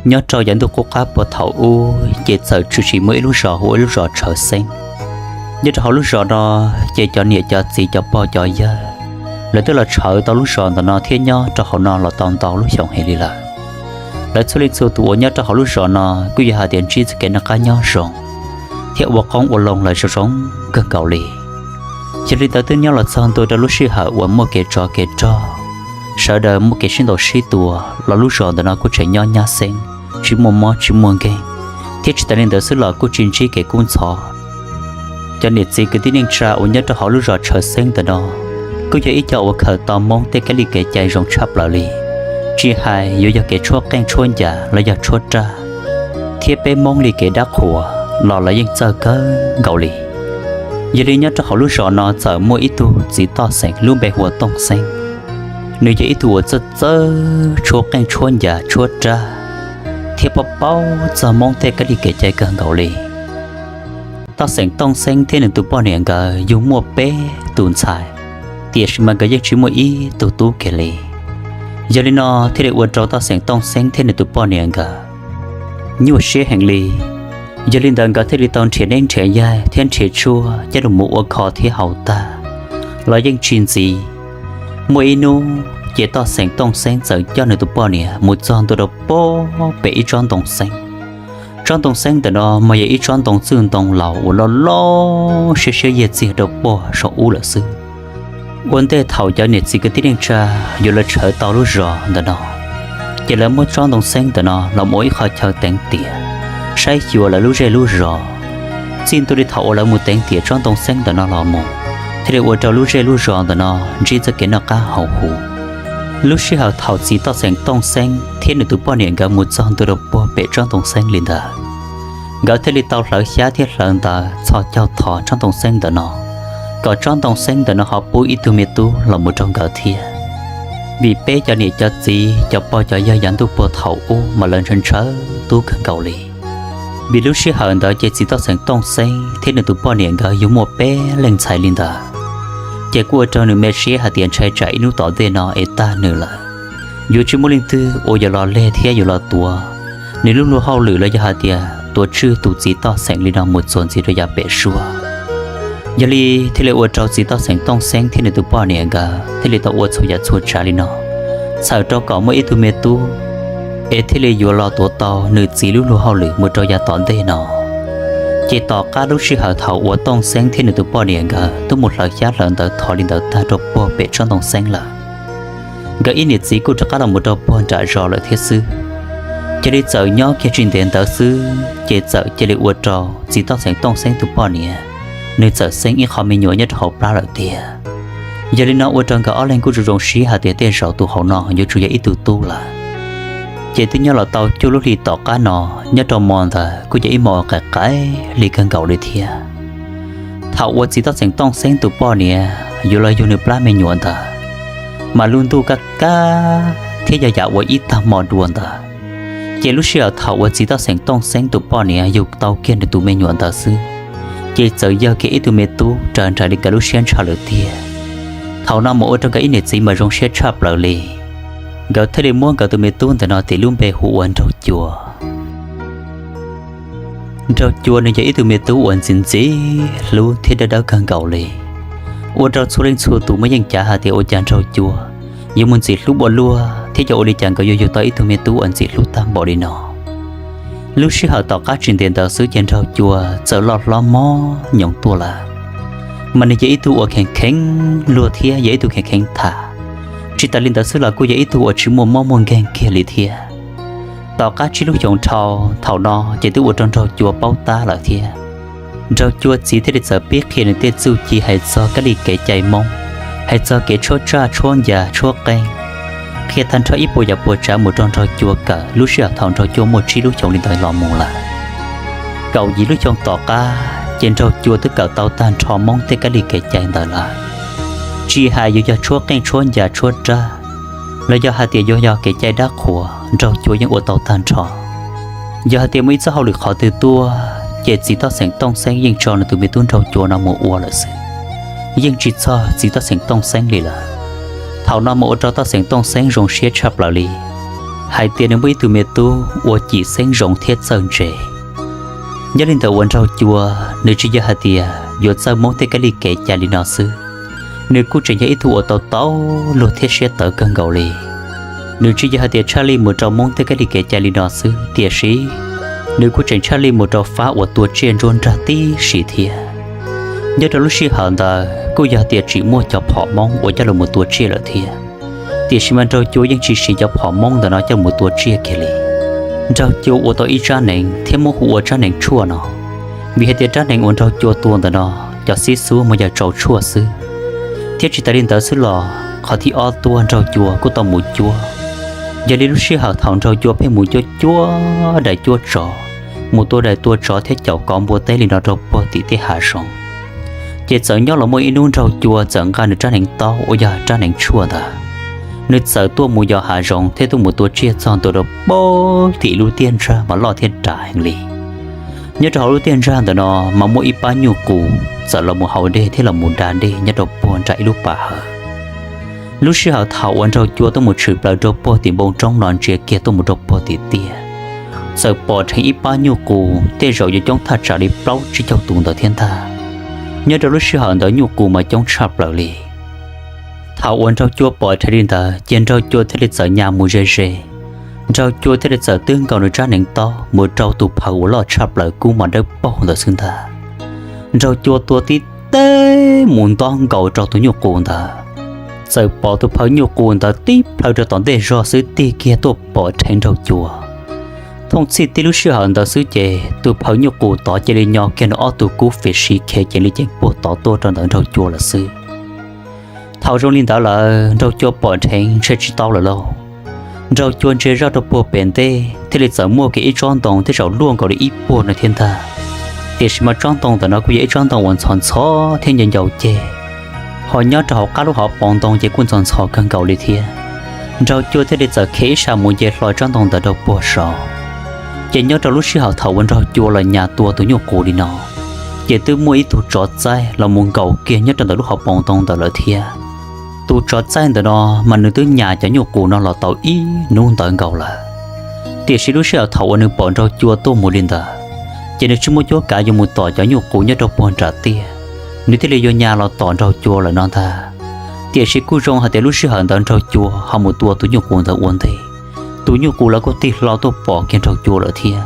Nyob rau yav ntuj qub qab puag thaum ub ces txawm tshwm sim muaj ib lub zos hu ua lub zos Tshaw Xeeb. Nyob rau hauv lub zos no ces cov niam cov txiv cov pog cov yawg lawv twb los tshawv tau lub zos ntawm no thiab nyob rau hauv no los tau ntau lub xyoo heev li lawm. Lawv txhua leej txhua tus uas nyob rau hauv lub zos no kuj yog hais tias ntsib txoj kev noj qab nyob zoo thiab ua qoob ua loo lawv zoo zoo kawg nkaus li. Yog li ntawd twb nyob los txog ntua rau lub sij hawm uas muaj kev tsov kev rog, sawv daws muaj kev sib ntaus sib tua los lub zos ntawm no kuj tseem nyob nyab xeeb, tsis muaj mob tsis muaj nkeeg, thiab tsis tas li ntawd xwb los kuj tsis ntsib kev kub ntxhov. Cov niam txiv kwv tij neej tsa uas nyob rau hauv lub zos Tshaw Xeeb ntawm no kuj yog ib co uas khaws tau Hmoob tej kab li kev cai zoo tshaj plaws li, tsis hais yuav yog kev tshuab qeej tshuab ncas los yog tshuab raj, thiab peb Hmoob li kev dab qhuas los lawv yeej txawj kawg nkaus li. Yog li nyob rau hauv lub zos no txawm muaj ib tug txiv toj xeem lub npe hu ua Tooj Xeeb. Nws yog ib tug uas txawj txawj tshuab qeej tshuab ncas tshuab raj thiab paub paub txog Hmoob tej kab li kev cai kawg nkaus li. Toj xeem Tooj Xeeb thiab nws tus poj niam nkawd yug muaj peb tus ntxhais, tiam sis mas nkawd yeej tsis muaj ib tug tub kiag li. Yog li no thiaj li ua rau toj xeem Tooj Xeeb thiab nws tus poj niam nkawd nyuaj siab heev li. Yog li ntawd nkawd thiaj li tau nrhiav neeb nrhiav yaig thiab nrhiav tshuaj coj los mus ua kho thiab haus tag los yeej tsis ntxiv. Muaj ib hnub ces toj xeem Tooj Xeeb txawm coj nws tus poj niam mus txog ntua rau puag pem ib tsob ntoo xeeb. Tsob ntoo xeeb ntawm no mas yog ib tsob ntoo txwj ntoo laus uas loj loj siab siab yiag txiag rau puag saum ub lawm xwb. Ua ntej thaum cov niam txiv kwv tij neej tsa yuav los tshawb tau lub zos ntawm no, ces lawv muab tsob ntoo xeeb ntawm no los ua ib qho chaw teev tiam saib xyuas lawv lub zej lub zos. Txij ntua li thaum uas lawv mus teev tiam tsob ntoo xeeb ntawm no los mus, thiaj li ua rau lub zej lub zos ntawm no ntsib txoj kev noj qab haus huv. Lub sij hawm thaum txiv toj xeem Tooj Xeeb thiab nws tus poj niam nkawd mus txog ntua rau puag pem tsob ntoo xeeb li ntawd, nkawd thiaj li tau hlawv xyab thiab hlawv ntawv txhos caug thov tsob ntoo xeeb ntawm no, kom tsob ntoo xeeb ntawm no ho pub ib tug me tub los mus rau nkawd thiab. Vim peb cov niam cov txiv cov pog cov yawg yav ntuj puag thaum ub mas lawv ntshaw ntshaw tub kawg nkaus li. Vim lub sij hawm ntawd ces txiv toj xeem Tooj Xeeb thiab nws tus poj niam nkawd yug muaj peb leej ntxhais li ntawd, ces kuj ua rau nws me siab hais tias ntshai tsam ib hnub tom ntej no es tag nws lawm, yuav tsis muaj leej twg uas yuav los leg thiab yuav los tuav nws lub luag hauj lwm los yog hais tias tuav tswj tus txiv toj xeem li no mus txuas ntxiv rau yav pem suab. Yog li thiaj li ua rau txiv toj xeem Tooj Xeeb thiab nws tus poj niam nkawd thiaj li tau ua txhua yam txhua tsav li no, txhawm rau kom muaj ib tug me tub es thiaj li yuav los tuav tau nws txiv lub luag hauj lwm mus rau yav tom ntej no. Ces tom qab lub sij hawm thaum uas Tooj Xeeb thiab nws tus poj niam nkawd twb mus hlawv xyab hlawv ntawv thov li ntawd tag rau puag pem tsob ntoo xeeb lawm, nkawd ib niam txiv kuj rov qab los mus rau puag nram zos lawm thiab xwb. Cia li txawm nyob kiag tsis ntev ntawd xwb ces txawm cia li ua rau txiv toj xeem Tooj Xeeb tus poj niam, nws txawm xeeb ib qho me nyuam nyob rau hauv plab lawm tiag. Yog li no ua rau nkawd ob leeg kuj zoo zoo siab hais tias tej zaum tus hauv no yuav tsum yog ib tug tub lawm. Ces twb nyob los tau cuaj lub hlis tom qab no, nyob rau hmo ntawd kuj yog ib hmo qaim qaim li kawg nkaus li thiab. Thaum uas txiv toj xeem Tooj Xeeb tus poj niam yuav los yug nws plab me nyuam ntawd, mas lub ntuj kaj kaj thiab yog yam uas ib tag hmo dua ntawd. Ces lub sij hawm thaum uas txiv toj xeem Tooj Xeeb tus poj niam yug tau kiag nws tus me nyuam ntawd xwb, ces txawm yog kiag ib tug me tub raws nraim li nkawd lub siab ntshaw lawm tiag. Thaum no mas ua rau nkawd ib niam txiv mas zoo siab tshaj plaws li. Nkawd thiaj li muab nkawd tus me tub ntawm no tis lub npe hu ua Nraug Cua. Nraug Cua nws yog ib tug me tub uas ntxim ntxim hlub thiab dawb dawb kawg nkaus li, ua rau txhua leej txhua tus muaj yeej cav hais tias ua cas Nraug Cua yuav mus ntxim hlub ua luaj thiab yog ua li cas nkawd yuav yug tau ib tug me tub uas ntxim hlub tag npaum li no. Lub sij hawm tom qab tsis ntev ntawd xwb ces Nraug Cua txawm loj hlob mob nyoos tuaj lawm. Mas nws yog ib tug uas kheev kheev luag thiab yog ib tug kheev kheev tham. Tsis tas li ntawd xwb los kuj yog ib tug uas tsis muaj mob muaj nkeeg kiag li thiab. Tom qab tsib lub xyoos dhau, thaum no ces twb ua rau Nraug Cua paub tab lawm thiab. Nraug Cua txiv thiaj li txawm pib qhia nws tej txuj ci hais txog kab li kev cai Hmoob, hais txog kev tshuab raj tshuab ncas tshuab qeej, qhia tag nrho ib puas yam puas tsav mus rau Nraug Cua kawm lub sij hawm thaum Nraug Cua muaj tsib lub xyoos li ntawd los mus lawm. Kaum yim lub xyoo tom qab ces Nraug Cua twb kawm tau tag nrho Hmoob tej kab li kev cai ntawd lawm. Tsis hais yuav yog tshuab qeej tshuab ncas tshuab raj, los yog hais tias yuav yog kev cai dab qhuas Nraug Cua yeej ua tau tag nrho. Yog hais tias muaj ib txoj hauj lwm qhov twg tuaj ces txiv toj xeem Tooj Xeeb yeej tso nws tus me tub Nraug Cua no mus ua lawm xwb, yeej tsis txog txiv toj xeem Tooj Xeeb li lawm. Thaum no mas ua rau toj xeem Tooj Xeeb zoo siab tshaj plaws li, hais tias nws muaj ib tug me tub ua cim xeeb zoo thiab txawj ntse. Nyob li ntawd uas Nraug Cua nws tsis yog hais tias yuav txawj Hmoob tej kab li kev cai li no xwb, nws kuj tseem yog ib tug uas tau tau luag thiab siab tawv kawg nkaus li. Nws tsis yog hais tias tshaj li mus rau Hmoob tej kab li kev cai li no xwb, tiam sis nws kuj tseem tshaj li mus rau fab uas tua tsiaj ntsuab nrag tib si thiab. Nyob rau lub sij hawm ntawd kuj yog tias tseem muaj cov phom Hmoob uas coj los mus tua tsiaj lawm thiab, tiam sis mas Nraug Cua yeej tsis siv cov phom Hmoob ntawm no coj mus tua tsiaj kiag li. Nraug Cua ua tau ib tsab hneev thiab muab hu ua tsab hneev tshuaj no, vim hais tias tsab hneev uas Nraug Cua tua ntawm no cov xib xub mas yog tsau tshuaj xwb, thiab tsis tas li ntawd xwb los qhov thib ob tuaj Nraug Cua kuj tau mus cuab. Yog li lub sij hawm thaum Nraug Cua pheej mus cuab cuab dais cuab tsov, mus tua dais tua tsov thiab caum kov npua teb li no rau puag tim tej hav zoov, ces txawm nyob los muaj ib hnub Nraug Cua txawm nqa nws tsab hneev taub uas yog tsab hneev tshuaj ntawd, nws txawm tuaj mus yos hav zoov thiab tuaj mus tua tsiaj txog ntua rau puag tim lub tiaj ntsag mas loj thiab dav heev li. Nyob rau hauv lub tiaj ntsag ntawm no mas muaj ib pab nyuj qus txawm los mus haus dej thiab los mus da dej nyob rau puag nram ib lub pas hawv. Lub sij hawm thaum uas Nraug Cua tuaj mus tshwm plaws rau puag tim npoo roob no ntsia kiag tuaj mus rau puag tim tiaj, txawm pom dheev ib pab nyuj qus tej zaum yuav coob thaj tsam li plaub tsib caug tus ntawd thiab ntag. Nyob rau lub sij hawm ntawd nyuj qus mas coob tshaj plaws li. Thaum uas Nraug Cua pom dheev li ntawd ces Nraug Cua thiaj li txawm nyas mus ze ze. Nraug Cua thiaj li txawm twb nkaus nws tsab hneev taub mus rau tus phawv uas loj tshaj plaws kub mas dawb paug ntawd xwb ntag. Nraug Cua tua tib teg mus ntob nkaus rau tus nyuj qus ntawd, txawm pom tus phawv nyuj qus ntawd tib plhaw rau tom ntej zog xwb tig kiag tuaj pom dheev Nraug Cua. Thooj txhij tib lub sij hawm ntawd xwb ces tus phawv nyuj qus tod cia li nyo kiag nws ob tug kub fem si khiav ceev li ceev puag tod tuaj rau ntawm Nraug Cua lawm xwb. Thaum zoo li ntawd lawm Nraug Cua pom dheev ntshe tsis tau lawm lauj. Nraug Cua ntsia zoj rau puag pem ntej thiaj li txawm muaj kiag ib tsob ntoo tej zaum luaj nkaus li ib puag no thiab ntag. Tiam sis mas tsob ntoo ntawm no kuj yog ib tsob ntoo uas ntxhov ntxhov thiab ncau ncau ceg, ho nyob rau hauv qab lub hauv paus ntoo ces kuj ntxhov ntxhov kawg nkaus li thiab. Nraug Cua thiaj li txawm khiav ib sab mus nce hlo tsob ntoo ntawd rau puag saud. Ces nyob rau lub sij hawm thaum uas Nraug Cua los nyas tua tus nyuj qus li no, ces twb muaj ib tug tsov txaij los mus nkaum kiag nyob rau ntawm lub hauv paus ntoo ntawd lawm thiab. Tus tsov txaij ntawm no mas nws twb nyas cov nyuj qus no los tau ib hnub ntawd nkaus lawm. Tiam sis lub sij hawm thaum uas nws pom Nraug Cua tuaj mus li ntawd, ces nws tsis muaj cuab kav yuav mus tom cov nyuj qus nyob rau puag nram tiaj, nws thiaj li yuav nyas los tom Nraug Cua lawm no ntag. Tiam sis kuj zoo hais tias lub sij hawm ntawd Nraug Cua ho mus tua tus nyuj qus ntawd ua ntej, tus nyuj qus los kuj tig hlo tuaj pom kiag Nraug Cua lawm thiab.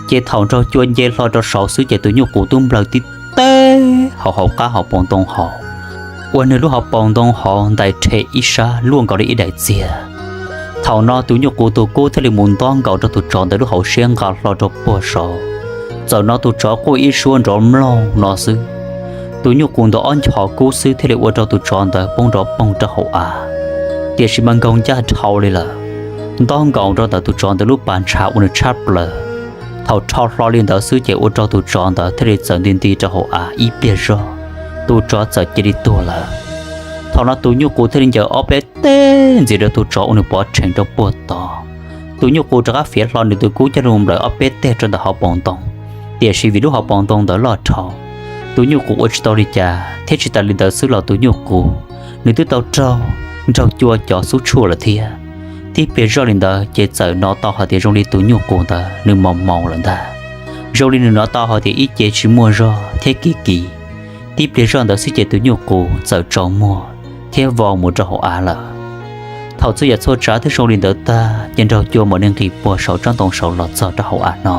Ces thaum Nraug Cua nce hlo rau saud xwb ces tus nyuj qus twb nplawg tib teg hauv hauv qab hauv paus ntoo hauv, ua nws lub hauv paus ntoo hauv ntais rhe ib sab luaj nkaus li ib daim txiag. Thaum no tus nyuj qus tus kub thiaj li mus ntob nkaus rau tus tsov ntawd lub hauv siab nqa hlo rau puag saud. Txawm no tus tsov quaj ib suab nrov mloog no xwb, tus nyuj qus ntawd ob nchos kub xwb thiaj li ua rau tus tsov ntawd poob nrov poog rau hauv av. Tiam sis mas nkaug ncaj dhau li lawm, ntob nkaus rau ntawm tus tsov ntawd lub pas ntshav ua nws tshab plaws. Thaum rho hlo li ntawd xwb ces ua rau tus tsov ntawd thiaj li txawm nti nti rau hauv av ib pliag zog, tus tsov txawm cia li tuag lawm. Thaum no tus nyuj qus thiaj li ncaws ob peb teg ntxiv rau tus tsov ua nws pov rhees rau puag tod. Tus nyuj qus rov qab fiav hlo nws tus kub coj los nplawm ob peb teg rau ntawm hauv paus ntoo, tiam sis vim lub hauv paus ntoo ntawd loj dhau, tus nyuj qus ua tsis tau li cas thiab tsis tas li ntawd xwb los tus nyuj qus nws twb tau raug Nraug Cua cov xub tshuaj lawm thiab. Tib pliag zoj li ntawd ces txawm hnov tau hais tias zoo li tus nyuj qus ntawd nws mos mos lawm ntag. Zoo li nws hnov tau hais tias ib ce tsis muaj zog thiab kim kim. Tib pliag zoj ntawd xwb ces tus nyuj qus txawm tsaus muag thiab vau mus rau hauv av lawm. Thaum txhua yam txhua tsav twb zoo li ntawd tag ces Nraug Cua mam li nqis puag saum tsob ntoo saud los txog rau hauv av no,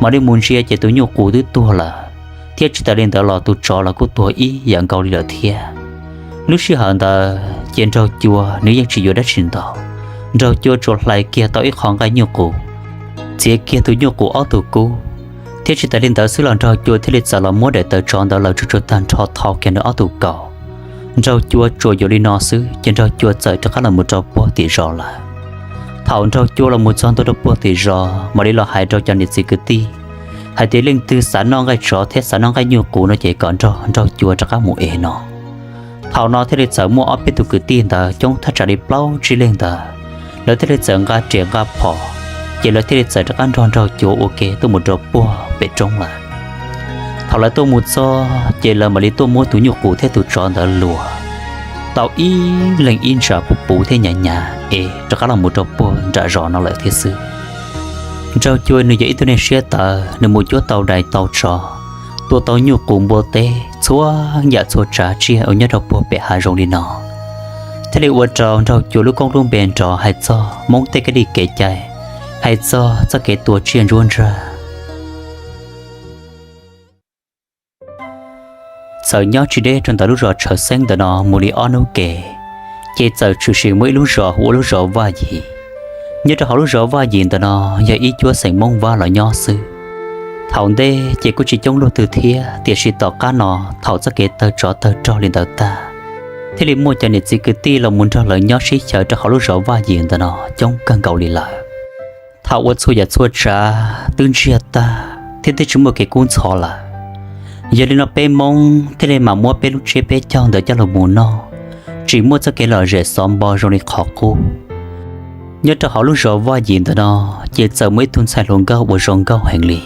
mam li mus ntsia ces tus nyuj qus twb tuag lawm, thiab tsis tas li ntawd los tus tsov los kuj tuag ib yam nkaus li lawm thiab. Lub sij hawm ntawd ces Nraug Cua nws yeej tsis yuav dab tsi ntau, Nraug Cua tsuas hlais kiag tau ib qho nqaij nyuj qus, txiav kiag tus nyuj qus ob tug kub, thiab tsis tas li ntawd xwb los Nraug Cua thiaj li txawm los muab daim tawv tsov ntawd lawv tsuj tsuag tag nrho thau kiag nws ob tug kaus. Nraug Cua tsuas yuav li no xwb ces Nraug Cua txawm rov qab los mus rau puag tim zos lawm. Thaum Nraug Cua los mus txog ntua rau puag tim zos mam li los hais rau cov niam txiv kwv tij hais tias leej twg xav noj nqaij tsov thiab xav noj nqaij nyuj qus no ces kom nrog Nraug Cua rov qab mus ev no. Thaum no thiaj li txawm muaj ob peb tug kwv tij ntawd coob thaj tsam li plaub tsib leeg ntawd, lawv thiaj li txawm nqa riam nqa phom, ces lawv thiaj li txawm rov qab nrog Nraug Cua ua ke tuaj mus rau puag pem roob lawm. Thaum lawv tuaj mus txog ces lawv mam li tuaj muab tus nyuj qus thiab tus tsov ntawd luas tau ib leeg ib ntsa puv puv thiab nyav nyav. kev rov qab los mus rau puag nram zos no lawm thiab xwb. Nraug Cua nws yog ib tug neeg siab tawv, nws mus cuab tau dais tau tsov, tua tau nyuj qus npua teb, txhua yam txhua tsav tsiaj uas nyob rau puag pem hav zoov li no, thiaj li ua rau Nraug Cua lub koob lub npe nrov hais txog Hmoob tej kev li kev cai, hais txog txoj kev tua tsiaj ntsuab ntsag. Txawm nyob tsis deb rau ntawm lub zos Tshav Xeeb ntawm no mus li ob hnub kev, ces txawm tshwm sim muaj ib lub zos hu ua lub zos Vaj Yim. Nyob rau hauv lub zos Vaj Yim ntawm no yog ib cuab xeem Hmoob Vaj los nyob xwb. Thaum ntej ces kuj tsis coob luaj twg thiab, tiam sis tom qab no thaum txoj kev tawg tsov tawg rog li ntawd tag, thiaj li muaj cov niam txiv kwv tij los mus nrog lawv nyob sib xyaw rau hauv lub zos Vaj Yim ntawm no coob kawg nkaus li lawm. Thaum uas txhua yam txhua tsav twb ntsiag tag thiab twb tsis muaj kev kub ntxhov lawm, yog li no peb Hmoob thiaj li mam muab peb lub tsiab peb caug ntawd coj los mus noj, tsis muaj txoj kev lom zem xov npo zoo li qhov qub. Nyob rau hauv lub zos Vaj Yim ntawm no, ces txawm muaj ib tug ntxhais hluas nkauj uas zoo nkauj heev li.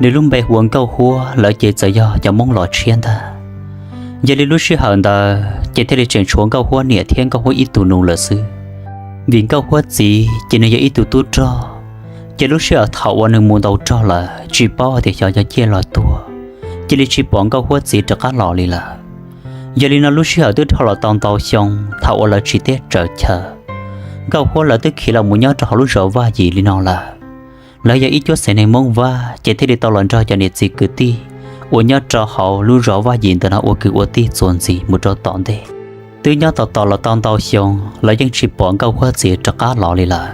Nws lub npe hu ua Nkauj Huab, lawv ces txawm yog cov Hmoob Los Tshiab ntag. Yog li lub sij hawm ntawd ces thiaj li tseem tshuav Nkauj Huab niam thiab Nkauj Huab ib tug nus lawm xwb, vim Nkauj Huab txiv ces nws yog ib tug tub rog, ces lub sij hawm thaum uas nws mus ntaus rog lawm tsis paub hais tias xyov yog ciaj los tuag, cia li tsis pom Nkauj Huab txiv rov qab los li lawm. Yog li no lub sij hawm twb dhau los tau ntau xyoo thaum uas lawv tsiv teb tsaws chaw, Nkauj Huab lawv twb khiav los mus nyob rau hauv lub zos Vaj Yim li no lawm. Lawv yog ib cuab xeem neeg Hmoob Vaj ces thiaj li tau los nrog cov niam txiv kwv tij uas nyob rau hauv lub zos Vaj Yim ntawm no ua kwv ua tij txuas ntxiv mus rau tom ntej. Twb nyob tos tos los tau ntau xyoo, lawv yeej tsis pom Nkauj Huab txiv rov qab los li lawm.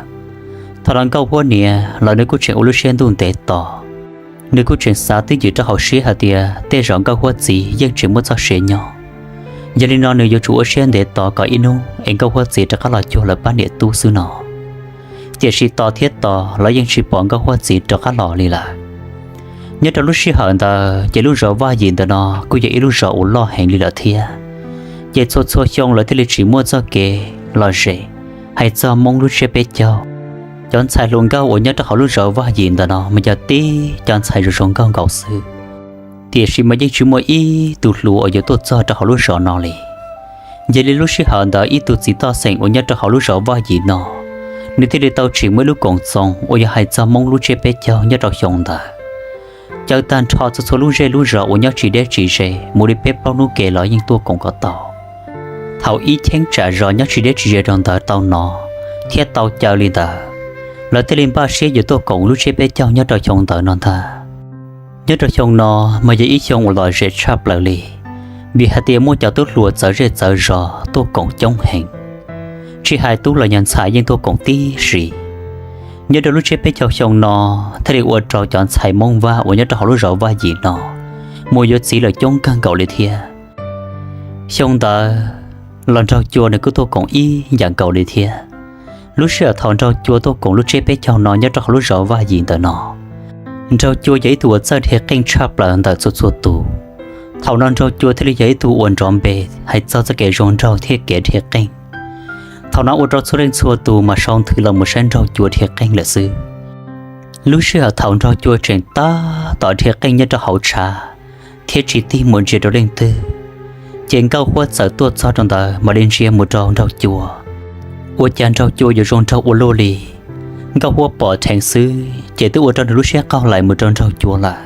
Thaum no Nkauj Huab niam los nws kuj tseem ua lub siab ntuj ntev tos. Nws kuj tseem xav twj ywm rau hauv siab hais tias tej zaum Nkauj Huab txiv yeej tseem muaj txoj sia nyob. Yog li no nws yuav tsum ua siab ntev tos kom ib hnub es Nkauj Huab txiv rov qab los cuag lawv pab niam tub xwb no. Tiam sis tos thiab tos los yeej tsis pom Nkauj Huab txiv rov qab los li lawm. Nyob rau lub sij hawm ntawd ces lub zos Vaj Yim ntawm no kuj yog ib lub zos uas loj heev li lawm thiab. Ces txhua txhua xyoo lawv thiaj li tsis muaj txoj kev lom zem hais txog Hmoob lub tsiab peb caug. Cov ntxhais hluas nkauj uas nyob rau hauv lub zos Vaj Yim ntawm no mas yog tib cov ntxhais zoo zoo nkauj nkaus xwb, tiam sis mas yeej tsis muaj ib tug hluas uas yuav tuaj txog rau hauv lub zos no li. Yog li lub sij hawm ntawd ib tug txiv toj xeem uas nyob rau hauv lub zos Vaj Yim no, nws thiaj li tau tsim muaj ib lub koom txoos uas yog hais txog Hmoob lub tsiab peb caug nyob rau xyoo ntawd, caw tag nrho txhua txhua lub zej lub zos uas nyob tsis deb tsis ze mus li peb plaub hnub kev los yeej tuaj koom kom tau. Thaum ib cheeb tsam zos nyob tsis deb tsis ze rau ntawd tau hnov thiab tau caw li ntawd, lawv thiaj li npaj siab yuav tuaj koom lub tsiab peb caug nyob rau xyoo ntawd no ntag. Nyob rau xyoo no mas yog ib xyoo uas lom zem tshaj plaws li, vim hais tias muaj cov tub hluas txawv zej txawv zos tuaj koom coob heev, tsis hais tub los yog ntxhais yeej tuaj koom tib si. Nyob rau lub tsiab peb caug xyoo no thiaj li ua rau cov ntxhais Hmoob Vaj uas nyob rau hauv lub zos Vaj Yim no mus yuav txiv lawm coob kawg nkaus li thiab. Xyoo ntawd los Nraug Cua nws kuj tuaj koom ib yam nkaus li thiab. Lub sij hawm thaum Nraug Cua tuaj koom lub tsiab peb caug no nyob rau hauv lub zos Vaj Yim ntawm no, Nraug Cua yog ib tug uas txawj dhia qeej tshaj plaws ntawm txhua txhua tus. Thaum no Nraug Cua thiaj li yog ib tug uas nrov npe hais txog txoj kev zoo nraug thiab kev dhia qeej. Thaum no ua rau txhua leej txhua tus mas sau nthwv los mus saib Nraug Cua dhia qeej lawm xwb. Lub sij hawm thaum Nraug Cua tseem tab tom dhia qeej nyob rau hauv tshav thiab tsis tig mus ntsia rau leej twg, ces Nkauj Huab txawm tuaj txog rau ntawd mam li ntsia mus rau Nraug Cua. Ua cas Nraug Cua yuav zoo nraug ua luaj li. Nkauj Huab pom dheev xwb ces twb ua rau nws lub siab qaug lais mus rau Nraug Cua lawm.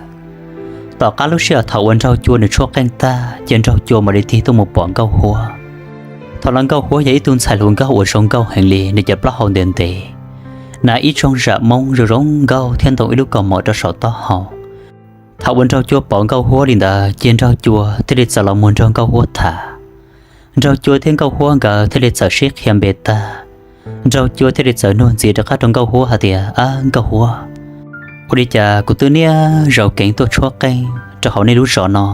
Tom qab lub sij hawm thaum uas Nraug Cua nws tshuab qeej tag ces Nraug Cua mam li tig tuaj mus pom Nkauj Huab. Thaum no Nkauj Huab yog ib tug ntxhais hluas nkauj uas zoo nkauj heev li, nws cov plaub hau ntev ntev, hnav ib tsoog zam Hmoob zoo zoo nkauj thiab ntoo ib lub kaus mom rau saum taub hau. Thaum uas Nraug Cua pom Nkauj Huab li ntawd ces Nraug Cua thiaj li txawm los mus nrog Nkauj Huab tham. Nraug Cua thiab Nkauj Huab nkawd thiaj li txawm sib qhia npe tag, Nraug Cua thiaj li txawm nug ntxiv rov qab rau Nkauj Huab hais tias, Ab Nkauj Huab, ua li cas kuv twb niaj zaus keev tuaj tshuab qeej rau hauv nej lub zos no,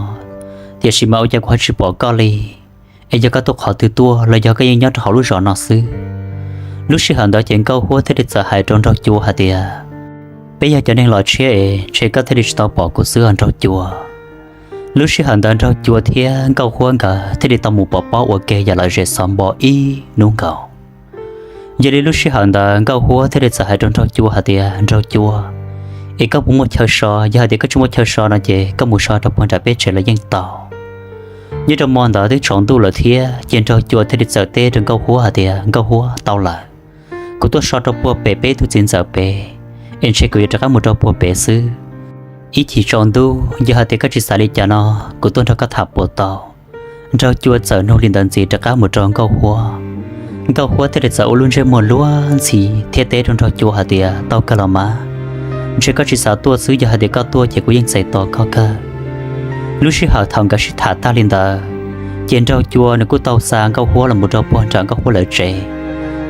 tiam sis mas ua cas kuv ho tsis pom koj li? Es yog koj tuaj qhov twg tuaj los yog koj yeej nyob rau hauv lub zos no xwb? Lub sij hawm ntawd ces Nkauj Huab thiaj li txawm hais rau Nraug Cua hais tias, Peb yog cov neeg los tshiab es ntshe koj thiaj li tsis tau pom kuv xwb os Nraug Cua. Lub sij hawm ntawd Nraug Cua thiab Nkauj Huab nkawd thiaj li tau mus pov pob ua ke yam lom zem xov npo ib hnub nkaus. Yog li lub sij hawm ntawd Nkauj Huab thiaj li txawm hais rau Nraug Cua hais tias, Nraug Cua, es koj puas muaj chaw so? Yog hais tias koj tsis muaj chaw so no ces koj mus so rau puag nram peb tsev los yeej tau. Nyob rau hmo ntawd twb tsaus ntuj lawm thiab ces Nraug Cua thiaj li txawm teb rau Nkauj Huab hais tias, Nkauj Huab, tau lawm, kuv tuaj so rau puag pem peb tug txiv ntxawm pem, es ntshe kuv yuav rov qab mus rau puag pem xwb. Ib chim tsaus ntuj yog hais tias koj tsis xav li cas no, kuv tuaj nrog koj tham puas tau? Nraug Cua txawm nug li ntawd ntxiv rov qab mus rau Nkauj Huab. Nkauj Huab thiaj li txawm ua lub ntsej muag luag ntxhi thiab teb rau Nraug Cua hais tias, tau kawg los mas, ntshe koj tsis xav tuaj xwb, yog hais tias koj tuaj ces kuv yeej txais tos koj kawg. Lub sij hawm thaum nkawd sib tham tag li ntawd, ces Nraug Cua nws kuj tau xa Nkauj Huab los mus rau puag nram Nkauj Huab lawv tsev,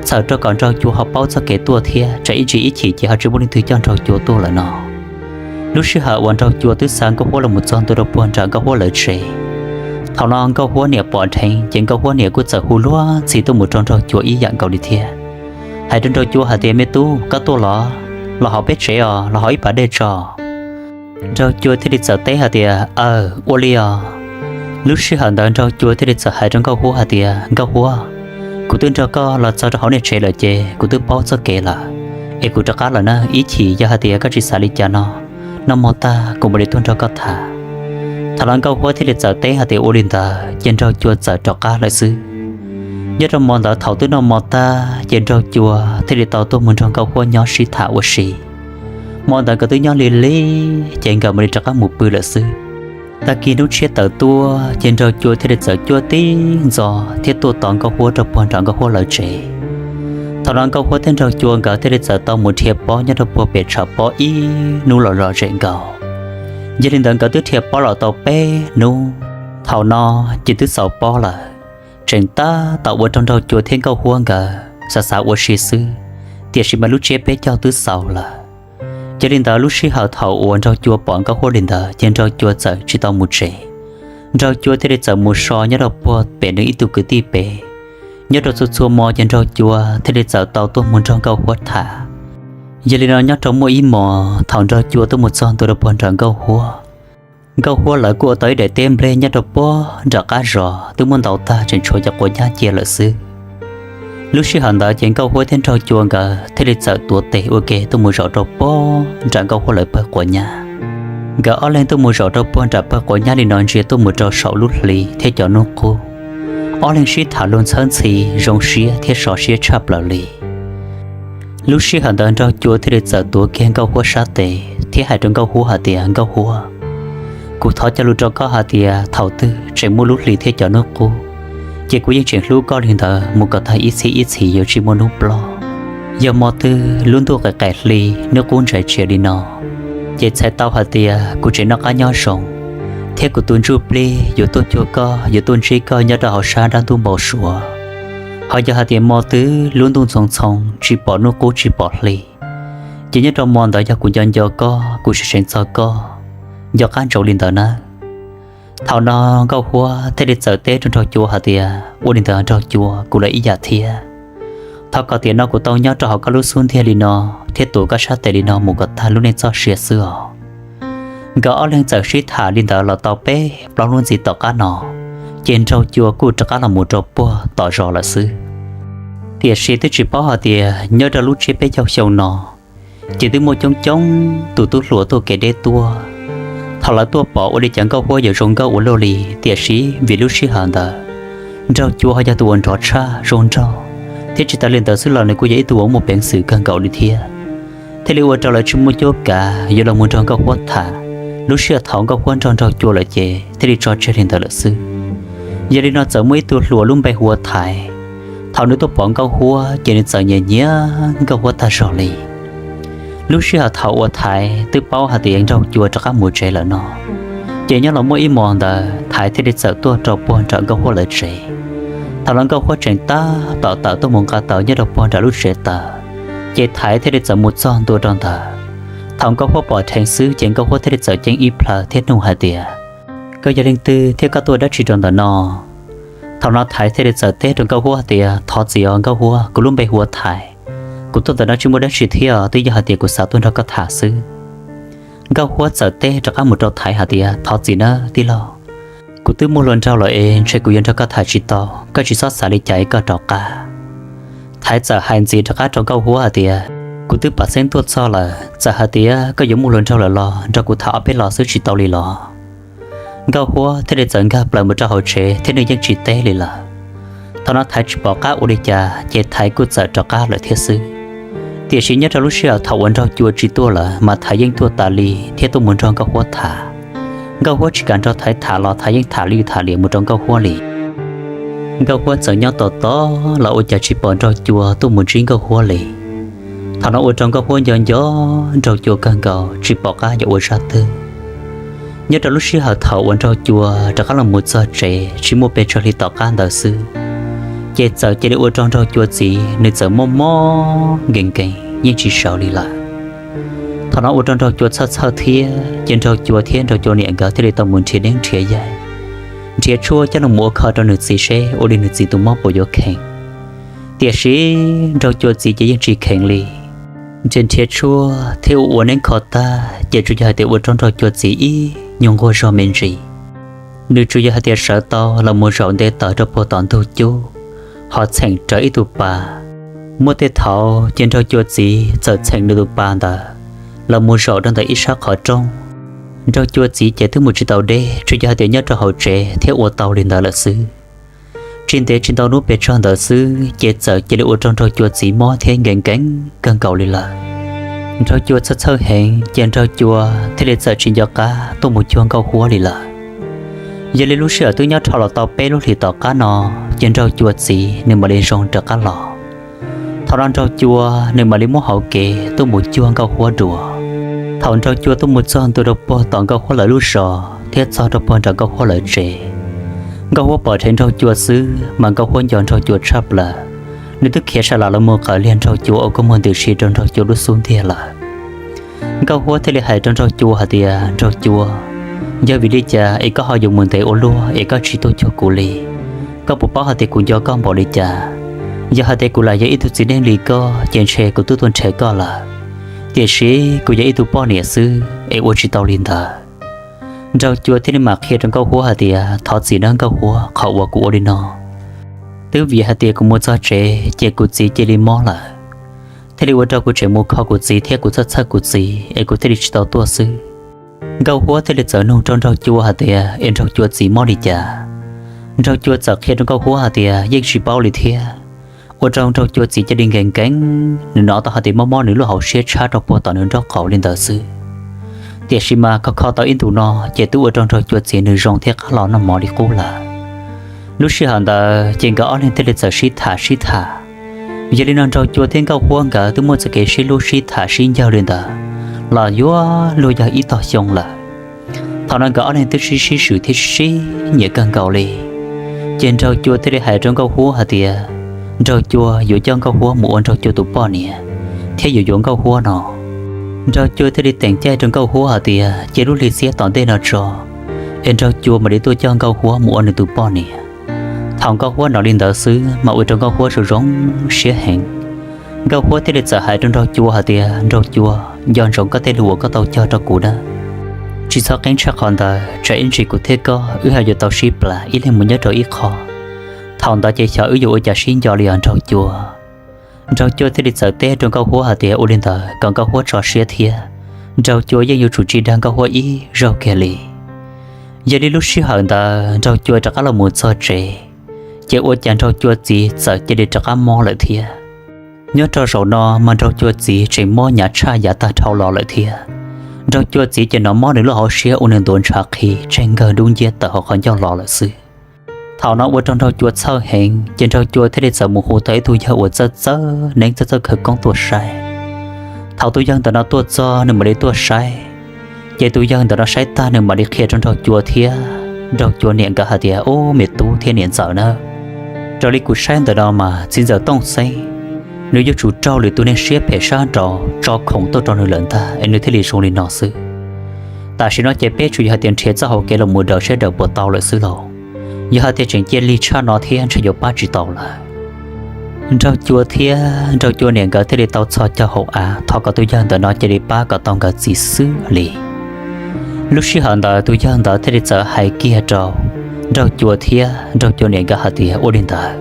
txhawm rau kom Nraug Cua ho paub txoj kev tuaj thiab tsam ib ntsis ib chim ces ho tsis muaj leej twg coj Nraug Cua tuaj lawm no. Lub sij hawm uas Nraug Cua twb xa Nkauj Huab los mus txog ntua rau puag nram Nkauj Huab lawv tsev, thaum no Nkauj Huab niam pom dheev ces Nkauj Huab niam kuj txawm hu luag ntxhi tuaj mus rau Nraug Cua ib yam nkaus li thiab, hais rau Nraug Cua hais tias, me tub, koj tuaj los? Los hauv peb tsev os, los hauv ib pas dej tso. Nraug Cua thiaj li txawm teb hais tias, aw, ua li os. Lub sij hawm ntawd Nraug Cua thiaj li txawm hais rau Nkauj Huab hais tias, Nkauj Huab, kuv twb nrog koj los txog rau hauv nej tsev lawm ces kuv twb paub txoj kev lawm, es kuv rov qab lawm na. Ib chim yog hais tias koj tsis xav li cas no, noj mov tag kuv mam li tuaj nrog koj tham. Thaum no Nkauj Huab thiaj li txawm teb hais tias, ua li ntawd ces Nraug Cua txawm rov qab lawm xwb. Nyob rau hmo ntawd thaum twb noj mov tag ces Nraug Cua thiaj li tau tuaj mus nrog Nkauj Huab nyob sib tham ua si. Hmo ntawd nkawd twb nyob li li ces nkawd mam li rov qab mus pw lawm xwb. Tag kis hnub tshiab tawm tuaj ces Nraug Cua thiaj li txawm cuaj tib ntxov thiab tuaj tos Nkauj Huab rau puag nram Nkauj Huab lawv tsev. Thaum no Nkauj Huab thiab Nraug Cua nkawd thiaj li txawm tau mus dhia pob nyob rau puag pem tshav pob ib hnub los lom zem nkaus. Yog li ntawd nkawd twb dhia pob los tau peb hnub, thaum no ces twb xaus pob lawm. Tseem tab tom ua rau Nraug Cua thiab Nkauj Huab nkawd xav xav ua si xwb, tiam sis mas lub tsiab peb caug twb xaus lawm. Yog li ntawd lub sij hawm thaum uas Nraug Cua pom Nkauj Huab li ntawd ces Nraug Cua txawm tsis tau mus tsev. Nraug Cua thiaj li txawm mus so nyob rau puag pem nws ib tug kwv tij pem. Nyob rau txhua txhua hmo ces Nraug Cua thiaj li txawm tau tuaj mus nrog Nkauj Huab tham. Yog li no nyob rau muaj ib hmos thaum Nraug Cua tuaj mus txog ntua rau puag nram Nkauj Huab, Nkauj Huab lawv kuj ua tau ib daim teb nplej nyob rau puag nram qab zos twb muab ntaus tag tseem tshuav cov quav nyab cia lawm xwb. Lub sij hawm ntawd ces Nkauj Huab thiab Nraug Cua nkawd thiaj li txawm tuav tes ua ke tuaj mus zaum rau puag nram Nkauj Huab lawv pawg quav nyab. Nkawd ob leeg tuaj mus zaum rau puag nram pawg quav nyab li no ntsia tuaj mus rau saum lub hli thiab cov hnub qub. Ob leeg sib tham luag ntxhawb ntxhi zoo siab thiab sov siab tshaj plaws li. Lub sij hawm ntawd Nraug Cua thiaj li txawm tuav kiag Nkauj Huab sab tes thiab hais rau Nkauj Huab hais tias, Nkauj Huab, kuv thov cog lus rau koj hais tias thaum twg tseem muaj lub hli thiab cov hnub qub, ces kuv yeej tseem hlub koj li ntawd mus kom tag ib txhis ib txhis yuav tsis muaj hnub ploj. Yog hmo twg lub ntuj qis qis hli, hnub qub ntsais tsias li no, ces txhais tau hais tias kuv tseem noj qab nyob zoo, thiab kuv tus ntsuj plig yuav tuaj cuag koj, yuav tuaj ntsib koj nyob rau hauv sab nruab ntuj npau suav. Ho yog hais tias hmo twg lub ntuj ntxhoo ntxhoo tsis pom hnub qub tsis pom hli, ces nyob rau hmo ntawd yog kuv nco nco koj, kuv seev seev txog koj, nco qab ntsoov li ntawd nawb. Thaum no Nkauj Huab thiaj li txawm teb rau Nraug Cua hais tias, ua li ntawd Nraug Cua, kuv los ib yam thiab. Thov kom tiam no kuv tau nyob rau hauv koj lub xub ntiag li no thiab tuav koj sab tes li no mus kom tag lub neej txoj sia xwb os. Nkawd ob leeg txawm sib tham li ntawd los tau peb plaub hnub ntxiv tom qab no, ces Nraug Cua kuj rov qab los mus rau puag tom zos lawm xwb. Tiam sis twb tsis paub hais tias nyob rau lub tsiab peb caug xyoo no, ces twb muaj coob coob tus tub hluas tuaj kev deb tuaj. Thaum lawv tuaj pom ua li cas Nkauj Huab yuav zoo nkauj ua luaj li, tiam sis vim lub sij hawm ntawd Nraug Cua ho yog tus uas nrov tshaj zoo nraug, thiab tsis tas li ntawd xwb los nws kuj yog ib tug uas muaj peev xwm kawg nkaus li thiab, thiaj li ua rau lawv tsis muaj cuab kav yuav los mus nrog Nkauj Huab tham. Lub sij hawm thaum Nkauj Huab nrog Nraug Cua lawm ces thiaj li tso tseg li ntawd lawm xwb. Yog li no txawm muaj ib tug hluas lub npe hu ua Thaiv. Thaum nws tuaj pom Nkauj Huab ces nws txawm nyiam nyiam Nkauj Huab tag zog li. Lub sij hawm thaum uas Thaiv twb paub hais tias Nraug Cua rov qab mus tsev lawm no, ces nyob los muaj ib hmos ntawd Thaiv thiaj li txawm tuaj rau puag nram Nkauj Huab lawv tsev. Thaum no Nkauj Huab tseem tab tom tawm tuaj mus nqa taws nyob rau puag nram lub tsev taws, ces Thaiv thiaj li txawm mus txog ntua rau ntawd. Thaum Nkauj Huab pom dheev xwb ces Nkauj Huab thiaj li txawm ceeb ib plhaw thiab nug hais tias, koj yog leej twg thiab koj tuaj dab tsi rau ntawm no? Thaum no Thaiv thiaj li txawm teb rau Nkauj Huab hais tias, thov txim os Nkauj Huab, kuv lub npe hu ua Thaiv, kuv tuaj ntawm no tsis muaj dab tsi thiab, twb yog hais tias kuv xav tuaj nrog koj tham xwb. Nkauj Huab txawm teb rov qab mus rau Thaiv hais tias, thov txim nawb tij laug, kuv twb muaj hluas nraug lawm es ntshe kuv yuav nrog koj tham tsis tau, koj tsis txhob xav li cas es koj rov qab. Thaiv txawm hais ntxiv rov qab rau Nkauj Huab hais tias, kuv twb pam xeeb tuaj txog lawm, txawm hais tias koj yuav muaj hluas nraug lawm los nrog kuv tham ob peb lo xwb tsis tau li los? Nkauj Huab thiaj li txawm nkag plaws mus rau hauv tsev thiab nws yeej tsis teb li lawm. Thaum no Thaiv tsis pom qab ua li cas ces Thaiv kuj txawm rov qab lawm thiab xwb. Tiam sis nyob rau lub sij hawm thaum uas Nraug Cua tsis tuaj lawm mas Thaiv yeej tuaj tas li thiab tuaj mus nrog Nkauj Huab tham. Nkauj Huab tsis kam nrog Thaiv tham los Thaiv yeej tham li tham liam mus rau Nkauj Huab li. Nkauj Huab txawm nyob tos tos los ua cas tsis pom Nraug Cua tuaj mus ntsib Nkauj Huab li. Thaum no ua rau Nkauj Huab nco nco Nraug Cua kawg nkaus tsis pom qab yuav ua zaj twg. Nyob rau lub sij hawm thaum uas Nraug Cua rov qab los mus txog tsev tsis muaj pes tsawg hli tom qab ntawd xwb, ces txawm cia li ua rau Nraug Cua txiv nws txawm mob mob nkees nkees yeej tsis sawv li lawm. Thaum no ua rau Nraug Cua txhawj txhawj thiab ces Nraug Cua thiab Nraug Cua niam nkawd thiaj li tau mus nrhiav neeb nrhiav yaig, nrhiav tshuaj coj los ua kho rau nws txiv seb ua li nws txiv tus mob puas yuav kheev. Tiam sis Nraug Cua txiv ces yeej tsis kheev li. Nrhiav nrhiav tshuaj thiab ua ua neeb kho tag ces tsuas yog hais tias ua rau Nraug Cua txiv ib nyuag nquag zog me ntsis. Nws tsuas yog hais tias sawv tau los mus zaum nte taws rau puag tom ntug cub, ho txheem rawv ib tug pas. Muaj tej thaum ces Nraug Cua txiv txawm txheem nws tus pas ntawd los mus zaum rau ntawm ib sab qhov rooj. Nraug Cua txiv ces twb mus tsis tau deb, tsuas yog hais tias nyob rau hauv tsev thiab ua tau li ntawd lawm xwb. Tsis ntev tsis ntau hnub pes tsawg ntawd xwb ces txawm cia li ua rau Nraug Cua txiv mob thiab nkees nkees kawg nkaus li lawm. Nraug Cua txhawj txhawj heev ces Nraug Cua thiaj li txawm tsis nco qab tuaj mus cuag Nkauj Huab li lawm. Yog li lub sij hawm twb nyob rho los tau peb lub hlis tom qab no, ces Nraug Cua txiv nws mam li zoo rov qab los. Thaum no Nraug Cua nws mam li muab hauv kev tuaj mus cuag Nkauj Huab dua. Thaum Nraug Cua tuaj mus txog ntua rau puag tom Nkauj Huab lawv lub zos thiab txog rau puag nram Nkauj Huab lawv tsev, Nkauj Huab pom dheev Nraug Cua xwb mas Nkauj Huab nco Nraug Cua tshaj plaws. Nws twb khiav sa las los mus qawm liag Nraug Cua ua kua muag ntws si rau Nraug Cua lub xub ntiag lawm. Nkauj Huab thiaj li hais rau Nraug Cua hais tias, Nraug Cua, yog vim li cas es koj ho yuav mus ntev ua luaj es koj tsis tuaj cuag kuv li? Koj puas paub hais tias kuv nco koj npaum li cas? Yog hais tias kuv lam yog ib tug txiv neej li koj ces ntshe kuv twb tuaj nrhiav koj lawm. Tiam sis kuv yog ib tug poj niam xwb es ua tsis tau li ntawd. Nraug Cua thiaj li mam qhia rau Nkauj Huab hais tias, thov txim nawb Nkauj Huab, qhov uas kuv ua li no twb vim hais tias kuv mus txog tsev ces kuv txiv cia li mob lawm, thiaj li ua rau kuv tseem mus kho kuv txiv thiab kuv txhawj txhawj kuv txiv es kuv thiaj li tsis tau tuaj xwb. Nkauj Huab thiaj li txawm nug rau Nraug Cua hais tias, es Nraug Cua txiv mob li cas? Nraug Cua txawm qhia rau Nkauj Huab hais tias yeej tsis paub li thiab. Ua rau Nraug Cua txiv cia li nkees nkees, nws hnov tau hais tias mob mob nws lub hauv siab tshab rau puag tom nws nraub qaum li ntawd xwb. Tiam sis mas kho kho tau ib ntus no ces twb ua rau Nraug Cua txiv nws zoo thiab qab los noj mov li qub lawm. Lub sij hawm ntawd ces nkawd ob leeg thiaj li txawm sib tham sib tham. Yog li no Nraug Cua thiab Nkauj Huab nkawd twb muaj txoj kev sib hlub sib tham sib ncawg li ntawd los yuav luag yog ib tog xyoo lawm. Thaum no nkawd ob leeg twb sib sib swm thiab sib nyiam kawg nkaus li. Ces Nraug Cua thiaj li hais rau Nkauj Huab hais tias, Nraug Cua yuav coj Nkauj Huab mus ua Nraug Cua tus poj niam thiab yuav yuav Nkauj Huab no. Nraug Cua thiaj li teem caij rau Nkauj Huab hais tias cia lub hli xiab tom ntej no tso, es Nraug Cua mam li tuaj coj Nkauj Huab mus ua nws tus poj niam. Thaum Nkauj Huab hnov li ntawd xwb mas ua rau Nkauj Huab zoo zoo siab heev. Nkauj Huab thiaj li txawm hais rau Nraug Cua hais tias, Nraug Cua, nco ntsoov koj tej lus uas koj tau cog rau kuv na. Tsis txhob qeeb tshaj qhov ntawd, tsam ib ntsis kuv thiab koj wb ho yuav tau sib plam ib leeg mus nyob rau ib qho. Thaum ntawd ces xyov wb yuav ua cas sib nco li os Nraug Cua. Nraug Cua thiaj li txawm teb rau Nkauj Huab hais tias ua li ntawd kom Nkauj Huab tso siab thiab, Nraug Cua yeej yuav tsum tsis dag Nkauj Huab ib zaug kiag li. Yog li lub sij hawm ntawd Nraug Cua rov qab los mus txog tsev, ces ua cas Nraug Cua txiv txawm cia li rov qab mob lawm thiab. Nyob rau zaum no mas Nraug Cua txiv tseem mob hnyav tshaj yav tag dhau los lawm thiab. Nraug Cua txiv ces hnov mob nws lub hauv siab ua nws ntuav ntshav qhi tseg nkawg dub nciab tawm hauv qhov ncauj los lawm xwb. Thaum no ua rau Nraug Cua txhawj heev ces Nraug Cua thiaj li txawm mus hu tau ib tug yawg uas txawj txawj neeb txawj txawj khawv koob tuaj saib. Thaum tus yawg ntawm no tuaj txog nws mam li tuaj saib, ces tus yawg ntawm no saib tag nws mam li qhia rau Nraug Cua thiab Nraug Cua niam nkawd hais tias, Ub, me tub thiab niam ntxawm na, raws li kuv saib ntawm no mas txiv ntxawm Tooj Xeeb nws yuav tsum raug lwm tus neeg siab phem sab nraud tso khoom tuaj rau nws lawm ntag es nws thiaj li zoo li no xwb. Tam sim no ces peb tsuas yog hais tias nrhiav txoj hauv kev los mus daws saib daws puas tau lawm xwb lauj. Yog hais tias tseem cia lig tshaj no thiab ntshe yuav pab tsis tau lawm. Nraug Cua thiab Nraug Cua niam nkawd thiaj li tau txhos caug hauv av thov kom tus yawg ntawm no cia li pab kom tau nkawd txiv xwb li. Lub sij hawm ntawd tus yawg ntawd thiaj li txawm hais kiag rau Nraug Cua thiab Nraug Cua niam nkawd hais tias, Ua li ntawd,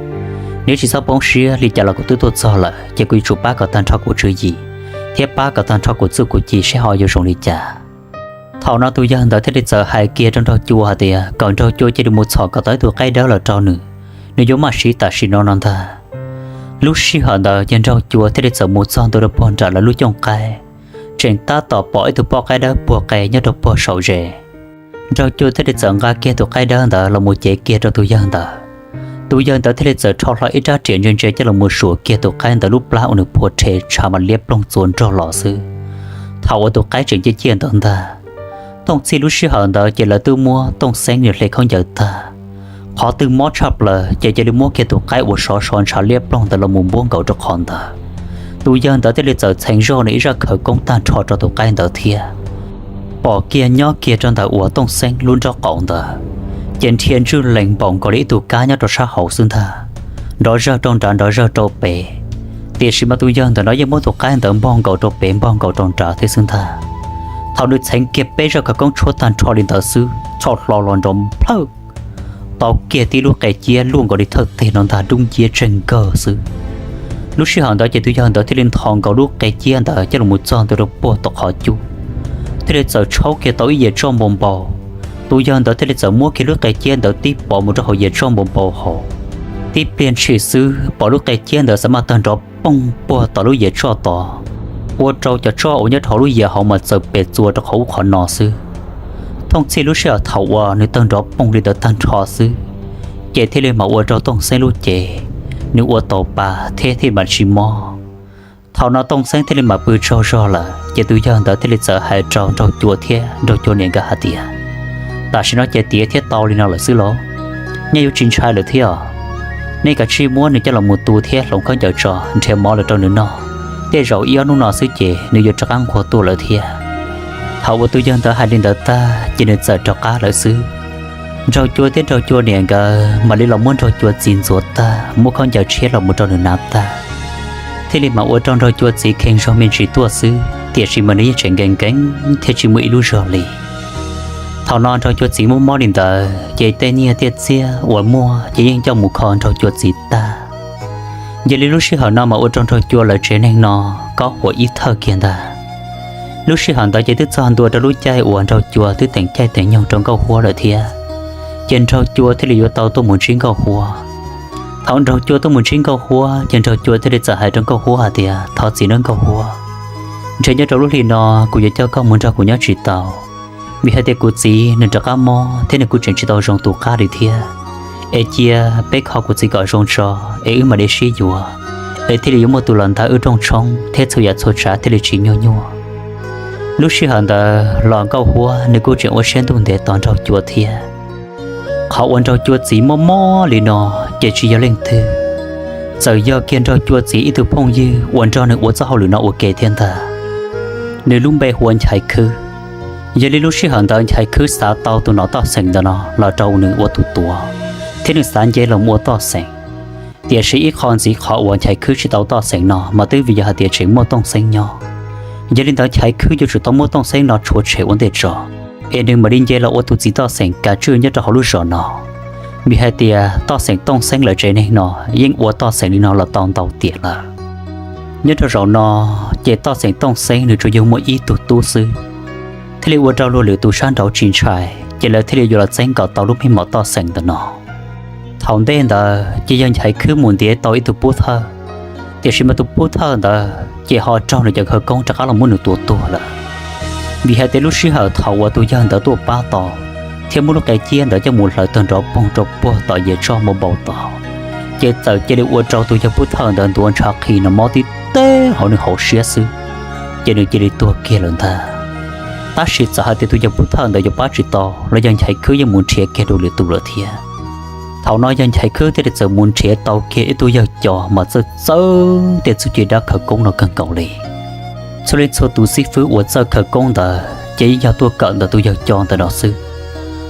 neb tsis txhob poob siab, li cas los kuv twb tuaj txog lawm ces kuv yuav tsum pab kom tag nrho kuv tswv yim thiab pab kom tag nrho kuv txuj kuv ci seb ho yuav zoo li cas. Thaum no tus yawg ntawd thiaj li txawm hais kiag rau Nraug Cua hais tias kom Nraug Cua cia li mus txhom kom tau ib tug qaib dawb los rau nws, nws yuav maj siv tam sim no no ntag. Lub sij hawm ntawd ces Nraug Cua thiaj li txawm mus txog ntua rau puag nram lawv lub cooj qaib, tseem tab tom pom ib tug poj qaib dawb puag qe nyob rau puag saum zes. Nraug Cua thiaj li txawm nqa kiag tus qaib dawb ntawd los mus cev kiag rau tus yawg ntawd. Tus yawg ntawd thiaj li txawm rho hlo ib rab riam ntse ntse coj los mus suam kiag tus qaib ntawd lub plab ua nws phua rhe tshav mas liab ploog txua nrog los xwb. Thaum uas tus qaib tseem ciaj ciaj ntawd ntag, thooj txhij lub sij hawm ntawd ces lawv twb muab Tooj Xeeb nws hle khaub ncaws tag. Qhov twg mob tshaj plaws ces cia li muab kiag tus qaib uas sov sov ntshav liab ploog ntawd los mus npuab nkaus rau qhov ntawd. Tus yawg ntawd thiaj li txawm txheev zog nws ib zaj khawv koob tag nrho rau tus qaib ntawd thiab. Pom kiag nyob kiag rau ntawm uas Tooj Xeeb lub nrob qaum ntawd, ces nrhia ntswj lees npaum nkaus li ib tug kab nyob rau sab hauv xwb ntag, nrov zawg rau nrad nrov zawg rau pem. Tiam sis mas tus yawg ntawm no yeej muab tus qaib ntawd npog nkaus rau pem npog nkaus rau nrad thiab xwb ntag. Thaum nws txheev kiag peb zaj khawv koob tshuab tag nrho li ntawd xwb, tshoj hlo los nrov plhawj, tau kiag tib lub qe ciab luaj nkaus li thawj teg no ntag, dub nciab tseg nkawg xwb. Lub sij hawm ntawd ces tus yawg ntawd thiaj li ntho nkaus lub qe ciab ntawd coj los mus txog ntua rau puag tom qhov cub, thiaj li txawm tshaub kiag tau ib yias tsoj npau npau. Tus yawg ntawd thiaj li txawm muab kiag lub qe ciab ntawd tib pov mus rau hauv yias tsoj npau npau hauv. Tib pliag ntshis xwb pom lub qe ciab ntawd xav maj tawg nrov poog puag tom lub yias tsoj tod, ua rau cov tsoj uas nyob rau hauv lub yias hauv mas txawm pes txua rau qhov ub qhov no xwb. Thooj txhij lub sij hawm thaum uas nws tawg nrov poog li ntawd tag nrho xwb, ces thiaj li mam ua rau Tooj Xeeb lub cev nws ua tau pa thiab thiaj mam tsis mob. Thaum no Tooj Xeeb thiaj li mam pw tsaug zog lawm, ces tus yawg ntawd thiaj li txawm hais rau Nraug Cua thiab Nraug Cua niam nkawd hais tias, tam sim no ces tiav thiab tau li no lawm xwb lauj, nej yuav tsis ntshai lawm thiab os. Nej kav tsij muab nws coj los mus tu thiab hloov khaub ncaws tso nrhiav mov los rau nws noj. Tej zaum ib ob hnub no xwb ces nws yuav rov qab nquag tuaj lawm thiab. Thaum uas tus yawg ntawd hais li ntawd tag ces nws txawm rov qab lawm xwb. Nraug Cua thiab Nraug Cua niam nkawd mam li los muab Nraug Cua txiv ntxuav tag, muab khaub ncaws tshiab los mus rau nws hnav tag, thiaj li mam ua rau Nraug Cua txiv kheev zog me ntsis tuaj xwb, tiam sis mas nws yeej tseem nkees nkees thiab tsis muaj ib lub zog li. Thaum no Nraug Cua txiv mob mob li ntawd ces tej nyiaj tej txiaj uas muaj ces yeej coj mus kho Nraug Cua txiv tag. Yog li lub sij hawm no mas ua rau Nraug Cua lawv tsev neeg no kob huam ib thawj kiag ntag. Lub sij hawm ntawd ces twb txog ntua rau lub caij uas Nraug Cua twb teem caij teem nyoog rau Nkauj Huab lawm thiab, ces Nraug Cua thiaj li yuav tau tuaj mus ntsib Nkauj Huab. Thaum Nraug Cua tuaj mus ntsib Nkauj Huab ces Nraug Cua thiaj li txawm hais rau Nkauj Huab hais tias, thov txim nawb Nkauj Huab, ntshe nyob rau lub hli no kuv yuav coj koj mus nrog kuv nyob tsis tau, vim hais tias kuv txiv nws rov qab mob thiab nws kuj tseem tsis tau zoo tus qab li thiab. Es cia peb kho kuv txiv kom zoo tso, es wb mam li sib yuav, es thiaj li yuav muaj tus los ntawm wb rooj tshoob thiab txhua yam txhua tsav thiaj li tsis nyuaj nyuaj. Lub sij hawm ntawd los Nkauj Huab nws kuj tseem ua siab ntuj ntev tos Nraug Cua thiab. Qhov uas Nraug Cua txiv mob mob li no ces tsis yog leej twg, txawm yog kiag Nraug Cua txiv ib tug phooj ywg uas nrog nws ua txoj hauj lwm no ua ke thiab ntag. Nws lub npe hu ua Nchaiv Khwb. Yog li lub sij hawm ntawd Nchaiv Khwb xav tau tus nom Toj Xeem ntawm no los rau nws ua tus tuav, thiab nws xav nce los ua Toj Xeem. Tiam sis ib qho ntxiv qhov uas Nchaiv Khwb tsis tau Toj Xeem no mas twb vim yog hais tias tseem muaj Tooj Xeeb nyob. Yog li ntawd Nchaiv Khwb yuav tsum tau muab Tooj Xeeb no tshuav tshem ua ntej tso, es nws mam li nce los ua tus txiv Toj Xeem kav tswj nyob rau hauv lub zos no. Vim hais tias Toj Xeem Tooj Xeeb lawv tsev neeg no yeej ua Toj Xeem li no los tau ntau tiam lawm. Nyob rau zaum no ces Toj Xeem Tooj Xeeb nws tsuas yog muaj ib tug tub xwb, thiaj li ua rau luag lwm tus sab nraud tsis ntshai, ces lawv thiaj li yuav los txeeb nkaus tau lub meej mom Toj Xeem ntawm no. Thaum ntej ntawd ces yawg Nchaiv Khwb mus ntiav tau ib tug pub thawj, tiam sis mas tus pub thawj ntawd ces ho raug nws cov khawv koob rov qab los muab nws tua tuag lawm. Vim hais tias lub sij hawm thaum uas tus yawg ntawd tuaj pab tau thiab muab lub qe ciab ntawd coj mus hlawv tawg nrov poog rau puag tom yias tsoj npau npau tod, ces txawm cia li ua rau tus yawg pub thawj ntawd ntuav ntshav qhi no mob tib teg hauv nws hauv siab xwb, ces nws cia li tuag kiag lawm ntag. Tab sis txawm hais tias tus yawg pub thawj ntawd yuav pab tsis tau los yawg Nchaiv Khwb yeej mus nrhiav kiag dua lwm tus lawm thiab. Thaum no yawg Nchaiv Khwb thiaj li txawm mus nrhiav tau kiag ib tug yawg co mas txawj txawj tej txuj ci dab khawv koob no kawg nkaus li. Txhua leej txhua tus xib fwb uas txawj khawv koob ntawd ces yeej yog tuaj kawm ntawm tus yawg co ntawm no xwb.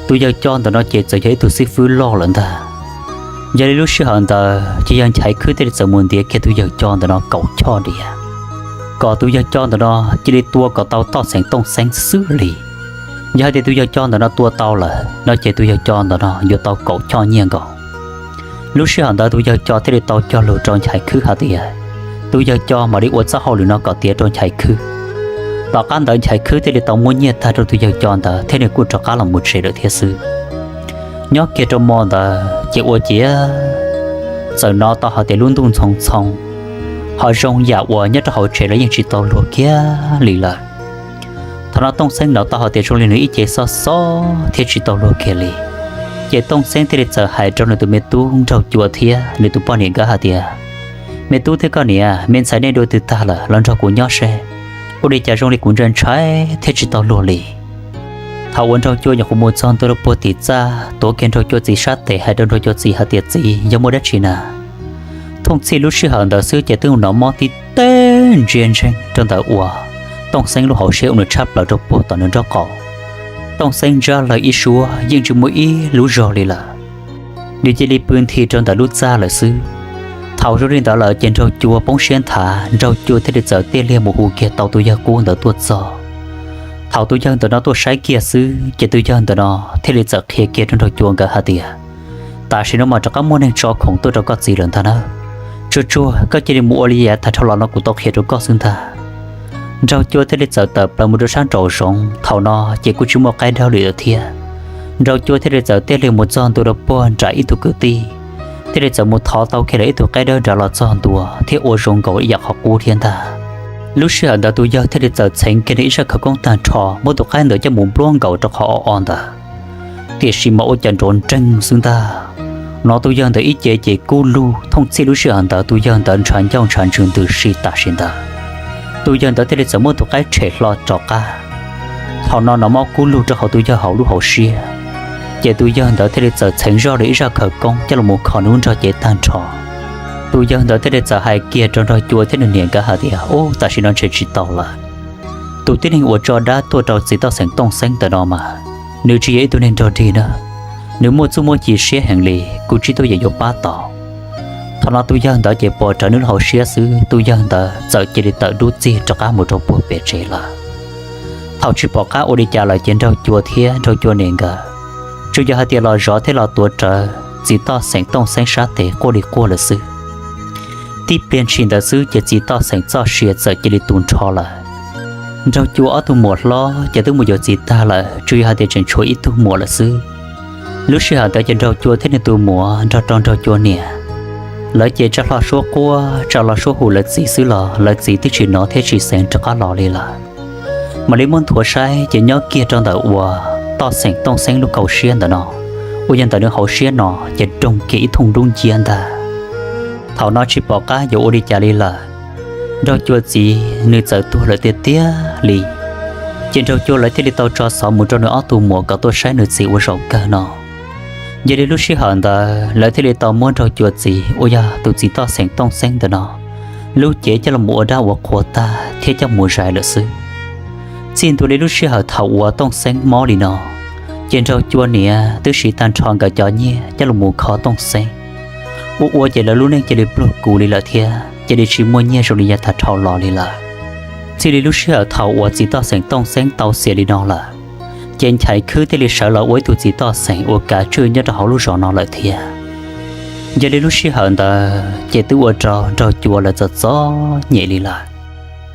Tus yawg co ntawm no ces txawm yog ib tug xib fwb loj lawm ntag. Yog li lub sij hawm ntawd ces yawg Nchaiv Khwb thiaj li txawm mus ntiav kiag tus yawg co ntawm no kaum choj diam, kom tus yawg co ntawm no cia li tua kom tau Toj Xeem Tooj Xeeb xwb li. Yog hais tias tus yawg co ntawm no tua tau lawm no ces tus yawg co ntawm no yuav tau kaum choj nyiaj nkaus. Lub sij hawm ntawd tus yawg co thiaj li tau cog lus rau Nchaiv Khwb hais tias, tus yawg co mam li ua txoj hauj lwm no kom tiav rau Nchaiv Khwb. Tom qab ntawd Nchaiv Khwb thiaj li tau muab nyiaj tag rau tus yawg co ntawd thiab nws kuj rov qab los mus tsev lawm thiab xwb. Nyob kiag rau hmo ntawd ces ua ciav txawm hnov tau hais tias lub ntuj ntxhoo ntxhoo, ho zoo yam uas nyob rau hauv tsev los yeej tsis tau luag kiag li lawm. Thaum no Tooj Xeeb hnov tau hais tias zoo li nws ib ce xob xob thiab tsis tau luag kiag li. Ces Tooj Xeeb thiaj li txawm hais rau nws tus me tub Nraug Cua thiab nws tus poj niam nkawd hais tias, Me tub thiab koj niam, me ntxhais nej dua twg tag lawm los nrog kuv nyob seb, ua li cas zoo li kuv ntshai ntshai thiab tsis tau luag li. Thaum uas Nraug Cua nyuam qhuav mus txog ntua rau puag tim txaj, tuav kiag Nraug Cua txiv sab tes hais rau Nraug Cua txiv hais tias, Txiv, yog muaj dab tsi na? Thooj txhij lub sij hawm ntawd xwb ces twb hnov mob tib teg ntsia ntseeg rau ntawm uas Tooj Xeeb lub hauv siab uas nws tshab plaws rau puag tom nws nraub qaum. Tooj Xeeb ntsab lawg ib suab yeej tsis muaj ib lub zog li lawm. Nws cia li pw nthi rau ntawm lub txaj lawm xwb. Thaum zoo li ntawd lawm ces Nraug Cua poob siab nthav, Nraug Cua thiaj li txawm tiaj liag mus hu kiag tau tus yawg qub ntawd tuaj txog. Thaum tus yawg ntawm no tuaj saib kiag xwb ces tus yawg ntawm no thiaj li txawm qhia kiag rau Nraug Cua nkawd hais tias, Tam sim no mas rov qab muaj neeg tso khoom tuaj rau koj txiv lawm ntag na. Tsuag tsuag koj cia li mus ua li yav tag dhau los no kuv tau qhia rau koj xwb ntag. Nraug Cua thiaj li txawm tawm plaws mus rau sab nraum zoov, thaum no ces kuj tsis muaj qaib dawb li lawm thiab. Nraug Cua thiaj li txawm tiaj liag mus txog ntua rau puag nram ib tug kwv tij, thiaj li txawm mus thov tau kiag lawm ib tug qaib dawb nrad los txog ntua thiab ua zoo nkaus ib yam qhov qub thiab ntag. Lub sij hawm ntawd tus yawg thiaj li txawm txheev kiag nws ib zaj khawv koob tag nrho muab tus qaib ntawd coj mus npluab nkaus rau qhov o o ntawd. Tiam sis mas ua cas nrov nreeg xwb ntag. Hnov tus yawg ntawd ib ce ces kub lug, thooj txhij lub sij hawm ntawd tus yawg ntawd ntshav ncauj ntshav ntsws ntws si tam sim ntawd. Tus yawg ntawd thiaj li txawm muab tus qaib tshem hlo rov qab. Thaum no hnov mob kub lug rau hauv tus yawg hauv lub hauv siab, ces tus yawg ntawd thiaj li txawm txheev zoj li ib zaj khawv koob coj los mus kho nws lub nrog cev tag nrho. Tus yawg ntawd thiaj li txawm hais kiag rau Nraug Cua thiab nws niam nkawd hais tias, Ub, tam sim no ntshe tsis tau lawm. Tus tib neeg uas tso dab tuaj rau txiv toj xeem Tooj Xeeb ntawm no mas, nws tsis yog ib tug neeg nrog dig na. Nws muaj txuj muaj ci siab heev li, kuv tsis tuaj yam yuav pab tau. Thaum no tus yawg ntawd ces pom rawv nws lub hauv siab xwb, tus yawg ntawd txawm cia li tawm dub txig rov qab mus rau puag pem tsev lawm. Thaum tsis pom qab ua li cas lawm ces Nraug Cua thiab Nraug Cua niam nkawd tsuas yog hais tias los zov thiab los tuav rawv txiv toj xeem Tooj Xeeb sab tes quaj li quaj lawm xwb. Tib pliag ntshis ntawd xwb ces txiv toj xeem txoj sia txawm cia li tu nrho lawm. Nraug Cua ob tug muam hlob ces twb mus yuav txiv tag lawm, tsuas yog hais tias tseem tshuav ib tug muam lawm xwb. Lub sij hawm ntawd ces Nraug Cua thiab nws tus muam nrog rau Nraug Cua niam, lawv ces tsa hlo suab quaj tsa hlo suab hu lawv txiv xwb los lawv txiv twb tsis hnov thiab tsis xeev rov qab los li lawm. Mam li muab nthuav saib ces nyob kiag rau ntawm uas toj xeem Tooj Xeeb lub kaum siab ntawm no, uas yog ntawm nws hauv siab no ces doog kiag ib thooj dub nciab ntag. Thaum no tsis pom qab yuav ua li cas li lawm, Nraug Cua txiv nws txawm tuag lawm tiag tiag li. Ces Nraug Cua lawv thiaj li tau tso xov mus rau nws ob tug muam kom tuaj saib nws txiv ua zaum kawg no. Yog li lub sij hawm ntawd lawv thiaj li tau muab Nraug Cua txiv uas yog tus txiv toj xeem Tooj Xeeb ntawm no lub cev coj los ua dab ua qhua tag thiab coj mus zais lawm xwb. Txij ntua li lub sij hawm thaum uas Tooj Xeeb mob li no, ces Nraug Cua niam twb siv tag nrho nkawd cov nyiaj coj los mus kho Tooj Xeeb. Ua ua ces lawv lub neej cia li pluag kuv li lawm thiab cia li tsis muaj nyiaj zoo li yav tag dhau los li lawm. Txij li lub sij hawm thaum uas txiv toj xeem Tooj Xeeb tau xiam li no lawm, ces Nchaiv Khwb thiaj li sawv los ua ib tug txiv toj xeem uas kav tswj nyob rau hauv lub zos no lawm thiab. Yog li lub sij hawm ntawd ces twb ua rau Nraug Cua lawv txom txom nyem li lawm.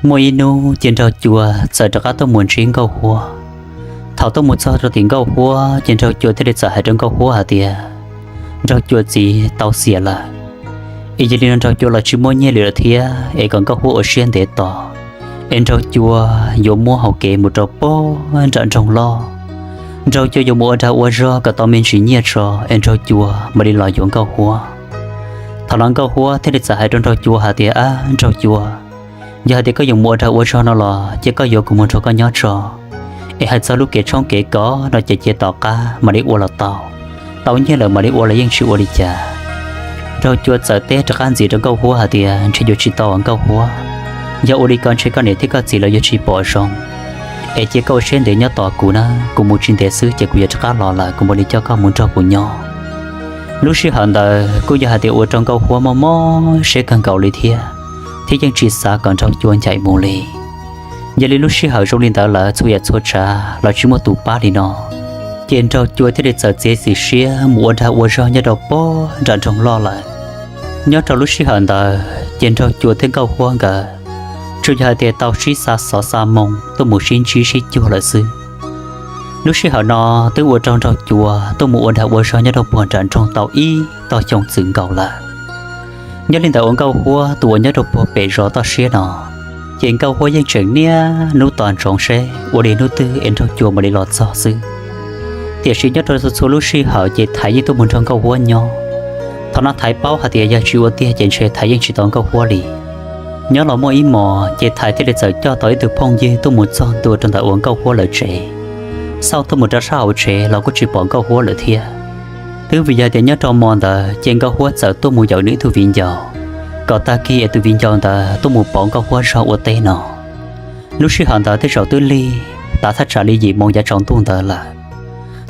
Muaj ib hnub ces Nraug Cua txawm rov qab tuaj mus ntsib Nkauj Huab. Thaum tuaj mus txog rau tim Nkauj Huab ces Nraug Cua thiaj li txawm hais rau Nkauj Huab hais tias, Nraug Cua txiv tau xiam lawm, es yog li no Nraug Cua los tsis muaj nyiaj li lawm thiab, es kom Nkauj Huab ua siab ntev tos, es Nraug Cua yuav muab hau kev mus rau puag nram nroog loj. Nraug Cua yuav mus ua dag ua zog kom tau me ntsis nyiaj tso es Nraug Cua mam li los yuav Nkauj Huab. Thaum no Nkauj Huab thiaj li txawm hais rau Nraug Cua hais tias, Ab Nraug Cua, yog hais tias koj yuav mus ua dag ua zog no los ces koj yuav kuv mus nrog koj nyob tso, es hais txog lub kev tshoob kev kos no ces cia tom qab mam li ua los tau, tau nyiaj lawm mam li ua los yeej tsis ua li cas. Nraug Cua txawm teb rov qab ntxiv rau Nkauj Huab hais tias, Ntshe yuav tsis tau Nkauj Huab, yog ua li ko ntshe koj niam thiab koj txiv lawv yuav tsis pom zoo, es cia koj ua siab ntev nyob tos kuv na, kuv mus tsis ntev xwb ces kuv yuav rov qab los lawm kuv mam li coj koj mus nrog kuv nyob. Lub sij hawm ntawd kuj yog hais tias ua rau Nkauj Huab mob mob siab kawg nkaus li thiab, thiab yeej tsis xav kom Nraug Cua ncaim mus li. Yog li lub sij hawm zoo li ntawd lawm txhua yam txhua tsav los tsis muaj tus pab li no, ces Nraug Cua thiaj li txawm txiav txim siab mus ua dag ua zog nyob rau puag nram nroog loj lawm. Nyob rau lub sij hawm ntawd ces Nraug Cua thiab Nkauj Huab nkawd tsuas yog hais tias tau sib xa xov xa moo tuaj mus sib ntsib sib cuag lawm xwb. Lub sij hawm no twb ua rau Nraug Cua tuaj mus ua dag ua zog nyob rau puag nram nroog tau ib tog xyoo txwm nkaus lawm. Nyob li ntawd uas Nkauj Huab tus uas nyob rau puag pem zos toj siab no, ces Nkauj Huab yeej tseem niaj hnub tos ntsoov seb ua li hnub twg es Nraug Cua mam li los txog xwb. Tiam sis nyob rau txhua txhua lub sij hawm ces Thaiv yeej tuaj mus nrog Nkauj Huab nyob. Thaum no Thaiv paub hais tias yog tsis ua tiag ces ntshe Thaiv yeej tsis tau Nkauj Huab li. Nyob los muaj ib hmos ces Thaiv thiaj li txawm coj tau ib tug phooj ywg tuaj mus txog ntua rau ntawm uas Nkauj Huab lawv tsev. Xauj tuaj mus rau sab hauv tsev los kuj tsis pom Nkauj Huab lawm thiab. Twb vim yog tias nyob rau hmo ntawd ces Nkauj Huab txawm tuaj mus yaum nws ib tug viv ncaus, kom tag kis es tus viv ncaus ntawd tuaj mus pauv Nkauj Huab zog ua teb no. Lub sij hawm ntawd tej zaum twb lig tav thaj tsam li yim moo yav tsaus ntuj ntawd lawm.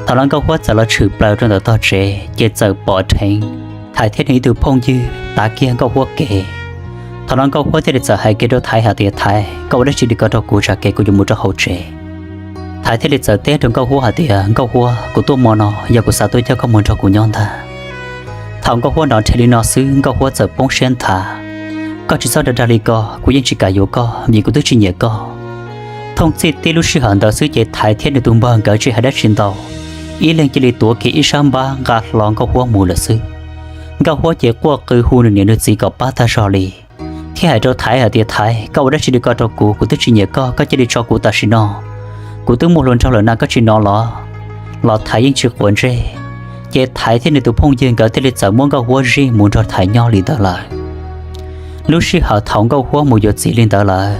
Thaum no Nkauj Huab txawm los tshwm plaws rau ntawm tog tsev ces txawm pom dheev Thaiv thiab nws ib tug phooj ywg tav kiag Nkauj Huab kev. Thaum no Nkauj Huab thiaj li txawm hais kiag rau Thaiv hais tias, Thaiv, koj ua dab tsi li ko rau kuv, tsam kev kuv yuav mus rau hauv tsev. Thaiv thiaj li txawm teb rau Nkauj Huab hais tias, Nkauj Huab, kuv tuaj hmo no yog kuv xav tuaj coj koj mus nrog kuv nyob ntag. Thaum Nkauj Huab hnov nrhe li no xwb Nkauj Huab txawm poob siab nthav, Koj tsis txhob dag dag li ko, kuv yeej tsis kam yuav koj vim kuv twb tsis nyiam koj. Thooj txij tib lub sij hawm ntawd xwb ces Thaiv thiab nws tus npawg nkawd tsis hais dab tsi ntau, ib leeg cia li tuav kiag ib sab npab nqa hlo Nkauj Huab mus lawm xwb. Nkauj Huab ces quaj qw hu nws niam nws txiv kom pab tag zog li, thiab hais rau Thaiv hais tias, Thaiv, koj ua dab tsi li ko rau kuv, kuv twb tsis nyiam koj, koj cia li tso kuv tam sim no, kuv twb muaj hluas nraug lawm na, koj tsis hnov los? Los Thaiv yeej tsis quav ntsej. Ces Thaiv thiab nws tus phooj ywg nkawd thiaj li txawm muab Nkauj Huab zij mus nrog Thaiv nyob li ntawd lawm. Lub sij hawm thaum Nkauj Huab mus yuav txiv li ntawd lawm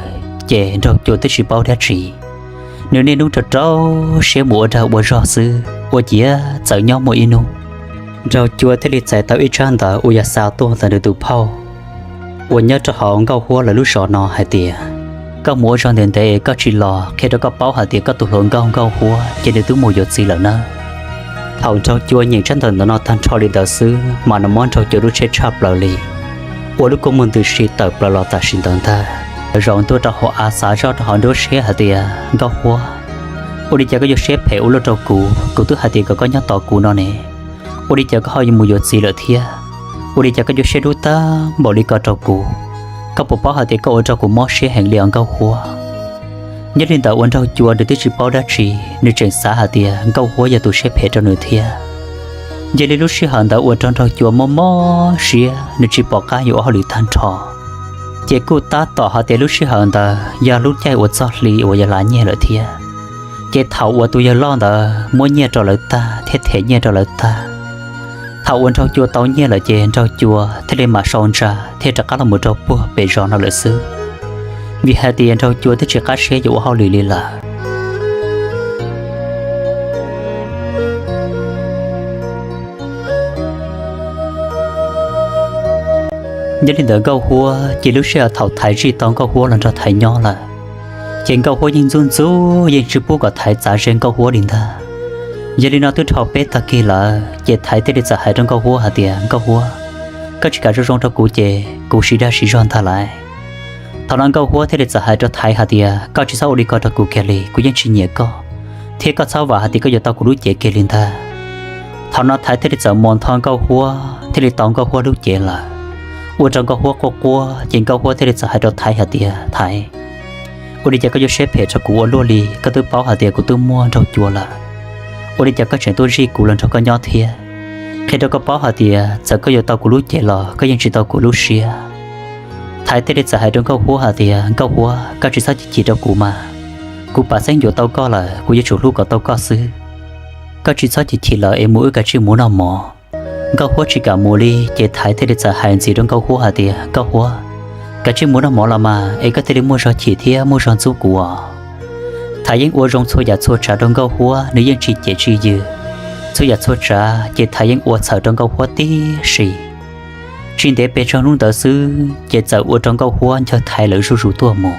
ces Nraug Cua twb tsis paub dab tsi. Nws niaj hnub rau rau siab mus ua dag ua zog xwb, ua ciav txawm nyob muaj ib hnub, Nraug Cua thiaj li txais tau ib tsab ntawv uas yog xa tuaj ntawm nws tus phauj uas nyob rau hauv Nkauj Huab lawv lub zos no hais tias, Koj mus ua zog ntev ntev es koj tsis los, qhia rau koj paub hais tias koj tus hluas nkauj Nkauj Huab ces nws twb mus yuav txiv lawm nawb. Thaum Nraug Cua nyeem tsab ntawv ntawm no tag nrho li ntawd xwb mas nws mob Nraug Cua lub siab tshaj plaws li. Ua lub kua muag ntws si tawm plaws los tam sim ntawd ntag. Zaum ntua rau hauv av xav zoj rau hauv nruab siab hais tias, Nkauj Huab, ua li cas koj yuav siab phem ua luaj rau kuv? Kuv twb hais tias kom koj nyob tos kuv no ne, ua li cas koj ho yuav mus yuav txiv lawm thiab? Ua li cas koj yuav siab dub tag npaum li ko rau kuv? Koj puas paub hais tias koj ua rau kuv mob siab heev li os Nkauj Huab? Nyob li ntawd uas Nraug Cua nws twb tsis paub dab tsi, nws tseem xav hais tias Nkauj Huab yog tus siab phem rau nws thiab. Yog li lub sij hawm ntawd ua rau Nraug Cua mob mob siab, nws tsis pom qab yuav ua hauj lwm tag nrho. Ces kuj tab tom hais tias lub sij hawm ntawd yog lub caij uas txog hli uas yog lav nyiaj lawm thiab. Ces thaum uas tus yawg loj ntawd muab nyiaj rau lawv tag thiab them nyiaj rau lawv tag, thaum uas Nraug Cua tau nyiaj lawm ces Nraug Cua thiaj li mam sau ntsa thiaj rov qab los mus rau puag pem zos no lawm xwb, vim hais tias Nraug Cua twb tsis qab siab yuav ua hauj lwm li lawm. Nyob li ntawd Nkauj Huab ces lub sij hawm thaum Thaiv zij tau Nkauj Huab los nrog Thaiv nyob lawm, ces Nkauj Huab yeej ntxub ntxub yeej tsis pub kom Thaiv txav ze Nkauj Huab li ntag. Yog li no twb dhau peb tag kis lawm ces Thaiv thiaj li txawm hais rau Nkauj Huab hais tias, Nkauj Huab, koj tsis kam zoo zoo rau kuv ces kuv siv dag siv zog ntag lauj. Thaum no Nkauj Huab thiaj li txawm hais rau Thaiv hais tias, Koj tsis txhob ua li ko rau kuv kiag li, kuv yeej tsis nyiam koj, thiab koj txhob vam hais tias koj yuav tau kuv lub cev kiag li ntag. Thaum no Thaiv thiaj li txawm mos ntho Nkauj Huab thiaj li tau Nkauj Huab lub cev lawm, ua rau Nkauj Huab quaj quaj ces Nkauj Huab thiaj li txawm hais rau Thaiv hais tias, Thaiv, ua li cas koj yuav siab phem rau kuv ua luaj li? Koj twb paub hais tias kuv twb muaj Nraug Cua lawm, ua li cas koj tseem tuaj zij kuv los nrog koj nyob thiab? Qhia rau koj paub hais tias txawm koj yuav tau kuv lub cev los koj yeej tsis tau kuv lub siab. Thaiv thiaj li txawm hais rau Nkauj Huab hais tias, Nkauj Huab, koj tsis txhob chim chim rau kuv mas, kuv pam xeeb yuav tau koj lawm kuv yuav tsum hlub kom tau koj xwb. Koj tsis txhob chim chim lawm es mus wb kav tsij mus noj mov. Nkauj Huab tsis kam mus li ces Thaiv thiaj li txawm hais ntxiv rau Nkauj Huab hais tias, Nkauj Huab, kav tsij mus noj mov los mas es koj thiaj li muaj zog chim thiab muaj zog ntxub kuv os. Thaiv yeej ua zoo txhua yam txhua tsav rau Nkauj Huab, nws yeej tsis cem tsis yws, txhua yam txhua tsav ces Thaiv yeej ua txhawm rau Nkauj Huab tib si. Tsis ntev pes tsawg hnub ntawd xwb ces txawm ua rau Nkauj Huab ncaws Thaiv lawv zuj zus tuaj mus.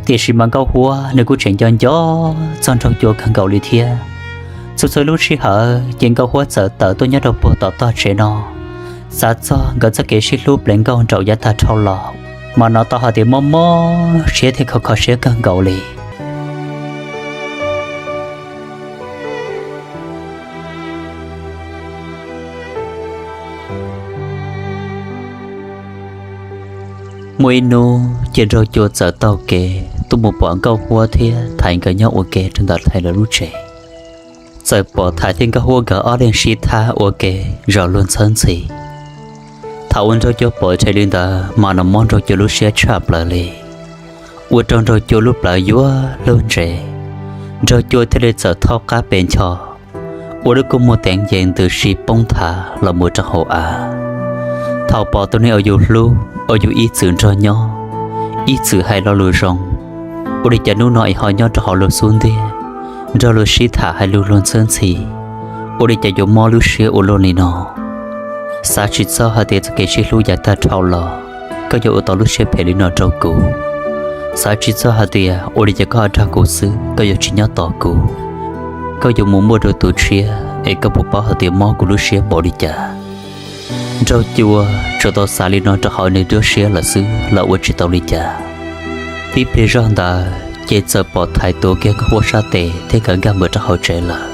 Tiam sis mas Nkauj Huab nws kuj tseem nco nco txog Nraug Cua kawg nkaus li thiab. Txhua txhua lub sij hawm ces Nkauj Huab txawm tawm tuaj nyob rau puag tom tog tsev no, xav txog nkawd txoj kev sib hlub pleev nkauj nraum yav tag dhau los, mas hnov tau hais tias mob mob siab thiab kho kho siab kawg nkaus li. Muaj ib hnub ces Nraug Cua txawm taug kev tuaj mus pom Nkauj Huab thiab Thaiv nkawd nyob ua ke rau ntawm Thaiv lawv lub tsev. Txawm pom Thaiv thiab Nkauj Huab nkawd ob leeg sib thab ua ke zov luag ntxhawb ntxhi. Thaum uas Nraug Cua pom dheev li ntawd mas nws mob Nraug Cua lub siab tshaj plaws li, ua rau Nraug Cua lub plawv yuav luag ntsev. Nraug Cua thiaj li txawm thaub qab pes ncho, ua lub kua muag teev yees ntws si poob nthav los mus rau hauv av. Thaum pom tus neeg uas yus hlub, uas yus ib txwm nrog nyob, ib txwm hais lo lus zoo, ua li cas hnub no es ho nyob rau hauv luag xub ntiag, nrog luag sib tham hais lus luag ntxhwb ntxhi, ua li cas yuav mob lub siab ua luaj li no? Xav tsis txog hais tias txoj kev sib hlub yav tag dhau los, koj yuav ua tau lub siab phem li no rau kuv. Xav tsis txog hais tias ua li cas koj ho dag kuv xwb, koj yuav tsis nyob tos kuv, koj yuav mus muaj dua tus tshiab, es koj puas paub hais tias mob kuv lub siab npaum li cas? Nraug Cua tsuas tau xav li no rau hauv nws lub siab lawm xwb los ua tsis tau li cas. Tib pliag zog ntawd ces txawm pom Thaiv tuav kiag Nkauj Huab sab tes thiab nkawd nkag mus rau hauv tsev lawm.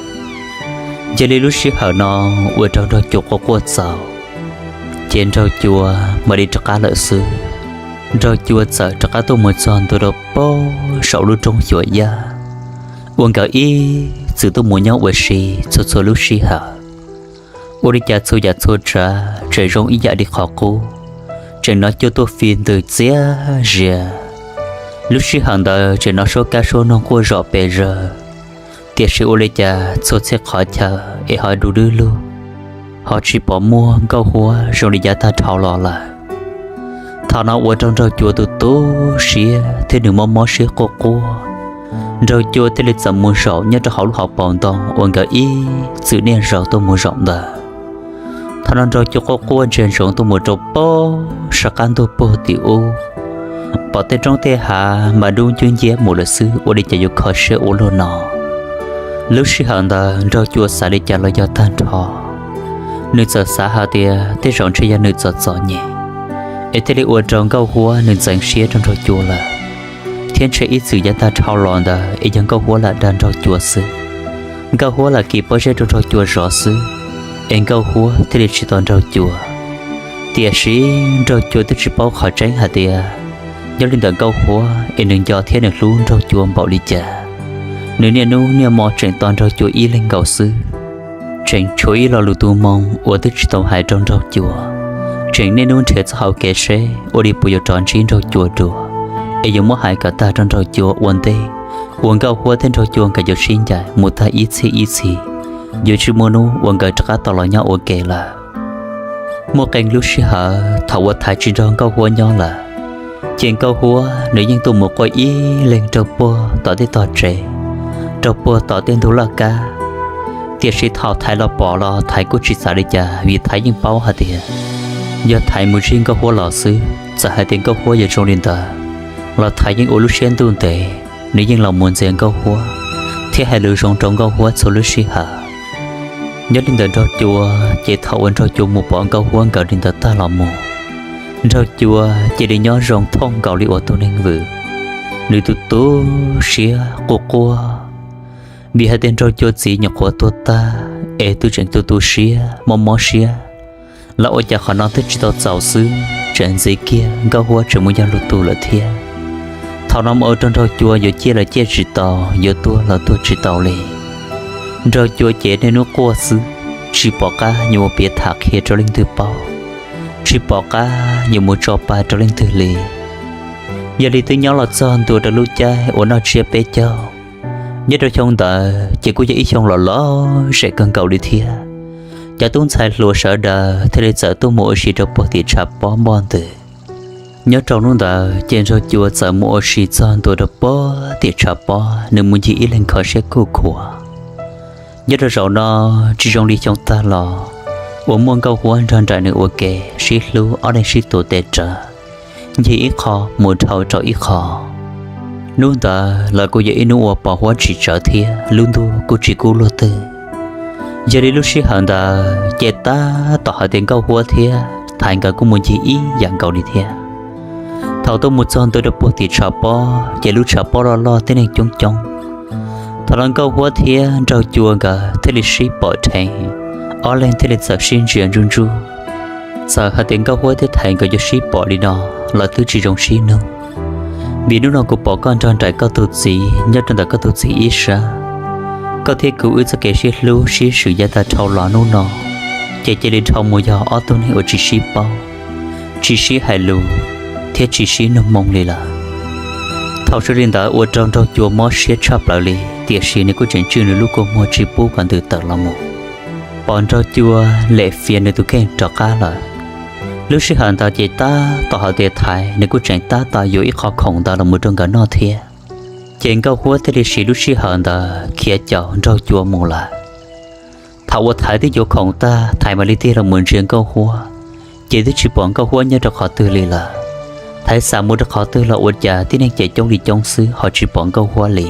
Yog li lub sij hawm no ua rau Nraug Cua quaj quaj txaus, ces Nraug Cua mam li rov qab lawm xwb. Nraug Cua txawm rov qab tuaj mus txog ntua rau pem saum lub roob xyuas yaj uas nkawd ib txwm tuaj mus nyob ua si txhua txhua lub sij hawm. Ua li cas txhua yam txhua tsav tseem zoo ib yam li qhov qub, tseem hnov cuaj tuaj fi ntws txias zias. Lub sij hawm ntawd tseem hnov suab kab suab noog quaj zom pes zaws, tiam sis ua li cas txhua txhia qhov chaw es ho du lub lug, ho tsis pom muaj Nkauj Huab zoo li yav tag dhau los lawm. Thaum no ua rau Nraug Cua tu tu siab thiab nws mob mob siab quaj quaj. Nraug Cua thiaj li txawm mus zaum nyob rau hauv lub hauv paus ntoo uas nkawd ib txwm niaj zaus tuaj mus zaum ntawd. Thaum no Nraug Cua quaj quaj ntsia ntsoov tuaj mus rau pem sab qab ntuj puag tim ub, pom tej roob tej hav mas dub ncwb nciab mus lawm xwb, ua li cas yuav kho siab ua luaj no? Lub sij hawm ntawd Nraug Cua xav li cas los yog tag nrho, nws txawm xav hais tias tej zaum ntshe yog nws txom txom nyem es thiaj li ua rau Nkauj Huab nws ntxeev siab rau Nraug Cua lawm, thiab ntshe ib txwm yav tag dhau los ntawd es yog Nkauj Huab lam dag Nraug Cua xwb. Nkauj Huab lam kis pob zeb rau Nraug Cua zov xwb, es Nkauj Huab thiaj li tsis tos Nraug Cua. Tiam sis Nraug Cua twb tsis paub qhov tseeb hais tias nyob li ntawm Nkauj Huab es nws nco thiab nws hlub Nraug Cua npaum li cas. Nws niaj hnub niaj hmo tseem tos Nraug Cua ib leeg nkaus xwb, tseem tshuav ib lo lus tu moo uas twb tsis tau hais rau Nraug Cua, tseem niaj hnub nrhiav txoj hau kev seb ua li puas yuav rov ntsib Nraug Cua dua, es yuav muab hais kom tag rau Nraug Cua ua ntej uas Nkauj Huab thiab Nraug Cua nkawd yuav sib ncaim mus tag ib txhij ib txhis, yuav tsis muaj hnub uas nkawd rov qab tau los nyob ua ke lawm. Muaj qee lub sij hawm thaum uas Thaiv tsis nrog Nkauj Huab nyob lawm, ces Nkauj Huab nws yeej tuaj mus quaj ib leeg rau puag tom tej tog tsev, rau puag tom tej ntug laj kab. Tiam sis thaum Thaiv los pom los Thaiv kuj tsis xav li cas, vim Thaiv yeej paub hais tias yog Thaiv mus ntsib Nkauj Huab los xwb, txawm hais tias Nkauj Huab yuav zoo li ntawd los Thaiv yeej ua lub siab ntuj ntev, nws yeej los mus ntxias Nkauj Huab thiab hais lus zoo rau Nkauj Huab txhua lub sij hawm. Nyob li ntawm Nraug Cua, ces thaum uas Nraug Cua mus pom Nkauj Huab nkawd li ntawd tag los mus, Nraug Cua cia li nyob zoo thooj nkaus li uas tus neeg vwm. Nws tu tu siab quaj quaj, vim hais tias Nraug Cua txiv nyuam qhuav tuag tag es twb tseem tu tu siab mob mob siab, los ua cas qhov no twb tsis tau txaus xwb tseem ntxiv kiag Nkauj Huab tseem mus yog lwm tus lawm thiab. Thaum no mas ua rau Nraug Cua yuav ciaj los ciaj tsis tau, yuav tuag los tuag tsis tau li. Nraug Cua ces niaj hnub quaj xwb, tsis pom qab yuav mus piav tham qhia rau leej twg paub, tsis pom qab yuav mus tso pa rau leej twg li. Yog li twb nyob los txog ntua rau lub caij uas noj tsiab peb caug. Nyob rau xyoo ntawd ces kuj yog ib xyoo los lom zem kawg nkaus li thiab. Cov tub ntxhais hluas sawv daws thiaj li txawm tuaj mus ua si rau puag tim tshav pob npoj ntws. Nyob rau hnub ntawd ces Nraug Cua txawm mus ua si txog ntua rau puag tim tshav pob, nws mus ncig ib leeg kho siab kuj khuav. Nyob rau zaum no tsis zoo li xyoo tag los uas muaj Nkauj Huab nrog nraim nws ua ke, sib hlub ob leeg sib tuav tes rawv, ncig ib qho mus dhau rau ib qho. Hnub ntawd los kuj yog ib hnub uas pos huab tsis tsawv thiab lub ntuj kuj tsis kub luaj twg. Yog li lub sij hawm ntawd ces tab tom hais tias Nkauj Huab thiab Thaiv nkawd kuj mus ncig ib yam nkaus li thiab. Thaum tuaj mus txog ntua rau puag tim tshav pob ces lub tshav pob loj loj tib neeg coob coob. Thaum no Nkauj Huab thiab Nraug Cua nkawd thiaj li sib pom dheev, ob leeg thiaj li txawm sib ntsia ntsuj ntsuj. Txawm hais tias Nkauj Huab thiab Thaiv nkawd yuav sib pom li no los twb tsis zoo sib nug, vim hnub no kuv pom koj nrog nraim koj tus txiv nyob rau ntawm koj tus txiv ib sab. Koj thiab kuv wb txoj kev sib hlub sib swm yav tag dhau los hnub no ces cia li dhau mus yog ob tug neeg uas tsis sib paub. tsis sib hais lus thiab tsis sib nug moo li lawm. Thaum sawv li ntawd ua rau Nraug Cua mob siab tshaj plaws li, tiam sis nws kuj tseem tswj nws lub kua muag tsis pub kom ntws tawm los mus. Pom Nraug Cua lem fiav nws tus kheej rov qab lawm. Lub sij hawm ntawd ces tab tom hais tias Thaiv nws kuj tseem tab tom yuav ib qho khoom ntawd los mus rau nkawd noj thiab. Ces Nkauj Huab thiaj li siv lub sij hawm ntawd khiav caum Nraug Cua mus lawm. Thaum uas Thaiv twb yuav khoom tag, Thaiv mam li tig los mus ntsia Nkauj Huab, ces twb tsis pom Nkauj Huab nyob rau qhov twg li lawm. Thaiv xav mus rau qhov twg los ua cas tib neeg ces coob li coob xwb ho tsis pom Nkauj Huab li.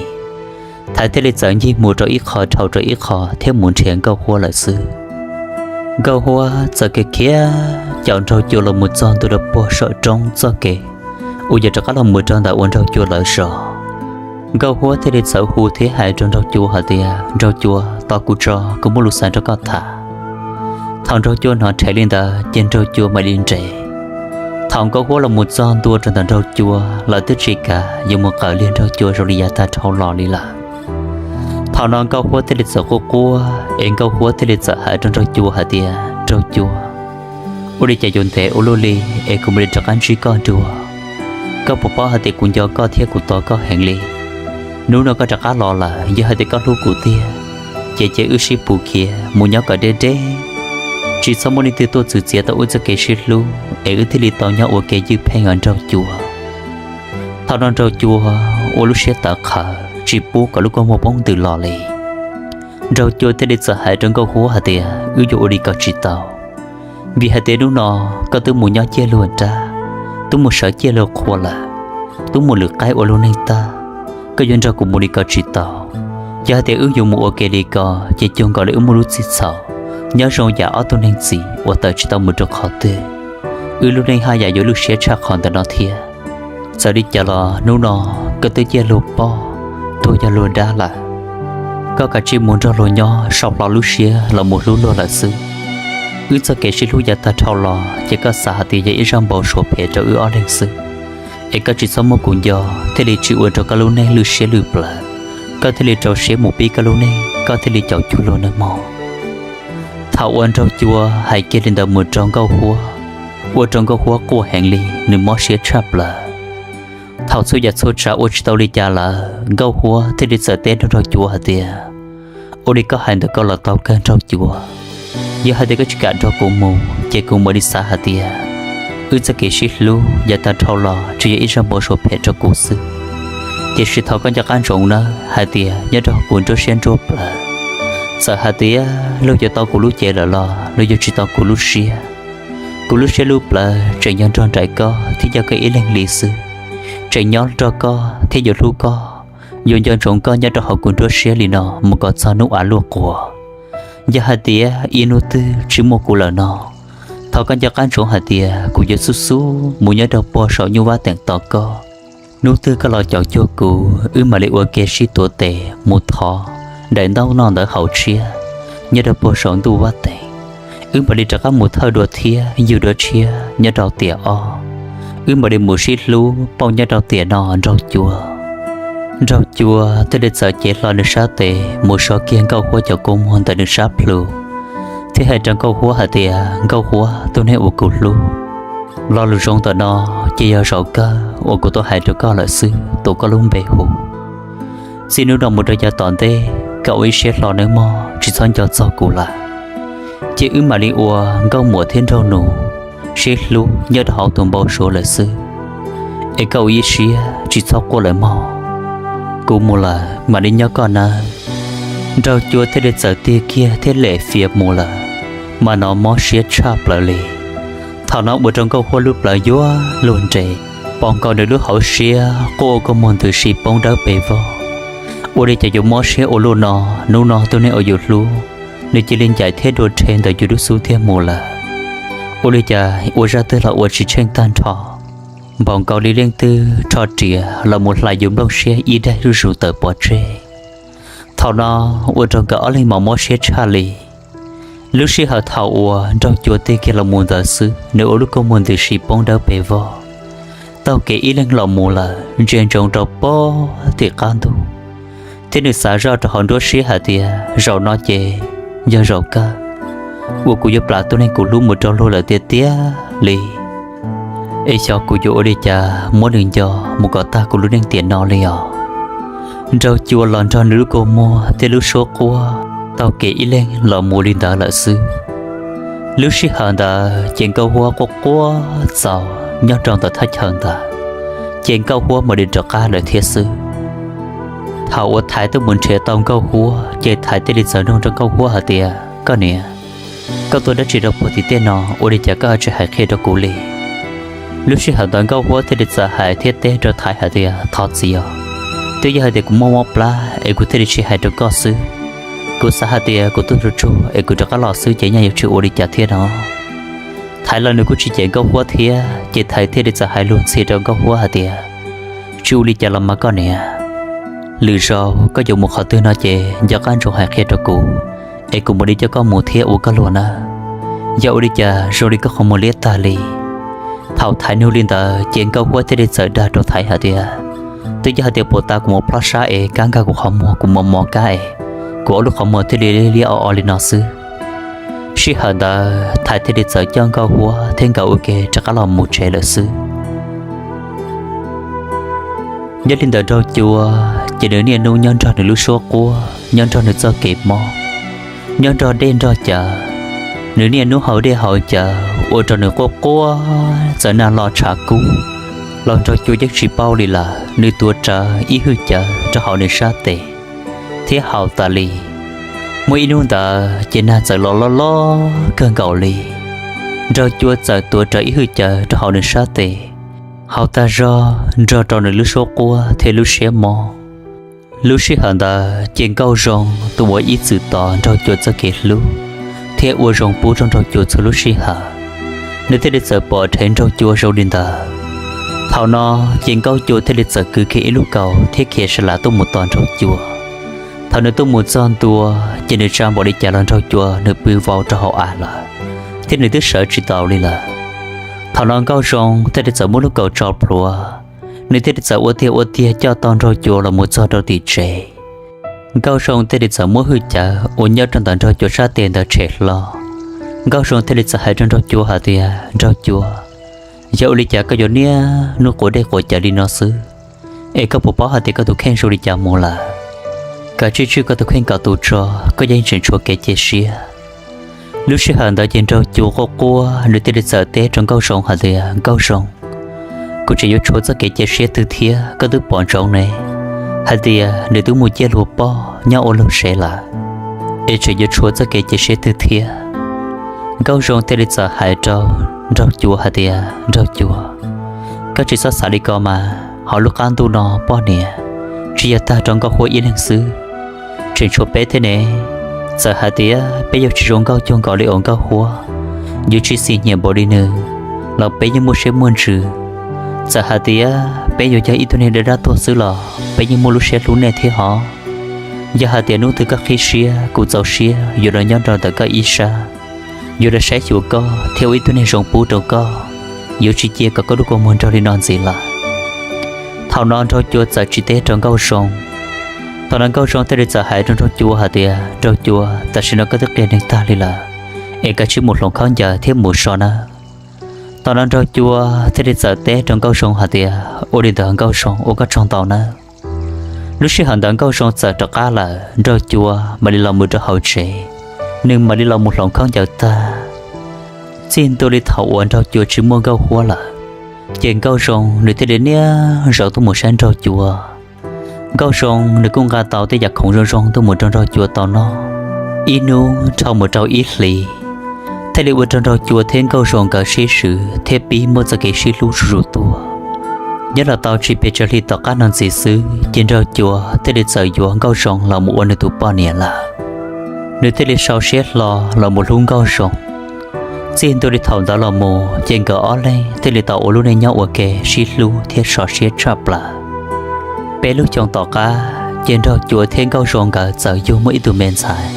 Thaiv thiaj li txawm ncig mus rau ib qho dhau rau ib qho thiab mus nrhiav Nkauj Huab lawm xwb. Nkauj Huab txawm khiav khiav caum Nraug Cua los mus txog ntua rau puag saum roob txoj kev uas yog rov qab los mus rau ntawm uas Nraug Cua lawv zos. Nkauj Huab thiaj li txawm hu thiab hais rau Nraug Cua hais tias, Nraug Cua, tos kuv tso, kuv muaj lus xav nrog koj tham. Thaum Nraug Cua hnov rhev li ntawd ces Nraug Cua mam li nres. Thaum Nkauj Huab los mus txog ntua rau ntawm Nraug Cua, lawv twb tsis kam yuav mus qawm liag Nraug Cua zoo li yav tag dhau los li lawm. Thaum no Nkauj Huab thiaj li txawm quaj quaj es Nkauj Huab thiaj li txawm hais rau Nraug Cua hais tias, Nraug Cua, ua li cas yuav ntev ua luaj li es kuv mam li rov qab ntsib koj dua. Koj puas paub hais tias kuv nco koj thiab kuv tos koj heev li. Hnub no koj rov qab los lawm, yog hais tias koj hlub kuv tiag, ces cia wb sib pus khiav mus nyob kom deb deb, tsis txhob muaj leej twg tuaj txwv txiav tau wb txoj kev sib hlub es wb thiaj li tau nyob ua ke ywj pheej os Nraug Cua. Thaum no Nraug Cua ua lub siab tawv qhawv tsis pub kom lub kua muag poob ntws los li. Nraug Cua thiaj li txawm hais rau Nkauj Huab hais tias, wb yuav ua li ko tsis tau, vim hais tias hnub no koj twb mus nyob ciaj luag nrab, twb mus sawv ciaj luag qhua lawm, twb mus lwm qaib ua lub neej tag, koj yuav nrog kuv mus li ko tsis tau. Yog hais tias wb yuav mus ua ke li ko ces cuag nkaus li wb muaj lub txim txhaum, nyob zoo yam ob tug neeg txiv uas tawm tsis tau mus rau qhov twg. Wb lub neej haj yam yuav lwj siab tshaj qhov ntawm no thiab. Txawm li cas los hnub no koj twb ciaj luag poj, tuag yog luag dab lawm, koj kav tsij mus nrog luag nyob sau hlo lub siab los mus hlub luag lawm xwb. Wb txoj kev sib hlub yav tag dhau los ces koj xav hais tias yog ib zaj npau suav phem rau wb ob leeg xwb, es koj tsis txhob muab kuv nco, thiaj li tsis ua rau koj lub neej lwj siab lwj plawv, koj thiaj li rau siab mus pib koj lub neej, koj thiaj li caum cuag luag nawb mog. Thaum uas Nraug Cua hais kiag li ntawd mus rau Nkauj Huab, ua rau Nkauj Huab quaj heev li, nws mob siab tshaj plaws. Thaum txhua yam txhua tsav ua tsis tau li cas lawm, Nkauj Huab thiaj li txawm teb rau Nraug Cua hais tias, ua li koj hais ntawm koj los tau kawg Nraug Cua. Yog hais tias koj tsis kam nrog kuv mus ces kuv mam li xav hais tias wb txoj kev sib hlub yav tag dhau los tsuas yog ib zaj npau suav phem rau kuv xwb. Tiam sis thov koj nco qab ntsoov nawb hais tias nyob rau kuv nruab siab nruab plawv, txawm hais tias luag yuav tau kuv lub cev lawm los luag yuav tsis tau kuv lub siab. Kuv lub siab lub plawv tseem yog nrog nraim koj thiab yog koj ib leeg li xwb. Tseem nyob nrog koj thiab yuav hlub koj, yuav nco ntsoov koj nyob rau hauv kuv nruab siab li no mus kom txog hnub av luaj quas. Yog hais tias ib hnub twg tsis muaj kuv lawm no, thov koj nco qab ntsoov hais tias kuv yuav xub xub mus nyob rau puag saum nyuj vab teem tos koj. Hnub twg koj los caum cuag kuv, wb mam li ua ke sib tuav tes mus thov daim ntaub no ntawd haus tshiab nyob rau puag saum ntuj vab teem. Wb mam li rov qab mus thawj dua thiab yug dua tshiab nyob rau tiam ob. Wb mam li mus sib hlub pauj nyob rau tiam no Nraug Cua. Nraug Cua thiaj li txawm cev hlo nws sab tes mus so kiag Nkauj Huab cov kua muag ntawm nws sab plhu, thiab hais rau Nkauj Huab hais tias, Nkauj Huab tus neeg uas kuv hlub, lo lus zoo ntawm no ces yog zaum kawg uas kuv tau hais rau koj lawm xwb, tuav koj lub npe hu. Txij hnub no mus rau yav tom ntej, koj ua ib siab hlo nawb mog, tsis txhob nco txog kuv lawm. Ces wb mam li ua nkauj muam thiab nraug nus, sib hlub nyob rau hauv tus npau suav lawm xwb. Es koj ua ib siab tsis txhob quaj lawm mog. Kuv mus lawm, mam li nyob koj nawb. Nraug Cua thiaj li txawm tig kiag thiab lem fiav mus lawm, mas no mob siab tshaj plaws li. Thaum no ua rau Nkauj Huab lub plawv yuav luag nres, pom nkaus nws lub hauv siab quaj ua kua muag ntws si poob dawb pes vog. Ua li cas yuav mob siab ua luaj no, hnub no tus neeg uas yus hlub, nws cia li ncaim thiab dua rhe ntawm yus lub xub ntiag mus lawm. Ua li cas ua zaj twg los ua tsis tsheej tag nrho, npaum nkaus li leej twg rho riam los mus hlais yus nplooj siab ib daig zuj zus tawm pov tseg. Thaum no ua rau nkawd ob leeg mas mob siab tshaj li. Lub sij hawm thaum uas Nraug Cua tig kiag los mus ntawd xwb, nws ua lub kua muag ntws si poob dawb pes vog, taug kev ib leeg los mus lawm, ntsia ntsoov rau pog tim qab ntug, thiab nws xav zoj rau hauv nruab siab hais tias, zaum no ces yog zaum kawg uas kuv yuav plam tus neeg kuv hlub mus rau luag lawm tiag tiag li. Es xyov kuv yuav ua li cas muab nws nco mus kom tag kuv lub neej tiam no li os. Nraug Cua los nrog nws lub kua muag thiab lub suab quab taug kev ib leeg los mus li ntawd lawm xwb. Lub sij hawm ntawd ces Nkauj Huab quaj quaj txaus nyob rau ntawm thaj chaw ntawd, ces Nkauj Huab mam li rov qab lawm thiab xwb. Thaum uas Thaiv tuaj mus nrhiav tau Nkauj Huab ces Thaiv thiaj li txawm nug rau Nkauj Huab hais tias, Koj niam, koj tuaj dab tsi rau puag tim tej no, ua li cas koj ho tsis hais qhia rau kuv li? Lub sij hawm ntawd Nkauj Huab thiaj li txawm hais thiab teb rau Thaiv hais tias, Thov txim os, twb yog hais tias kuv muaj mob plab es kuv thiaj li tsis hais rau koj xwb. Kuv xav hais tias kuv tuaj tsuag tsuag es kuv rov qab los xwb ces nyaj yuav tsis ua li cas thiab no. Thaiv los nws kuj tsis cem Nkauj Huab thiab, ces Thaiv thiaj li txawm hais lus ntxhi rau Nkauj Huab hais tias, Tsis ua li cas los mas koj niam, lwm zaus koj yuav mus qhov twg no ces nco qab ntsoov hais qhia rau kuv, es kuv mam li coj koj mus thiab ua koj luag nawb. Yog ua li cas zoo li koj qhov muag liab tag li? Thaum Thaiv nug li ntawd ces Nkauj Huab thiaj li txawm dag rau Thaiv hais tias, Twb yog hais tias puag ta kuv mus plob sab es kab nkag kuv qhov muag kuv mos mos kab es kuv ob lub qhov muag thiaj li liab o o li no xwb. Sij hawm ntawd Thaiv thiaj li txawm coj Nkauj Huab thiab nkawd ua ke rov qab los mus tsev lawm xwb. Nyob li ntawd Nraug Cua ces nws niaj hnub nyob nrog nws lub suab quab, nyob nrog nws txoj kev mob, nyob nrog dej nrog cawv. Nws niaj hnub haus dej haus cawv ua rau nws quaj quaj txawm nag los tshav kub, los Nraug Cua yeej tsis paub li lawm. Nws tuav rawv ib hwj cawv rau hauv nws sab tes thiab haus tas li. Muaj ib hnub ntawd ces nag txawm los loj loj kawg nkaus li. Nraug Cua txawm tuav rawv ib hwj cawv rau hauv nws sab tes, haus tag zog nrog rau nws lub suab quab thiab lub siab mob. Lub sij hawm ntawd ces Nkauj Zoo tus uas ib txwm tos Nraug Cua txoj kev hlub thiab ua zoo pub rau Nraug Cua txhua lub sij hawm, nws thiaj li txawm pom dheev Nraug Cua zoo li ntawd. Thaum no ces Nkauj Cua thiaj li txawm kwv kiag ib lub kaus thiab khiav sa las tuaj mus tos Nraug Cua. Thaum nws tuaj mus txog ntua ces nws tsa npaum li cas los Nraug Cua nws pw vau rau hauv av lawm, thiab nws twb sawv tsis tau li lawm. Thaum no Nkauj Zoo thiaj li txawm muab lub kaus tso plhuav, nws thiaj li txawm ua tiag ua tiag coj tau Nraug Cua los mus txog rau tim tsev. Nkauj Zoo thiaj li txawm muab hwj cawv uas nyob rau ntawm Nraug Cua sab tes ntawd tshem hlo. Nkauj Zoo thiaj li txawm hais rau Nraug Cua hais tias, Nraug Cua, yog ua li cas koj yuav niaj hnub quav dej quav cawv li no xwb? Es koj puas paub hais tias koj tus kheej zoo li cas mus lawm? Kav tsij tswj koj tus kheej kom tus tso, koj yeej tseem tshuav kev cia siab. Lub sij hawm ntawd ces Nraug Cua quaj quaj, nws thiaj li txawm teb rau Nkauj Zoo hais tias, Nkauj Zoo, kuv tseem yuav tshuav txoj kev cia siab twg thiab? Koj twb pom ntsoov ne, hais tias nws twb mus ciaj luag poj nyob ua luag sev lawm, es tseem yuav tshuav txoj kev cia siab twg thiab? Nkauj Zoo thiaj li txawm hais rau Nraug Cua hais tias, Nraug Cua, koj tsis txhob xav li ko mas, hauv lub qab ntuj no poj niam tsis yog tag rau Nkauj Huab ib leeg xwb, tseem tshuav peb thiab ne. Txawm hais tias peb yuav tsis zoo nkauj cuag nkaus li uas Nkauj Huab, yuav tsis xis nyiam npaum li nws, los peb yeej muaj siab muaj ntsws. Txawm hais tias peb yuav yog ib tug neeg dab dab tuag xwb los peb yeej muaj lub siab hlub nej thiab hov. Yog hais tias hnub twg koj qhib siab kuv txaus siab yuav los nyob rau ntawm koj ib sab, yuav los saib xyuas koj thiab ua ib tug neeg zoo pub rau koj, yuav tsis cia kom koj lub kua muag nrog li no ntxiv lawm. Thaum no Nraug Cua txawm tsis teb rau Nkauj Zoo. Thaum no Nkauj Zoo thiaj li txawm hais rau Nraug Cua hais tias, Nraug Cua, tam sim no koj twb qia neeg tag li lawm, es kav tsij mus hloov khaub ncaws thiab mus so nawb. Thaum no Nraug Cua thiaj li txawm teb rau Nkauj Zoo hais tias, Ua li ntawd Nkauj Zoo, ua koj tsaug ntau nawb. Lub sij hawm ntawd Nkauj Zoo txawm rov qab lawm, Nraug Cua mam li los mus rau hauv tsev, nws mam li los mus hloov khaub ncaws tag. Txij ntua li thaum uas Nraug Cua tsis muaj Nkauj Huab lawm, ces Nkauj Zoo nws thiaj li niaj zaus tuaj mus saib Nraug Cua. Nkauj Zoo nws kuj nqa tau tej yam khoom zoo zoo tuaj mus rau Nraug Cua tau noj, ib hnub dhau mus rau ib hlis, thiaj li ua rau Nraug Cua thiab Nkauj Zoo nkawd sib swm thiab pib muaj txoj kev sib hlub zuj zus tuaj. Nyob los tau tsis pes tsawg hli tom qab no ntxiv xwb ces Nraug Cua thiaj li txawm yuav Nkauj Zoo los mus ua nws tus poj niam lawm. Nws thiaj li sau siab hlo los mus hlub Nkauj Zoo. Txij ntua li thaum ntawd los mus ces nkawd ob leeg thiaj li tau ua lub neej nyob ua ke sib hlub thiab so siab tshaj plaws. Peb lub xyoo tom qab ces Nraug Cua thiab Nkauj Zoo nkawd txawm yug muaj ib tug me ntxhais,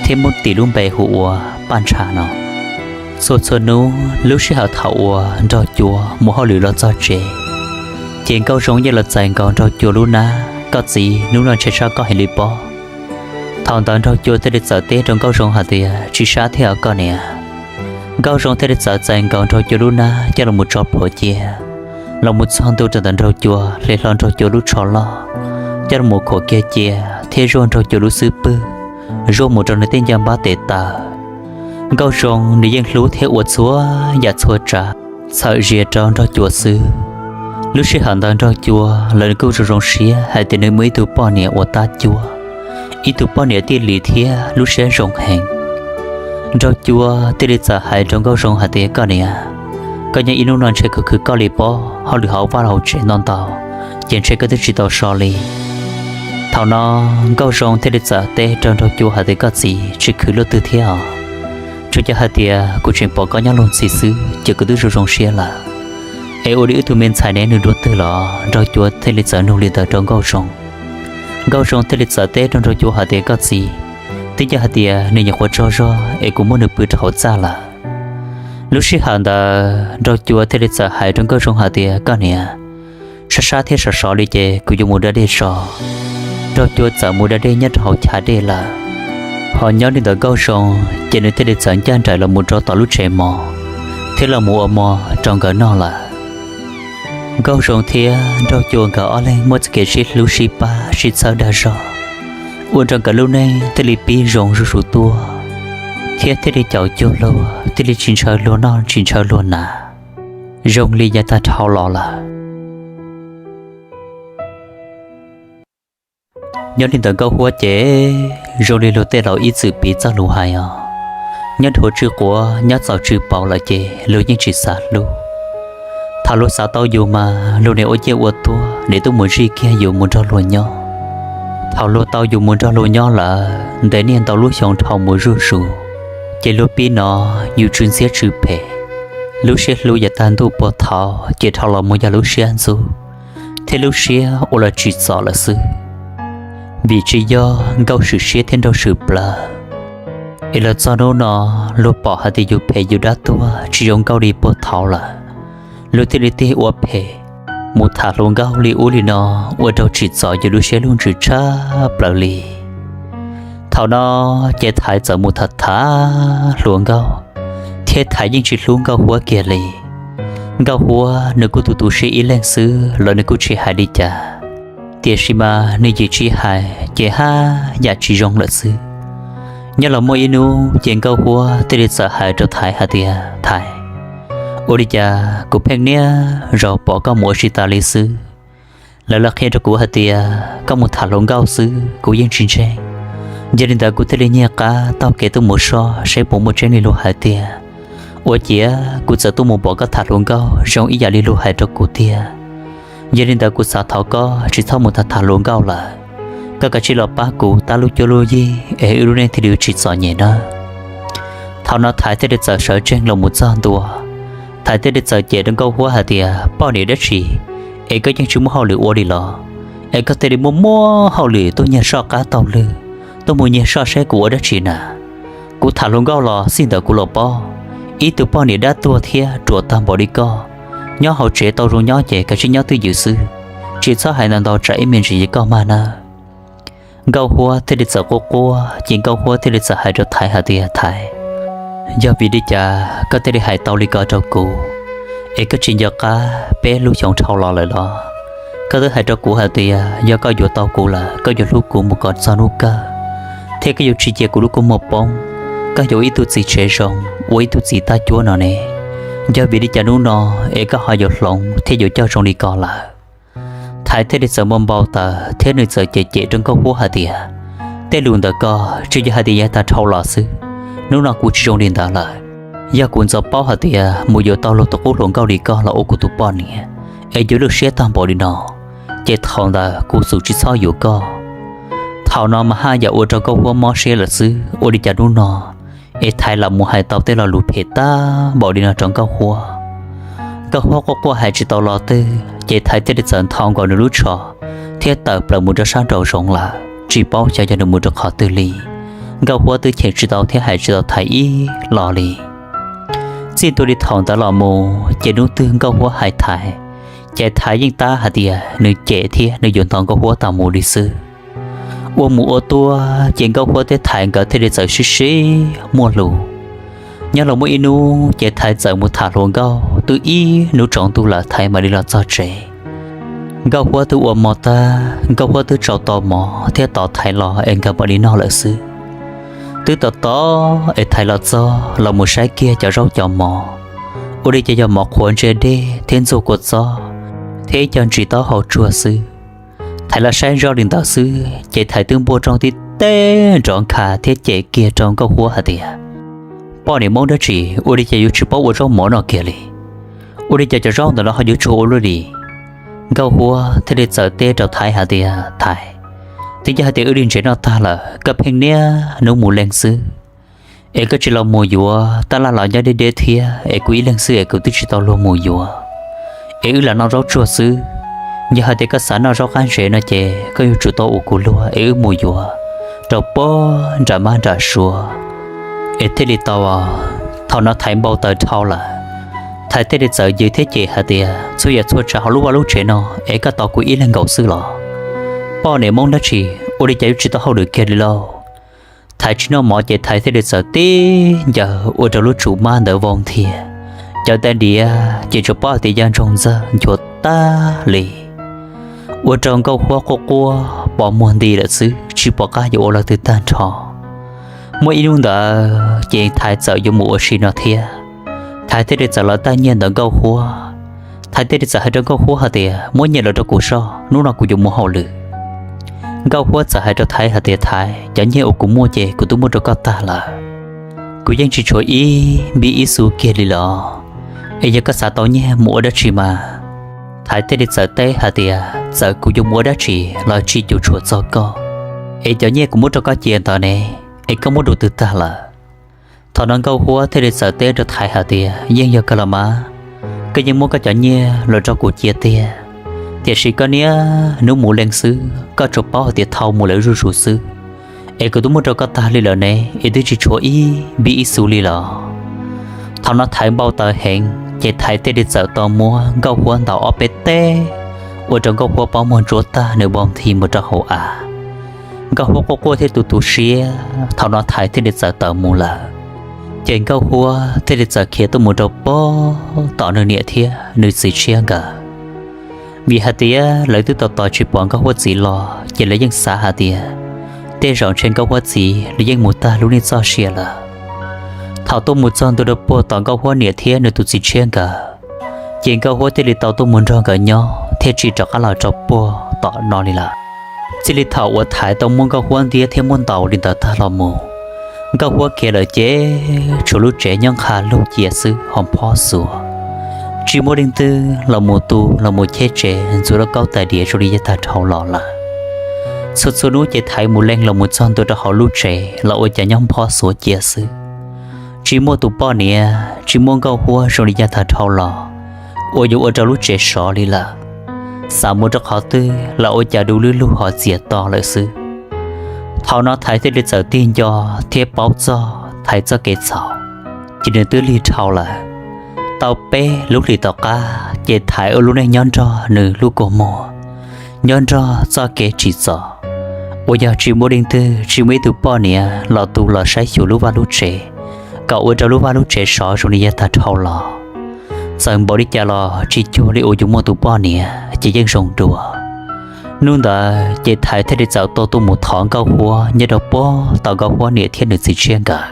thiab muab tis lub npe hu ua Paj Ntsha no. Txhua txhua hnub lub sij hawm thaum uas Nraug Cua mus hauj lwm los txog tsev, ces Nkauj Zoo yeej los txais nkaus Nraug Cua lub hnab, Koj txiv, hnub no ntshe sab koj heev li pob. Thaum ntawd Nraug Cua thiaj li txawm teb rau Nkauj Zoo hais tias, Tsis sab thiab os koj niam. Nkauj Zoo thiaj li txawm txais nkaus Nraug Cua lub hnab coj los tso plhuav cia, los mus txog ntua rau ntawm Nraug Cua, hle hlo Nraug Cua lub tsho loj coj los khuam kiag cia thiab zuaj Nraug Cua lub xub pwg, zuaj mus rau nws tej ncaj npab tes taw. Nkauj Zoo nws yeej hlub thiab ua txhua yam txhua tsav txhawm zias rau Nraug Cua xwb. Lub sij hawm ntawd Nraug Cua los nws kuj zoo zoo siab hais tias nws muaj ib tug poj niam uas tab cuab, ib tug poj niam tij lim thiab lub siab zoo heev. Nraug Cua thiaj li txawm hais rau Nkauj Zoo hais tias, Koj niam, koj nyob ib hnub no ntshe khwv khwv koj li pob, hauj lwm hauv vaj hauv tsev ntau ntau, ces ntshe koj twb tsis tau so li. Thaum no Nkauj Zoo thiaj li txawm teb rau Nraug Cua hais tias, Koj txiv, tsis khwv luaj twg thiab os. Tsuas yog hais tias kuv tseem pom koj nyob luag ntxhi xwb ces kuv twb zoo zoo siab lawm. Es ua li wb tus me ntxhais ne, nws dua twg los? Nraug Cua thiaj li txawm nug li ntawd rau Nkauj Zoo. Nkauj Zoo thiaj li txawm teb rau Nraug Cua hais tias, Koj txiv, twb yog hais tias nws nyuam qhuav tsaug zog es kuv muab nws pw rau hauv txaj lawm. Lub sij hawm ntawd Nraug Cua thiaj li txawm hais rau Nkauj Zoo hais tias, Koj niam, sab sab thiab sov sov li ces kuv yuav mus da dej tso. Nraug Cua txawm mus da dej nyob rau hauv chav dej lawm. Ho nyob li ntawd Nkauj Zoo ces nws thiaj li txawm ncaj nraim los mus rau tom lub tsev mov thiab los mus ua mov rau nkawd noj lawm. Nkauj Zoo thiab Nraug Cua nkawd ob leeg muaj txoj kev sib hlub sib pab sib txhawb dag zog, ua rau nkawd lub neej thiaj li pib zoo zuj zus tuaj, thiab thiaj li caum cuag luag, thiaj li tsis ntshaw luag noj tsis ntshaw luag hnav, zoo li yav tag dhau los lawm. Nyob li ntawd Nkauj Huab ces zoo li luag tej laus ib txwm piv txoj lus hais os, nyob dhuav tsw quav nyob txaus tsw paus lawm ces luag yeej tsis xav hlub. Thaum luag xav tau yus mas luag niam ua ciaj ua tuag niam tuaj mus zij kiag yus mus nrog luag nyob. Thaum luag tau yus mus nrog luag nyob lawm ntev niaj ntau lub xyoo dhau mus zuj zus, ces luag pib hnov yus tsw ntxhiab tsw phem. Lub siab hlub yav tag ntuj puag thaud ces dhau los mus yog lub siab ntxub thiab lub siab ua los tsim txom lawm xwb. Vim tsis yog Nkauj swm siab thiab Nraug swm plawv, es los txog hnub no luag pom hais tias yus phem yus dab tuag tsis zoo Nkauj li puag thaud lawm, luag thiaj li tig ua phem mus tham hluas Nkauj li ub li no, ua rau tsim txom yus lub siab lub ntsws tshaj plaws li. Thaum no ces Thaiv txawm mus tham tham hluas Nkauj, thiab Thaiv yeej tsis hlub Nkauj Huab kiag li. Nkauj Huab nws kuj tu tu siab ib leeg xwb los nws kuj tsis hais li cas, tiam sis mas nws yim tsis hais ces haj yam tsis zoo lawm xwb. Nyob los muaj ib hnub ces Nkauj Huab thiaj li txawm hais rau Thaiv hais tias, Thaiv, ua li cas kuv pheej niaj zaus pom koj mus ua si tas li xwb? Lawv los qhia rau kuv hais tias koj mus tham hluas Nkauj xwb, kuv yeej tsis ntseeg. Yog li ntawd kuv thiaj li nyiag qab taug kev tuaj mus soj seb puas muaj tseeb li luag hais tiag. Ua ciav kuv txawm tuaj mus pom koj tham hluas Nkauj zoo ib yam li luag hais rau kuv tiag. Yog li ntawd kuv xav thov koj tsis txhob mus tham tham hluas Nkauj lawm, koj kav tsij los pab kuv tab lub cuab lub yig es wb lub neej thiaj li tsis txom nyem nawb. Thaum no Thaiv thiaj li txawm sawv tsees los mus txog ntua, Thaiv thiaj li txawm cem rau Nkauj Huab hais tias, Poj niam dab tsi es koj yeej tsis muaj hauj lwm ua li los? Es koj thiaj li muaj muaj hauj lwm tuaj nyiag soj qab taug lw, tuaj mus nyiag soj seb kuv ua dab tsi na? Kuv tham hluas Nkauj los xij ntawm kuv los pob, ib tug poj niam dab tuag thiab ruam tag npaum li koj, nyob hauv tsev tau zoo nyob ces kav tsij nyob twj ywm xwb, tsis txhob hais ntau ntau tsam ib me ntsis ces koj mag nawb. Nkauj Huab thiaj li txawm quaj quaj ces Nkauj Huab thiaj li txawm hais rau Thaiv hais tias, Thaiv, yog vim li cas koj thiaj li hais tau li ko rau kuv? Es koj tsis nco qab peb lub xyoo dhau los lawm los? Koj twb hais rau kuv hais tias yog koj yuav tau kuv lawm koj yuav hlub kuv mus kom txog hnub kawg, thiab koj yuav tsis cia kuv lub kua muag poob. Koj yuav ua ib tug txiv tsev zoo, ua ib tug txiv tab cuab no ne. Yog vim li cas hnub no es koj ho yuav hloov thiab yuav coj zoo li ko lawm? Thaiv thiaj li txawm npau npau taws thiab nws txawm cem cem rau Nkauj Huab hais tias, Tej lus ntawm koj tsuas yog hais tias yav tag dhau los xwb, hnub no kuv tsis zoo li ntawd lawm. Yog kuv ntxov paub hais tias mus yuav tau luag tus qub hluas nkauj li koj los ua kuv tus poj niam, es yuav lwj siab tag npaum li no, ces thaum ntawd kuv xum tsis txhob yuav koj. Thaum no mas haj yam ua rau Nkauj Huab mob siab lawm xwb, ua li cas hnub no es Thaiv lam mus hais tau tej lo lus phem tag npaum li no rau Nkauj Huab. Nkauj Huab quaj quaj hais tsis tau lo twg ces Thaiv thiaj li txawm nthos nkaus nws lub tsho thiab tawm plaws mus rau sab nraum zoov lawm, tsis paub xyov yog nws mus rau qhov twg li. Nkauj Huab twb cheem tsis tau thiab hais tsis tau Thaiv ib lo li. Txij ntua li thaum ntawd los mus ces hnub twg Nkauj Huab hais Thaiv, ces Thaiv yeej tab hais tias nws cem thiab nws yuav ntov Nkauj Huab tas mus li xwb. Ua mus ua tuaj ces Nkauj Huab thiab Thaiv nkawd thiaj li txawm sib sib muaj lus. Nyob los muaj ib hnub ces Thaiv txawm mus tham hluas nkauj, twb ib hnub tsaus ntuj lawm Thaiv mam li los txog tsev. Nkauj Huab twb ua mov tag, Nkauj Huab twb tsau tau mov thiab tos Thaiv los es nkawd mam li noj lawm xwb. Twb tos tos es Thaiv los txog los mus saib kiag cov zaub cov mov, ua li cas yog mov qhuav ntsia dej thiab ntxuag kua txob thiab ib co ntsis taub hau tsuag xwb. Thaiv los saib zoj li ntawd xwb ces Thaiv twb npuaj rooj tib teb nrov nkha thiab cem kiag rau Nkauj Huab hais tias, poj niam Hmoob dab tsi ua li cas yuav tsis paub ua zaub mov no kiag li? Ua li cas cov zaub ntawm no ho yuav tsuag ua luaj li? Nkauj Huab thiaj li txawm teb rau Thaiv hais tias, Thaiv, twb yog hais tias wb li ntsev noj tag lawm koj pheej niaj hnub mus leej xwb, es koj tsis los mus yuav, tab laj los nyob deb deb thiab es kuv ib leeg xwb es kuv twb tsis tau luag mus yuav, es wb lam noj zaub tsuag xwb. Yog hais tias koj xav noj zaub qab ntsev no ces koj yuav tsum tau ua kuv luag es wb mus yuav rau puag nram mab nram suav es thiaj li tau, thaum no Thaiv npau taws dhau lawm. Thaiv thiaj li txawm yws thiab cem hais tias, txhua yam txhua tsav hauv lub vaj lub tsev no es koj tos kuv ib leeg nkaus xwb los? Poj niam Hmoob dab tsi ua li cas yuav tsis tau hauj lwm kiag li lauj? Thaiv tsis noj mov ces Thaiv thiaj li txawm tib ncaws ua rau lub tsum mab ntawd vau nthias, cov tais diav ces tsuas paub hais tias yaj ntsoog ntxawg nchuav tag li, ua rau Nkauj Huab quaj quaj pos muag nti lawm xwb, tsis pom qab yuav ua li twg tag nrho. Muaj ib hnub ntawd ces Thaiv txawm yuav mus ua si no thiab. Thaiv thiaj li txawm los tag nyiaj ntawm Nkauj Huab. Thaiv thiaj li txawm hais rau Nkauj Huab hais tias, muab nyiaj los rau kuv soj, hnub no kuv yuav mus hauj lwm. Nkauj Huab txawm hais rau Thaiv hais tias, Thaiv, cov nyiaj uas kuv muaj ces kuv twb muab rau koj tag lawm. Kuv yeej tsis tshuav ib npib ib xu kiag li los, es yog koj xav tau nyiaj mus ua dab tsi mas? Thaiv thiaj li txawm teb hais tias, txawm kuv yuav mus ua dab tsi los tsis cuam tshuam txog koj, es cov nyiaj kuv muab rau koj cia ntawd ne, es koj muab dua twg tag lawm? Thaum no Nkauj Huab thiaj li txawm teb rau Thaiv hais tias, yeej yog kawg los mas, koj yeej muab koj cov nyiaj los rau kuv cia tiag, tiam sis koj niaj hnub mus leej xwb, koj tsuas paub hais tias thau mus lawm zuj zus xwb, es kuv twb muab rau koj tag li lawm ne, es twb tsis tshuav ib npib ib xu li los? Thaum no Thaiv npau taws heev ces Thaiv thiaj li txawm tau muab Nkauj Huab ntaus ob peb teg, ua rau Nkauj Huab pob muag ntsuab tag nws npau nthi mus rau hauv av. Nkauj Huab quaj quaj thiab tu tu siab, thaum no Thaiv thiaj li txawm tawm mus lawm. Ces Nkauj Huab thiaj li txawm khiav tuaj mus rau puag tom nws niam thiab nws txiv tshiab nkawd. Vim hais tias lawv twb tos tos tsis pom Nkauj Huab txiv los ces lawv yeej xav hais tias tej zaum ntshe Nkauj Huab txiv nws yeej mus tag lub neej txoj sia lawm. Thaum tuaj mus txog ntua rau puag tom Nkauj Huab niam thiab nws tus txiv tshiab nkawd, ces Nkauj Huab thiaj li tau tuaj mus nrog nkawd nyob thiab tsis rov qab los rau puag tom no li lawm. Txij li thaum uas Thaiv tau muab Nkauj Huab ntiab thiab muab ntaus li ntawd tag los mus, Nkauj Huab khiav lawm ces tshuav lub tsev nyob nqha lug cia xwb ho phob xuav, tsis muaj leej twg los mus tu los mus cheb tsev ntxuav lub kaub tais diav zoo li yav tag dhau los lawm. Txhua txhua hnub ces Thaiv mus leej los mus txog ntua rau hauv lub tsev los ua cas nyob phob xuav cia xwb. Tsis muaj tus poj niam, tsis muaj Nkauj Huab zoo li yav tag dhau los uas yuav ua rau lub tsev sov li lawm. Xav mus rau qhov twg los ua cas du lub lug ho txias to lawm xwb. Thaum no Thaiv thiaj li txawm tig nco thiab paub txog Thaiv txoj kev txhaum, ces nws twb lig dhau lawm. Tau peb lub hlis tom qab ces Thaiv ua lub neej nyob nrog nws lub kua muag, nyob nrog txoj kev tsim txom, uas yog tsis muaj leej twg, tsis muaj ib tug poj niam los tu los saib xyuas lub vaj lub tsev kom ua rau lub vaj lub tsev sov zoo li yav tag dhau los. Txawm npaum li cas los tsis cuag li uas yus muaj tus poj niam ces yeej zoo dua. Hnub ntawd ces Thaiv thiaj li txawm tau tuaj mus thov Nkauj Huab nyob rau puag tom Nkauj Huab niam thiab nws txiv tshiab nkawd.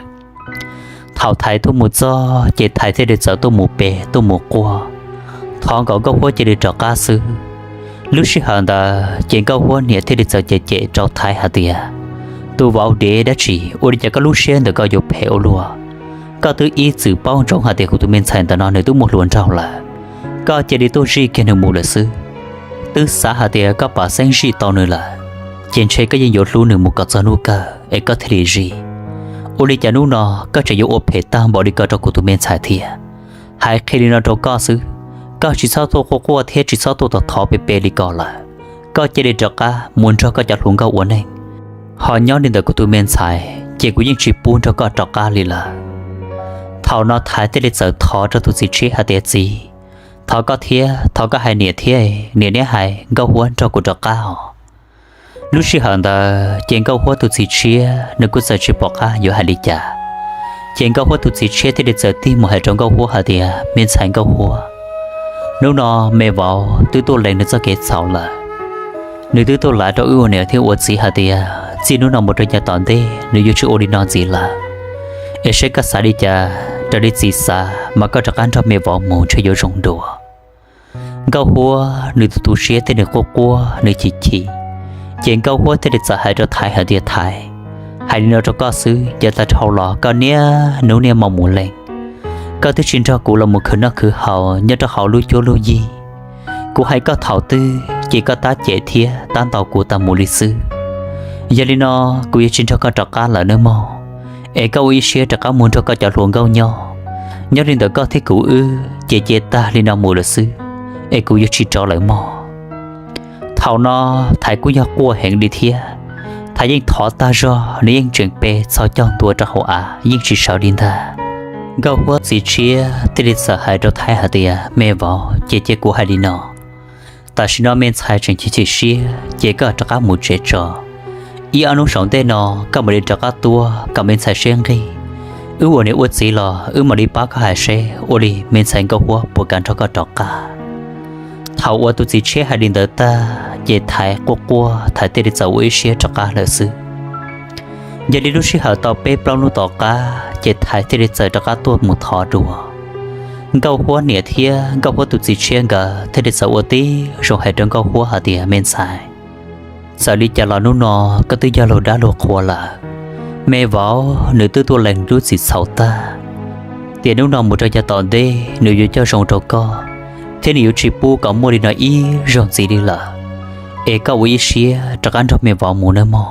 Thaum Thaiv tuaj mus txog ces Thaiv thiaj li txawm tuaj mus pe tuaj mus quaj, thov kom Nkauj Huab cia li rov qab xwb. Lub sij hawm ntawd ces Nkauj Huab niam thiaj li txawm cem cem rau Thaiv hais tias, tus vauv dev dab tsi, ua li cas koj lub siab ntawm koj yuav phem ua luaj? Koj twb ib txwm paub ntsoov hais tias kuv tus me ntxhais ntawm no nws twb muaj hluas nraug lawm, koj cia li tuaj zij kiag nws mus lawm xwb. Twb xav hais tias koj pam xeeb zij tau nws lawm, ces ntshe koj yeej yuav hlub nws mus kom txog hnub kawg es koj thiaj li zij. Ua li cas hnub no koj tseem yuav ua phem tag npaum li ko rau kuv tus me ntxhais thiab? Hais qhia li no rau koj xwb, koj tsis txhob tuaj quaj quaj thiab tsis txhob tuaj thov thov pe pe li ko lawm. Koj cia li rov qab mus nrog koj cov hluas nkauj ua neej, ho nyob li ntawm kuv tus me ntxhais ces kuv yeej tsis pub nrog koj rov qab li lawm. Thaum no Thaiv thiaj li txawm thov rau tus txiv tshiab hais tias, txiv, thov koj thiab, thov koj hais niam thiab, niam niab hais Nkauj Huab nrog kuv rov qab os. Lub sij hawm ntawd ces Nkauj Huab tus txiv tshiab nws kuj txawm tsis pom qab yuav hais li cas. Ces Nkauj Huab tus txiv tshiab thiaj li txawm tig mus hais rau Nkauj Huab hais tias, Me ntxhais Nkauj Huab, hnub no me vauv twb tuaj lees nws txoj kev txhaum lawm. Nws twb tuaj lav rau wb ua niam thiab ua txiv hais tias txij hnub no mus rau yav tom ntej nws yuav tsis ua li no ntxiv lawm. Es saib koj xav li cas, raws li txiv xav mas koj rov qab nrog me vauv mus ntshe yuav zoo dua. Nkauj Huab nws tus tu siab thiab nws quaj quaj nws chim chim, ces Nkauj Huab thiaj li txawm hais rau Thaiv hais tias, Thaiv, hais li no rau koj xwb, yav tag dhau los koj niaj hnub niaj hmo mus lees, koj twb tsis nrog kuv los mus khwv noj khwv haus nyob rau hauv lub cuab lub yig. Kuv hais koj thaum twg ces koj tab cem thiab tab ntaus kuv tas mus li xwb. Yog li no kuv yuav tsis nrog koj rov qab lawm nawb mog. Es koj ua ib siab rov qab mus nrog koj cov hluas nkauj nyob. Nyob li ntawm koj thiab kuv wb ces cia tag li no mus lawm xwb, es kuv yuav tsis rov lawm mog. Thaum no Thaiv kuj yog quaj heev li thiab. Thaiv yeej thov tag zog, nws yeej tseem pe txhos caug ntua rau hauv av yeej tsis sawv li ntag. Nkauj Huab txiv tshiab thiaj li txawm hais rau Thaiv hais tias, Me vauv, ces cia kuv hais li no, tam sim no me ntxhais tseem chim chim siab ces koj rov qab mus tsev tso. Ib ob hnub saum ntej no koj mam li rov qab tuaj kom me ntxhais seb nqig. Wb ua niam ua txiv los wb mam li pab koj hais seb ua li me ntxhais Nkauj Huab puas kam nrog koj rov qab. Thaum uas tus txiv tshiab hais li ntawd tag ces Thaiv quaj quaj Thaiv thiaj li txawm ua ib siab rov qab lawm xwb. Yog li lub sij hawm tau peb plaub hnub tom qab ces Thaiv thiaj li txawm rov qab tuaj mus thov dua. Nkauj Huab niam thiab Nkauj Huab tus txiv tshiab nkawd thiaj li txawm ua tib zoo hais rau Nkauj Huab hais tias, Me ntxhais, txawm li cas los hnub no koj twb yog luag dab luag qhua lawm. Me vauv nws twb tuaj lees lub txim txhaum tag, tiam hnub no mus rau yav tom ntej nws yuav coj zoo rau koj, thiab nws yuav tsis pub kom muaj li no ib zaug ntxiv li lawm. Es koj ua ib siab rov qab nrog me vauv mus nawb mog.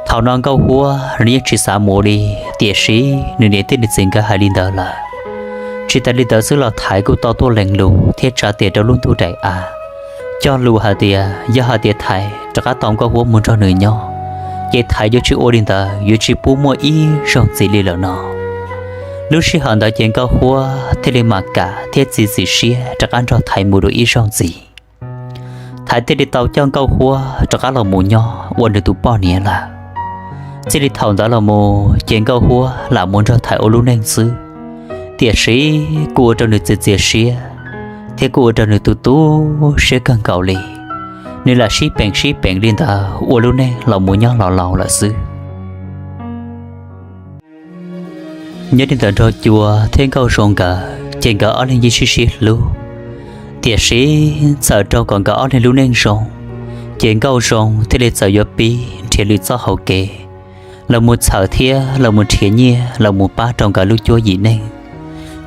Thaum no Nkauj Huab nws yeej tsis xav mus li, tiam sis nws niam thiab nws txiv nkawd hais li ntawd lawm. Tsis tas li ntawd xwb los Thaiv kuj tau tuaj lees lus thiab tsa tes rau lub ntuj daim av, cog lus hais tias yog hais tias Thaiv rov qab tau Nkauj Huab mus nrog nws nyob, ces Thaiv yuav tsis ua li ntawd, yuav tsis pub muaj ib zaug ntxiv li lawm no. Lub sij hawm ntawd ces Nkauj Huab thiaj li mam kam thiab txiav txim siab rov qab nrog Thaiv mus dua ib zaug ntxiv. Thaiv thiaj li tau coj Nkauj Huab rov qab los mus nyob ua nws tus poj niam lawm. Txij li thaum ntawd los mus ces Nkauj Huab lam mus nrog Thaiv ua lub neej xwb, tiam sis kuj ua rau nws txiav txiav siab, thiab kuj ua rau nws tu tu siab kawg nkaus li. Nws lam sib peem sib peem li ntawd ua lub neej los mus nyob los laus lawm xwb. Nyob li ntawm Nraug Cua thiab Nkauj Zoo nkawd ces nkawd ob leeg yeej sib sib hlub, tiam sis txawm rau kom nkawd ob leeg lub neej zoo, ces Nkauj Zoo thiaj li txawm yuav pib nrhiav lwm txoj hauv kev los mus txhawm thiab los mus nrhiav nyiaj los mus pab rau nkawd lub cuab yim neej,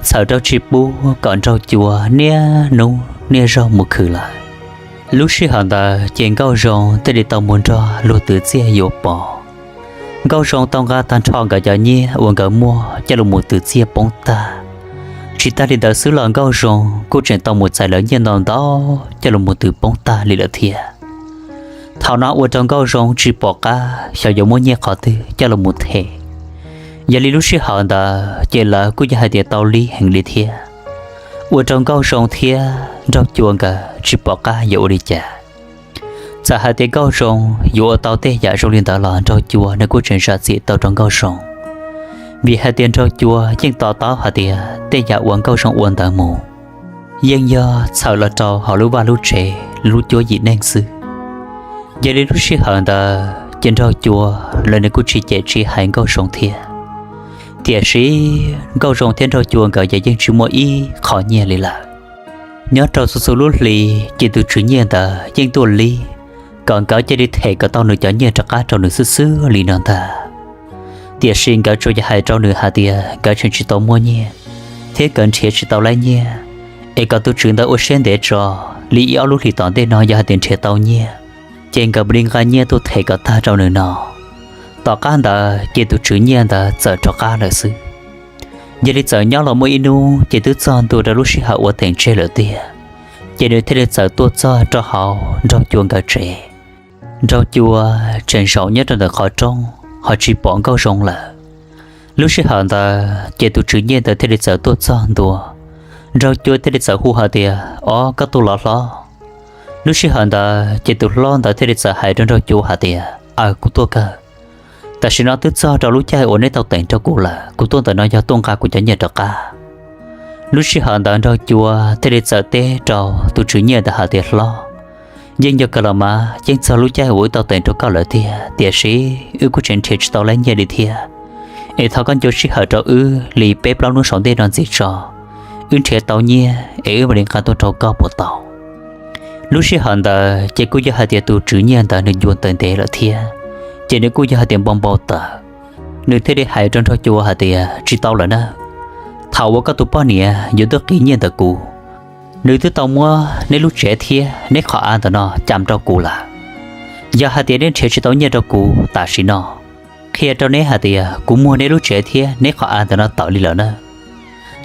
txhawm rau tsis pub kom Nraug Cua niaj hnub niaj zaug mus khwv lawm. Lub sij hawm ntawd ces Nkauj Zoo thiaj li tau mus nrog luag twv txiaj yuav pov. Nkauj Zoo tau nqa tag nrho nkawd cov nyiaj uas nkawd muaj coj los mus twv txiaj poob tag. Tsis tas li ntawd xwb los Nkauj Zoo kuj tseem tau mus txais lawv nyiaj ntau ntau coj los mus twv poob tag li lawm thiab. Thaum no ua rau Nkauj Zoo tsis pom qab xyov yuav muab nyiaj qhov twg coj los mus them. Yog li lub sij hawm ntawd ces lawv kuj yog hais tias tau lib heev li thiab, ua rau Nkauj Zoo thiab Nraug Cua nkawd tsis pom qab yuav ua li cas. Txawm hais tias Nkauj Zoo yuav ua tau tej yam zoo li ntawd los Nraug Cua nws kuj tseem zam txim tau rau Nkauj Zoo, vim hais tias Nraug Cua yeej to taub hais tias tej yam uas Nkauj Zoo ua ntawd mus yeej yog txhawm los rau hauv lub vaj lub tsev lub cuab yim neej xwb. Yog li lub sij hawm ntawd ces Nraug Cua lawv nws kuj tsis cem tsis hais Nkauj Zoo thiab, tiam sis Nkauj Zoo thiab Nraug Cua nkawd ces yeej tsis muaj ib qho nyiaj li lawm. Nyob rau txhua txhua lub hli ces tus tswv nyiaj ntawd yeej tuaj lib kom nkawd cia li them kom tau nws cov nyiaj rov qab rau nws xwb xwb li no ntag. Tiam sis nkawd tsuas yog hais rau nws hais tias nkawd tseem tsis tau muaj nyiaj, thiab nkawd nrhiav tsis tau laib nyiaj, es kom tus tswv ntawd ua siab ntev tso, li ib ob lub hlis tom ntej no yog hais tias nrhiav tau nyiaj, ces nkawd mam li nqa nyiaj tuaj them kom tag rau nws no. Tom qab ntawd ces tus tswv nyiaj ntawd txawm rov qab lawm xwb. Yog li txawm nyob los muaj ib hnub ces twb txog ntua rau lub sij hawm ua teem tseg lawm tiag, ces nws thiaj li txawm tuaj txog rau hauv Nraug Cua nkawd tsev. Nraug Cua tseem zaum nyob rau ntawm qhov rooj ho tsis pom Nkauj Zoo lawm. Lub sij hawm ntawd ces tus tswv nyiaj ntawd thiaj li txawm tuaj txog ntua. Nraug Cua thiaj li txawm hu hais tias, Ob, koj tuaj los hlob? Lub sij hawm ntawd ces tus hlob ntawd thiaj li txawm hais rau Nraug Cua hais tias, Aw, kuv tuaj kawg. Tam sim no twb txog rau lub caij uas neb tau teem rau kuv lawm, kuv tuaj ntawm no yog tuaj nqa kuv cov nyiaj rov qab. Lub sij hawm ntawd Nraug Cua thiaj li txawm teb rau tus tswv nyiaj ntawd hais tias, Hlob, yeej yog kawg los mas yeej txog lub caij uas wb tau teem rau koj lawm tiag, tiam sis wb kuj tseem nrhiav tsis tau lawv nyiaj li thiab. Es thov koj ncua sij hawm rau wb li peb plaub hnub saum ntej no ntxiv tso, wb nrhiav tau nyiaj es wb mam li nqa tuaj rau koj puas tau? Lub sij hawm ntawd ces kuj yog hais tias tus tswv nyiaj ntawd nws ncua ntev ntev lawm thiab, ces nws kuj yog hais tias npau npau taws. Nws thiaj li hais rau Nraug Cua hais tias, Tsis tau lawm na, thaum uas koj tus poj niam yuav tuaj qiv nyiaj ntawm kuv, nws twb tau muab neb lub tsev thiab neb qhov av ntawm no cam rau kuv lawm. Yog hais tias neb nrhiav tsis tau nyiaj rau kuv tam sim no, qhia rau neb hais tias kuv muag neb lub tsev thiab neb qhov av ntawm no tawm li lawm na.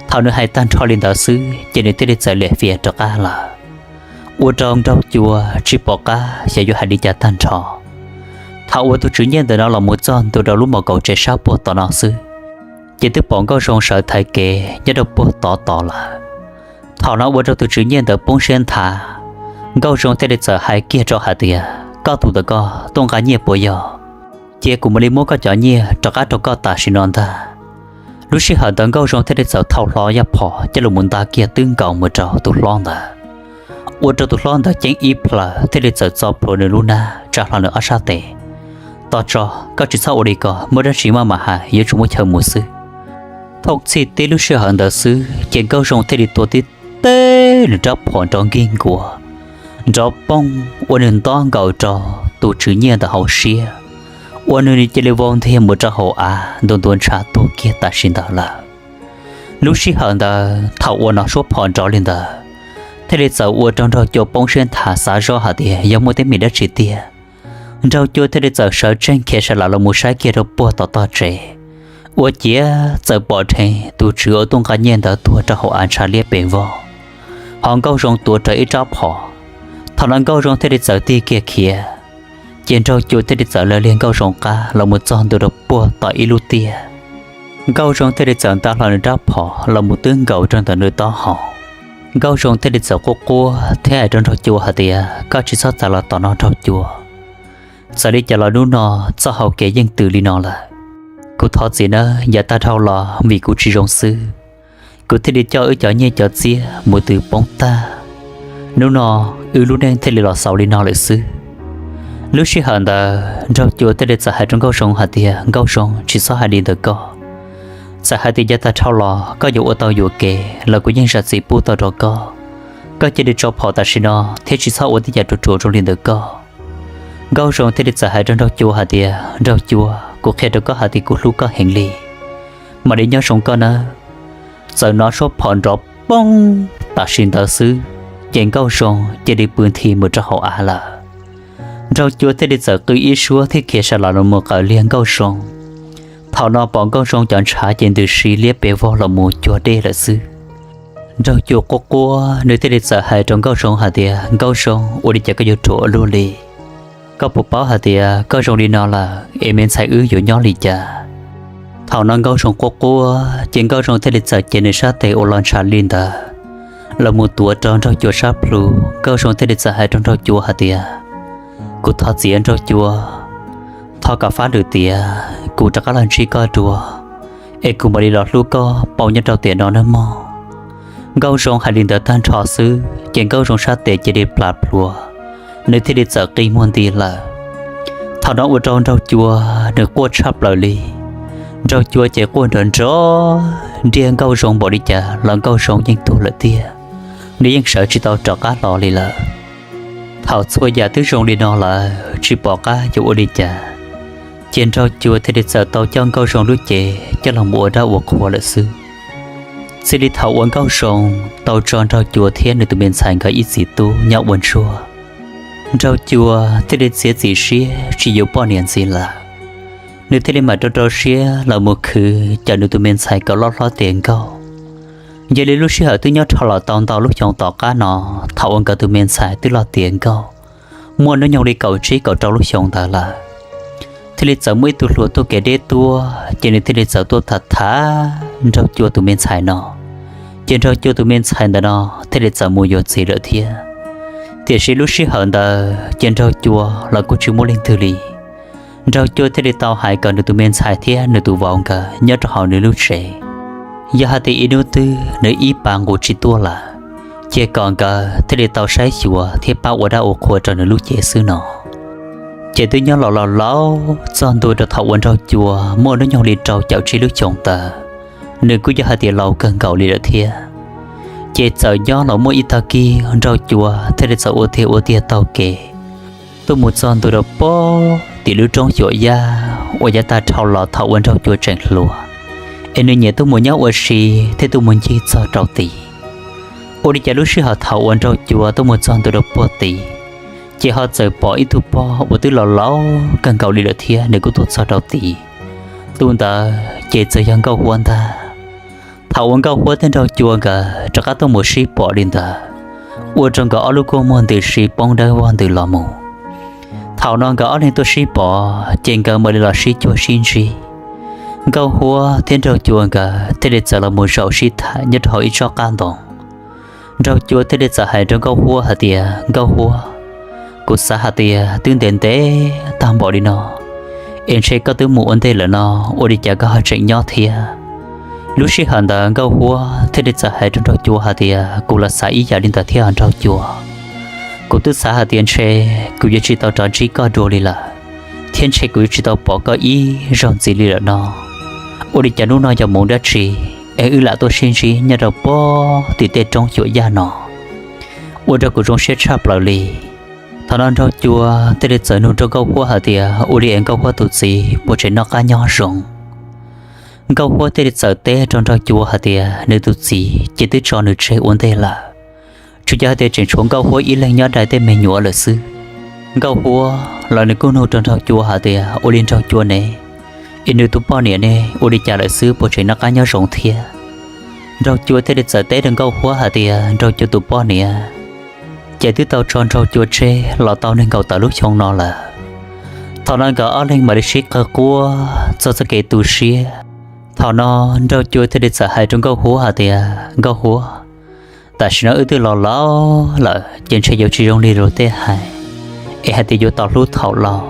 Thaum nws hais tag nrho li ntawd xwb ces nws thiaj li txawm liam fias rov qab lawm, ua rau Nraug Cua tsis pom qab xyov yuav hais li cas tag nrho. Thaum uas tus tswv nyiaj ntawm no los mus txog ntua rau lub mos kaum tsev sab puag tom no xwb, ces twb pom Nkauj Zoo sawv thaiv kev nyob rau puag tod tod lawm. Thaum no ua rau tus tswv nyiaj ntawd poob siab nthav, Nkauj Zoo thiaj li txawm hais kiag rau hais tias, Koj tus ntawm koj tuaj nqa nyiaj puas yog? Cia kuv mam li muab koj cov nyiaj rov qab rau koj tam sim no ntag. Lub sij hawm ntawd Nkauj Zoo thiaj li txawm thau hlo yaj phom coj los mus nta kiag twb nkaus mus rau tus hlob ntawd, ua rau tus hlob ntawd ceeb ib plhaws thiaj li txawm txo plhuav nws lub hnab tsa hlo nws ob sab tes. Tos tso, koj tsis txhob ua li ko, muaj dab tsi maj mam hais, yuav tsum muaj chaw mus xwb. Thooj txhij tib lub sij hawm ntawd xwb ces Nkauj Zoo thiaj li tua tib teg nws rab phom nrov nkig nkuas, nrov poob ua nws ntob nkaus rau tus tswv nyiaj ntawd hauv siab, ua nws cia li vau ntiag mus rau hauv av ntua ntua ntshav tuag kiag tam sim ntawd lawm. Lub sij hawm ntawd thaum uas hnov suab phom nrov li ntawd, thiaj li txawm ua rau Nraug Cua poob siab nthav xav zoj hais tias yog muaj teeb meem dab tsi tiag. Nraug Cua thiaj li txawm sawv tsees khiav sawv los mus saib kiag rau puag tom tog tsev, ua ciav txawm pom dheev tus tswv uas tuaj nqa nyiaj ntawd tuag rau hauv av ntshav liab pes vog, ho Nkauj Zoo tuav rawv ib rab phom. Thaum no Nkauj Zoo thiaj li txawm tig kiag khiav, ces Nraug Cua thiaj li txawm law liag Nkauj Zoo qab los mus txog ntua rau puag tom ib lub tiaj. Nkauj Zoo thiaj li txawm nta hlo nws rab phom los mus twb nkaus rau ntawm nws taub hau. Nkauj Zoo thiaj li txawm quaj quaj thiab hais rau Nraug Cua hais tias, Koj tsis txhob txav los tom no Nraug Cua. Txawm li cas los hnub no txoj hau kev yeej tws li no lawm. Kuv thov txim nawb, yav tag dhau los vim kuv tsis zoo xwb, kuv thiaj li coj wb cov nyiaj cov txiaj mus tws poob tag. Hnub no wb lub neej thiaj li los xaus li no lawm xwb. Lub sij hawm ntawd Nraug Cua thiaj li txawm hais rau Nkauj Zoo hais tias, Nkauj Zoo, tsis txhob hais li ntawd koj. Txawm hais tias yav tag dhau los koj yuav ua tau yuam kev los kuv yeej zam txim pub tau rau koj. Koj cia li tso phom tam sim no thiab tsis txhob ua tej yam ruam ruam zoo li ntawd koj. Nkauj Zoo thiaj li txawm hais rau Nraug Cua hais tias, Nraug Cua, kuv qhia rau koj hais tias kuv hlub koj heev li. Mam li nyob zoo koj nawb. Txawm hnov suab phom nrov poob tam sim ntawd xwb, ces Nkauj Zoo cia li pw nthi mus rau hauv av lawm. Nraug Cua thiaj li txawm qw ib suab thiab khiav sawv los mus qawm liag Nkauj Zoo. Thaum no pom Nkauj Zoo cov ntshav ces ntws si liab pes vog los mus cuag dej lawm xwb. Nraug Cua quaj quaj, nws thiaj li txawm hais rau Nkauj Zoo hais tias, Nkauj Zoo, ua li cas koj yuav ruam ua luaj li? Koj puas paub hais tias koj zoo li no lawm es me ntxhais wb yuav nyob li cas? Thaum no Nkauj Zoo quaj quaj, ces Nkauj Zoo thiaj li txawm cev nws sab tes uas los ntshav li ntawd los mus tuav rau Nraug Cua sab plhu. Nkauj Zoo thiaj li txawm hais rau Nraug Cua hais tias, Kuv thov txim Nraug Cua, thov kom fab lwm tiam kuv rov qab los ntsib koj dua, es kuv mam li los hlub koj pauj nyob rau tiam no nawb mog. Nkauj Zoo hais li ntawd tag nrho xwb, ces Nkauj Zoo sab tes cia li plam plhuav, nws thiaj li txawm qi muag nti lawm. Thaum no ua rau Nraug Cua nws quaj tshaj plaws li. Nraug Cua ces quaj nrov nrov nriag Nkauj Zoo npaum li cas los Nkauj Zoo yeej tuag lawm tiag, nws yeej sawv tsis tau rov qab los li lawm. Thaum txhua yam twb zoo li no lawm tsis pom qab yuav ua li cas, ces Nraug Cua thiaj li txawm tau coj Nkauj Zoo lub cev coj los mus ua dab ua qhua lawm xwb. Txij li thaum uas Nkauj Zoo tau tso Nraug Cua thiab nws tus me ntxhais nkawd ib txiv tub nyob ua ntsuag, Nraug Cua thiaj li txiav txim siab tsis yuav poj niam ntxiv lawm. Nws thiaj li mam rau rau siab los mus khwv cawm nws tus me ntxhais kom loj hlob tiav nkauj. Yog li lub sij hawm twb nyob rho los tau ntau lub xyoo tom qab no, thaum uas nkawd tus me ntxhais twb loj tiav nkauj, muaj hnub nyoog li kaum tsib kaum rau lub xyoo ntawd lawm, thiaj li txawm muaj ib tug hluas tuaj kev deb tuaj, ces nws thiaj li txawm tuaj tham tham Nraug Cua tus me ntxhais no, ces Nraug Cua tus me ntxhais ntawm no thiaj li txawm mus yuav txiv lawm thiab. Tiam sis lub sij hawm ntawd ces Nraug Cua los kuj tsis muaj leej twg li. Nraug Cua thiaj li tau hais kom nws tus me ntxhais thiab nws tus vauv nkawd nyob rau hauv nws lub tsev. Yog hais tias ib hnub twg nws ib pas nqus tsis tuaj lawm, ces kom nkawd thiaj li tau saib xyuas thiab pab ua dab ua qhua rau nws lub cev xwb no. Ces twb nyob los los laus txog ntua rau thaum uas Nraug Cua muaj hnub nyoog li rau caum tsib lub xyoos ntawd, nws kuj yog hais tias laus kawg nkaus li lawm thiab. Ces txawm nyob los muaj ib tag kis Nraug Cua thiaj li txawm ua tiag ua tiag taug kev tuaj mus txog ntua rau pem tim lub roob Xyuam Yaj uas yav tag dhau los thaum uas Nraug Cua tseem hluas, es nws nyiam tuaj mus nyob ua si thiab tuaj mus ncig txog rau tid. Ua li cas lub sij hawm thaum uas Nraug Cua tuaj mus txog ntua rau puag tid, ces ho txawm pom ib tug pog uas twb los laus kawg nkaus li lawm thiab nws kuj tuaj txog rau tid. Tus ntawd ces txawm yog Nkauj Huab ntag. Thaum uas Nkauj Huab thiab Nraug Cua nkawd rov qab tuaj mus sib pom li ntawd, ua rau nkawd ob lub kua muag ntws si poob dawb vog ntws los mus. Thaum no nkawd ob leeg tuaj sib pom ces nkawd mam li los sib cuag sib ntsib. Nkauj Huab thiab Nraug Cua nkawd thiaj li txawm los mus zaum sib tham nyob rau hauv ib tsob qab ntoo. Nraug Cua thiaj li txawm hais rau Nkauj Huab hais tias, Nkauj Huab, kuv xav hais tias twb ntev ntev tag npaum li no, es ntshe koj twb mus ua ntej lawm no, ua li cas koj ho tseem nyob thiab? Lub sij hawm ntawd Nkauj Huab thiaj li txawm hais rau Nraug Cua hais tias, Kuv los xav ib yam li ntawd thiab Nraug Cua. Kuv twb xav hais tias ntshe kuv yuav tsis tau rov ntsib koj dua li lawm, thiab ntshe kuv yuav tsis tau pom koj ib zaug ntxiv li lawm no. Ua li cas hnub no yog hmoov dab tsi es wb lam tuaj sib ntsib nyob rau pem tim tej roob Xyuam Yaj no? Ua rau kuv zoo siab tshaj plaws li. Thaum no Nraug Cua thiaj li txawm nug rau Nkauj Huab hais tias, Ua li es Nkauj Huab tus txiv puas tseem noj qab nyob zoo? Nkauj Huab thiaj li txawm teb rau Nraug Cua hais tias nws tus txiv ces twb tso nws tseg ua ntej lawm, tsuas yog hais tias tseem tshuav Nkauj Huab ib leeg nyob dai tej me nyuam lawm xwb. Nkauj Huab los nws kuj nug rau Nraug Cua hais tias, Ua li Nraug Cua ne, es nws tus poj niam ne, ua li cas lawm xwb puas tseem noj qab nyob zoo thiab? Nraug Cua thiaj li txawm teb rau Nkauj Huab hais tias Nraug Cua tus poj niam ces twb tau tso Nraug Cua tseg los tau nees nkaum tawm lub xyoo no lawm. Thaum no nkawd ob leeg mam li sib qawg quaj txog txoj kev tu siab. Thaum no Nraug Cua thiaj li txawm hais rau Nkauj Huab hais tias, Nkauj Huab, tam sim no wb twb los laus lawm ces ntshe yuav tsis zoo li luag tej hais, es hais tias yuav tau hlub thaum laus.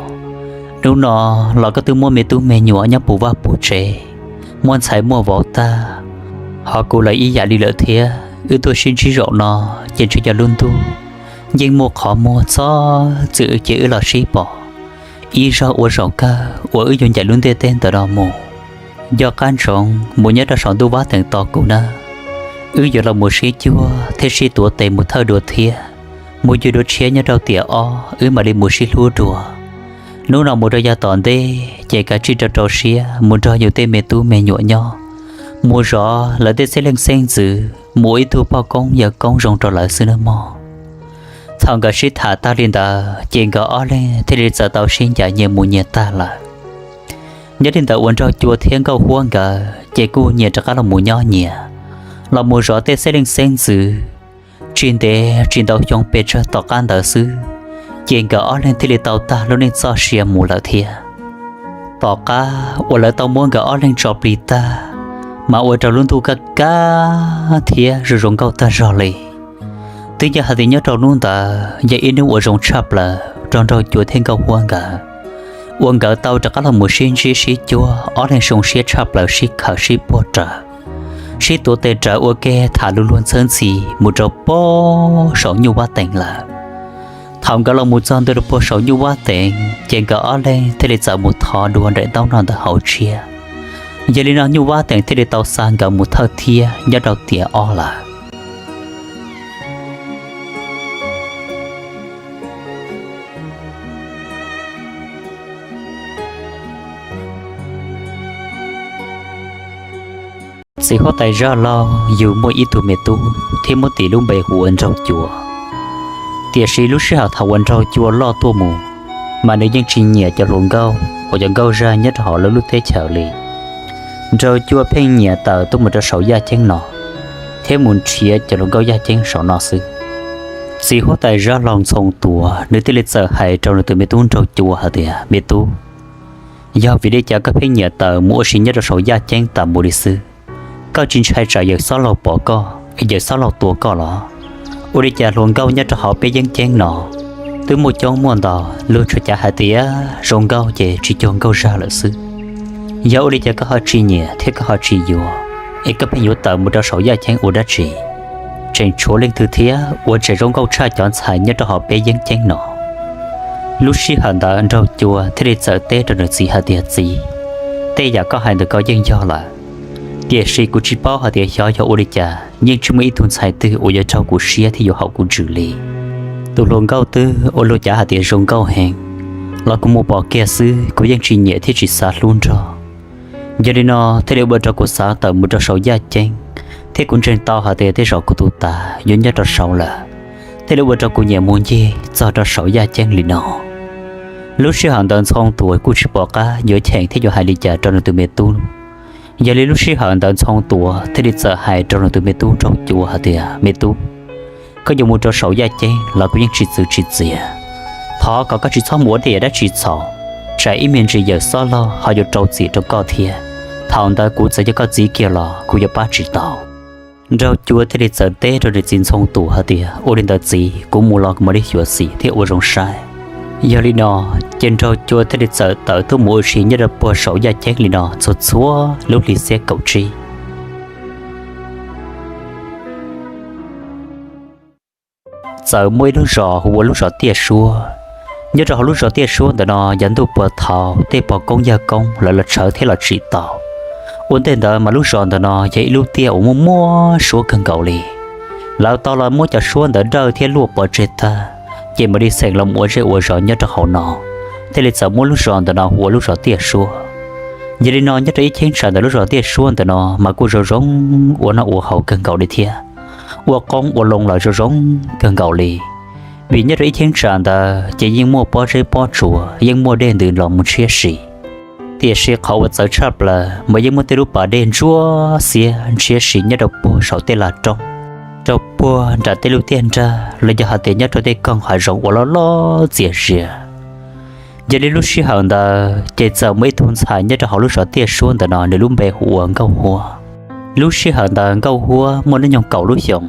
Hnub no los koj twb muaj me tub me nyuam nyob puv vaj puv tsev, muaj ntxhais muaj vauv tag, ho kuv los ib yam li lawm thiab. Wb tuaj sib ntsib zaum no ces ntshe yog lub ntuj yeej muaj qhov muag txhob txwm ces wb los sib pom ib zaug ua zaum kawg uas wb yuav ncaim lub ntiaj teb ntawm no mus. Nco qab ntsoov mus nyob rau saum ntuj Vab Teem tos kuv nawb. Wb yuav los mus sib cuag thiab sib tuav tes mus thawj dua thiab, mus yug dua tshiab nyob rau tiam ob wb mam li mus sib hlub dua. Hnub no mus rau yav tom ntej ces kav tsij rau rau siab mus nrog yus tej me tub me nyuam nyob, mus zov lawv tej xeeb leej xeeb ntxwv, mus ua ib tug pog koob yawg koob zoo rau lawv xwb nawb mog. Thaum nkawd sib tham tag li ntawd ces nkawd ob leeg thiaj li txawm tau sib ncaim nyias mus nyias tag lawm. Nyob li ntawd uas Nraug Cua thiab Nkauj Huab nkawd ces kuj nyias rov qab los mus nyob nyias, los mus zov tej xeeb leej xeeb ntxwv. Tsis ntev tsis ntau xyoo pes tsawg tom qab ntawd xwb, ces nkawd ob leeg thiaj li tau tag lub neej txoj sia mus lawm thiab. Tom qab uas lawv tau muab nkawd ob leeg tso plig tag, mas ua rau lub ntuj kaj kaj thiab zoo zoo nkauj tag zog li. Twb yog hais tias nyob rau hnub ntawd yog ib hnub uas zoo tshaj plaws rau Nraug Cua thiab Nkauj Huab nkawd, uas nkawd tau rov qab los mus sib ntsib sib cuag, ob leeg zoo siab tshaj plaws sib khawm sib puag raws, sib tuav tes raws ua ke tham luag luag ntxhawb ntxhi mus rau puag saum Nyuj Vab Teem lawm. Thaum nkawd los mus txog ntua rau puag saum Nyuj Vab Teem ces nkawd ob leeg thiaj li txawm mus thov dua nraim ntaub no ntawm hauv tshiab. Yog li no Nyuj Vab Teem thiaj li tau xa nkawd mus thawj thiab nyob rau tiam ob lawm. Txiv huab tais Zaj Laug yus muaj ib tug me tub thiab muab tis lub npe hu ua Nraug Cua. Tiam sis lub sij hawm thaum uas Nraug Cua loj tuaj mus, mas nws yeej tsis nyiam cov hluas nkauj uas cov nkauj zaj nyob rau hauv lawv lub teb chaws li. Nraug Cua pheej nyiam tawm tuaj mus rau saum yaj ceeb no, thiab mus nrhiav cov hluas nkauj yaj ceeb saum no xwb. Txiv huab tais Zaj Laug Ntxhoo Tuam nws thiaj li txawm hais rau nws tus me tub Nraug Cua hais tias, Me tub, yog vim li cas koj pheej nyiam tawm mus ua si nyob rau saum yaj ceeb tas mus li xwb? Koj tsis ntshai tsam Yawm Xob Laug pom koj es Yawm Xob Laug tua koj los? Ua li cas hluas nkauj nyob rau hauv peb yeeb ceeb no Twb muaj coob muaj ntau, luag tsuas cav hais tias zoo nkauj ces tsis cuag nkauj zag lawm xwb. Yog ua li cas koj ho tsis nyiam thiab koj ho tsis yuav, es koj pheej yuav tawm mus rau saum yaj ceeb ua dab tsi? Tseem tshuav leej twg thiab uas tseem zoo nkauj tshaj cov ntxhais nyob rau hauv peb yeeb ceeb no? Lub sij hawm ntawd Nraug Cua thiaj li txawm teb rau nws txiv hais tias, Txiv, tej yam koj hais ntawd koj yeej yog lawm, tiam sis kuv tsis paub hais tias xyov yog ua li cas yeej tsis muaj ib tug ntxhais twg uas yuav raug kuv siab thiab yuav haum kuv ntsws li. Tus hluas nkauj twg uas luag cav hais tias zoo nkauj heev los kuv mus pom kiag xwb kuv yeej tsis nyiam thiab tsis xav hlub nrog. Yog li no thiaj li ua rau kuv xav tawm mus rau saum yaj ceeb, thiab kuv ntseeg tau hais tias tej zaum kuv tus tav yuav nyob rau saud lawm, thiaj li ua rau kuv nyiam mus ncig txog rau saum yaj ceeb li no. Lub sij hawm ntawd Ntxhoo Tuam kuj tsis pom qab yuav cheem thiab yuav hais li cas rau nws tus me tub. Yog li lub sij hawm ntawd Ntxhoo Tuam thiaj li txawm hais rau nws tus me tub Nraug Cua hais tias, Me tub, koj yuav mus rau saum yaj ceeb los kuv yeej tsis txwv tsis txiav. Thov kom koj tsis txhob mus ua tej yam dab tsi txhaum, tsam ib me ntsis yawm xob loj ho yuav rau txim rau koj thiab. Thaum ntawd kuv txawm yog koj txiv kiag los kuv yuav pab tsis tau. Nraug Cua thiaj li txawm teb rau nws txiv Ntxhoo Tuam hais tias, Ua li ntawd txiv, kuv mus los kuv mam li xyuam xim thiab ua zoo saib. Yog li no ces Nraug Cua thiaj li txawm tawm tuaj mus ua si nyob rau puag saum yaj ceeb li no txhua txhua lub hli xiab kaum tsib. Txawm muaj ib lub zos hu ua lub zos Tiaj Suab. Nyob rau hauv lub zos Tiaj Suab ntawm no yav ntuj puag thaud tej pog koob yawg koob lawv los tshawv thiab los tsim tau. Ua ntej ntawd mas lub zos ntawm no yog ib lub tiaj uas muaj muaj suab kawg nkaus li. Lawv tau los muab cov suab ntawd dawj thiab luaj pov tseg tag, ces mam li xeem los ua zej ua zos nyob rau hauv no, thiaj li txawm muab lub zos ntawm no hu ua lub zos Tiaj Suab. Yog li no nyob rau ib cheeb tsam ntawm lub zos Tiaj Suab ntawm no mas kuj zoo zoo ua noj ua haus kawg nkaus li thiab, ua qoob ua loo los zoo zoo kawg nkaus li. Vim nyob rau ib cheeb tsam ntawd ces yeej muaj pob zeb pob tsuas, yeej muaj dej ntws los mus ntshiab si. Tiam sis qhov uas txawv tshaj plaws mas yeej muaj tej lub pas dej ntsuab xiab ntshiab si nyob rau puag saum tej laj roob, rau puag nram tej lub tiaj nrag los yog hais tias nyob rau tej koog hav zoov uas loj loj txias zias. Yog li lub sij hawm ntawd ces txawm muaj ib tug ntxhais nyob rau hauv lub zos Tiaj Suab ntawm no, nws lub npe hu ua Nkauj Huab. Lub sij hawm ntawd Nkauj Huab muaj hnub nyoog kaum lub xyoos.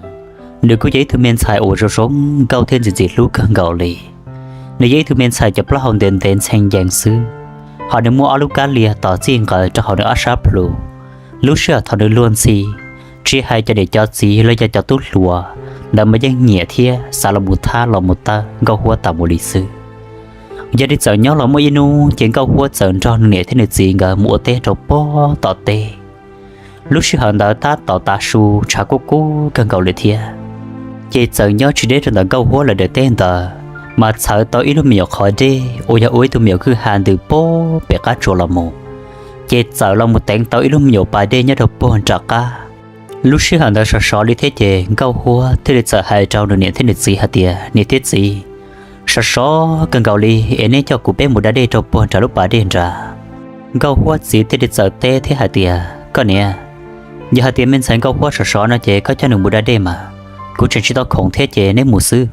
Nws kuj yog ib tug me ntxhais uas zoo zoo nkauj thiab ntxim ntxim hlub kawg nkaus li. Nws yog ib tug me ntxhais cov plaub hau ntev ntev ntxhee yees xwb, hos nws muaj ob lub kab lia tos txij nqawd rau hauv nws ob sab plhu. Lub sij hawm thaum nws luag ntxhi, tsis hais cov niam cov txiv los yog cov tub hluas, lawv mas yeej nyiam thiab xav los mus thab los mus tawb Nkauj Huab tas mus li xwb. Yog li txawm nyob los muaj ib hnub ces Nkauj Huab txawm nrog nws niam thiab nws txiv nkawd mus ua teb rau puag tom teb. Lub sij hawm ntawd tab tom tav su tshav kub kub kawg nkaus li thiab. Ces txawm nyob tsis deb rau ntawm Nkauj Huab lawv daim teb ntawd, mas txhawv tau ib lub me nyuam qhov dej uas yog ua ib tug me nyuam kwj ha ntws puag pem qab tsuas los mus, ces txawm los mus teev tau ib lub me nyuam pas dej nyob rau puag nram qab. Lub sij hawm ntawd sov sov li thiab ces Nkauj Huab thiaj li txawm hais rau nws niam thiab nws txiv hais tias, Niam thiab txiv, sov sov kawg nkaus li es neb coj kuv peb mus da dej rau puag nram lub pas dej nrad. Nkauj Huab txiv thiaj li txawm teb thiab hais tias, Koj niam, yog hais tias me ntxhais Nkauj Huab sov sov no ces koj coj nws mus da dej mas, kuv tseem tsis tau khoom thiab ces neb mus xwb.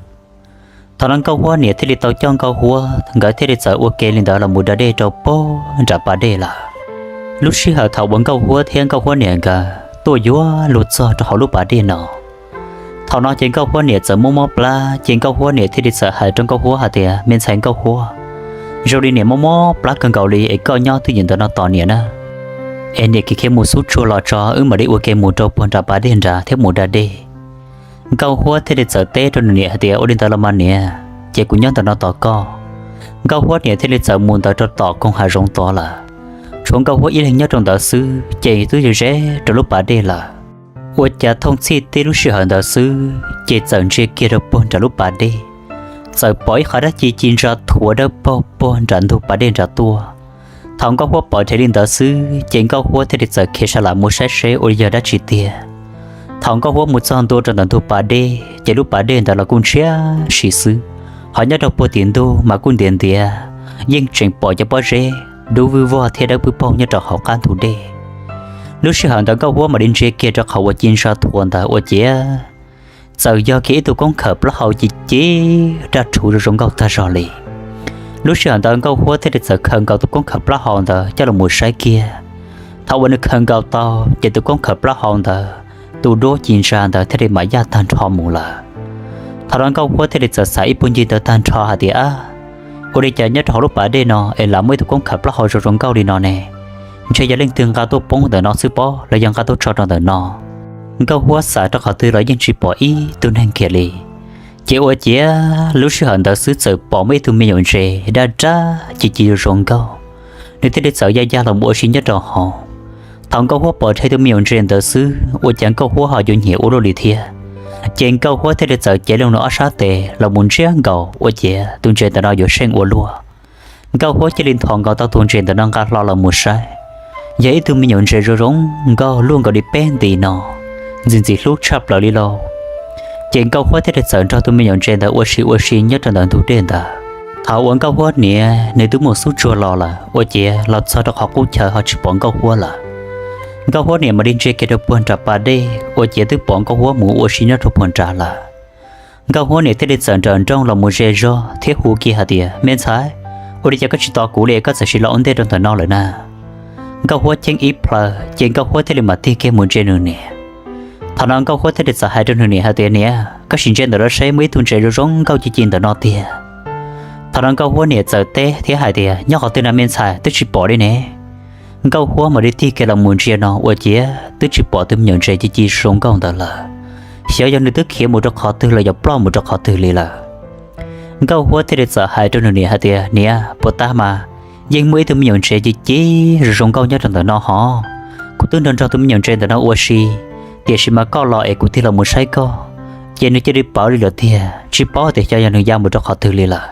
Thaum no Nkauj Huab niam thiaj li tau coj Nkauj Huab, nkawd thiaj li txawm ua ke li ntawd los mus da dej rau puag nram pas dej lawm. Lub sij hawm thaum uas Nkauj Huab thiab Nkauj Huab niam nkawd tuaj yuav luag txog rau hauv lub pas dej no, thaum no ces Nkauj Huab niam txawm mob mob plab, ces Nkauj Huab niam thiaj li txawm hais rau Nkauj Huab hais tias, Me ntxhais Nkauj Huab, zoo li niam mob mob plab kawg nkaus li es koj nyob twj ywm ntawm no tos niam na, es niam khiav khiav mus xub tsuag los tso wb mam li ua ke mus rau puag nram pas dej nrad thiab mus da dej. Nkauj Huab thiaj li txawm teb rau nws niam hais tias, Ua li ntawd los mas niam, ces kuv nyob ntawm no tos koj. Nkauj Huab niam thiaj li txawm mus ntawd rau tom koog hav zoov tod lawm. Tshuav Nkauj Huab ib leeg nyob rau ntawd xwb ces twb ze ze rau lub pas dej lawm. Ua cas thooj txhij tib lub sij hawm ntawd xwb ces txawm ntsia kiag rau puag nram lub pas dej, txawm pom ib qho dab ci ci ntsa thuav dawb paug puag nram ntug pas dej nrad tuaj. Thaum Nkauj Huab pom dheev li ntawd xwb ces Nkauj Huab thiaj li txawm khiav sas lam mus saib seb ua li yog dab tsi tiag. Thaum Nkauj Huab mus txog ntua rau ntawm ntug pas dej ces lub pas dej ntawd los kuj ntshiab si xwb, ho nyob rau puag tim ntug mas kuj ntiav ntiav, yeej tseem pom cov pob zeb dub vwj vog thiab dawb pwb paug nyob rau hauv qab ntug dej. Lub sij hawm ntawd Nkauj Huab mam li ntsia kiag rau qhov uas ci ntsa thuav ntawd ua ciav txawm yog kiag ib tug koob khawm plaub hau ci ci daj rhuv zoo zoo nkauj tag zog li. Lub sij hawm ntawd Nkauj Huab thiaj li txawm khaws nkaus tus koob khawm plaub hau ntawd coj los mus saib kiag. Thaum uas nws khaws nkaus tau ces tus koob khawm plaub hau ntawd, tus duab ci ntsa ntawd thiaj li mam yaj tag nrho mus lawm. Thaum no Nkauj Huab thiaj li txawm xav ib puag ncig ntawd tag nrho hais tias, ab, ua li cas nyob rau hauv lub pas dej no es lam muaj ib tug koob khawm plaub hau zoo zoo nkauj li no ne? Ntshe yog leej twg nqa tuaj poob ntawm no xwb pob los yog nqa tuaj tso rau ntawm no. Nkauj Huab xav rau qhov twg los yeej tsis pom ib tug neeg kiag li. Ces ua ciav lub sij hawm ntawd xwb txawm pom muaj ib tug me nyuam ntses daj daj ci ci zoo zoo nkauj, nws thiaj li txawm ya ya los ua si nyob rau hauv. Thaum Nkauj Huab pom dheev tus me nyuam ntses ntawd xwb ua cas Nkauj Huab ho yuav nyiam ua luaj li thiab. Ces Nkauj Huab thiaj li txawm cev loo nws ob sab tes los mus ntsiab nkaus ua ciav tus ntses ntawm no yuav seej ua luaj. Nkauj Huab cia li nthos nkaus tau tus ntses ntawm no nqa hlo los mus saib, yog ib tug me nyuam ntses zoo zoo nkauj luaj nkaus li peb nti no, ntxim ntxim hlub tshaj plaws li lauj. Ces Nkauj Huab thiaj li txawm nrog tus me nyuam ntses ntawd ua si ua si nyob rau ntawm ntug dej ntawd. Thaum uas Nkauj Huab niam nws twb mus xub tsuag los lawm ua ciav los txog rau qhov qub chaw ho tsis pom Nkauj Huab lawm. Nkauj Huab niam mam li ntsia kiag rau puag nram pas dej ua ciav twb pom Nkauj Huab mus ua si nyob rau puag nrad lawm. Nkauj Huab niam thiaj li txawm nrawm nrooj los mus ze zog thiab hu kiag hais tias, me ntxhais, ua li cas koj tsis tos kuv li koj txawm sim los ua ntej rau ntawm no lawm na? Nkauj Huab cheeb ib plhaw ces Nkauj Huab thiaj li mam tig kiag mus ntsia nws niam. Thaum no Nkauj Huab thiaj li txawm hais rau nws niam hais tias, niam, koj sim ntsia ntawm no seb muaj ib tug ntses zoo zoo nkauj ci ci ntawm no tiag. Thaum no Nkauj Huab niam txawm teb thiab hais tias, nyob qhov twg na me ntxhais, twb tsis pom li ne. Nkauj Huab mam li tig kiag los mus ntsia no ua ciav twb tsis pom tus me nyuam ntses ci ci zoo nkauj ntawd lawm. Xyov yog nws twb khiav mus rau qhov twg los yog ploj mus rau qhov twg li lawm. Nkauj Huab thiaj li txawm hais rau nws niam hais tias, niam, puas tab mas yeej muaj ib tug me nyuam ntses ci ci zoo zoo nkauj nyob rau ntawm no hos. Kuv twb nrog nrog tus me nyuam ntses ntawm no ua si, tiam sis mas koj los es kuv tig los mus saib koj, ces nws cia li pawv li lawm tiag, tsis paub tias xyov yog nws ya mus rau qhov twg li lawm.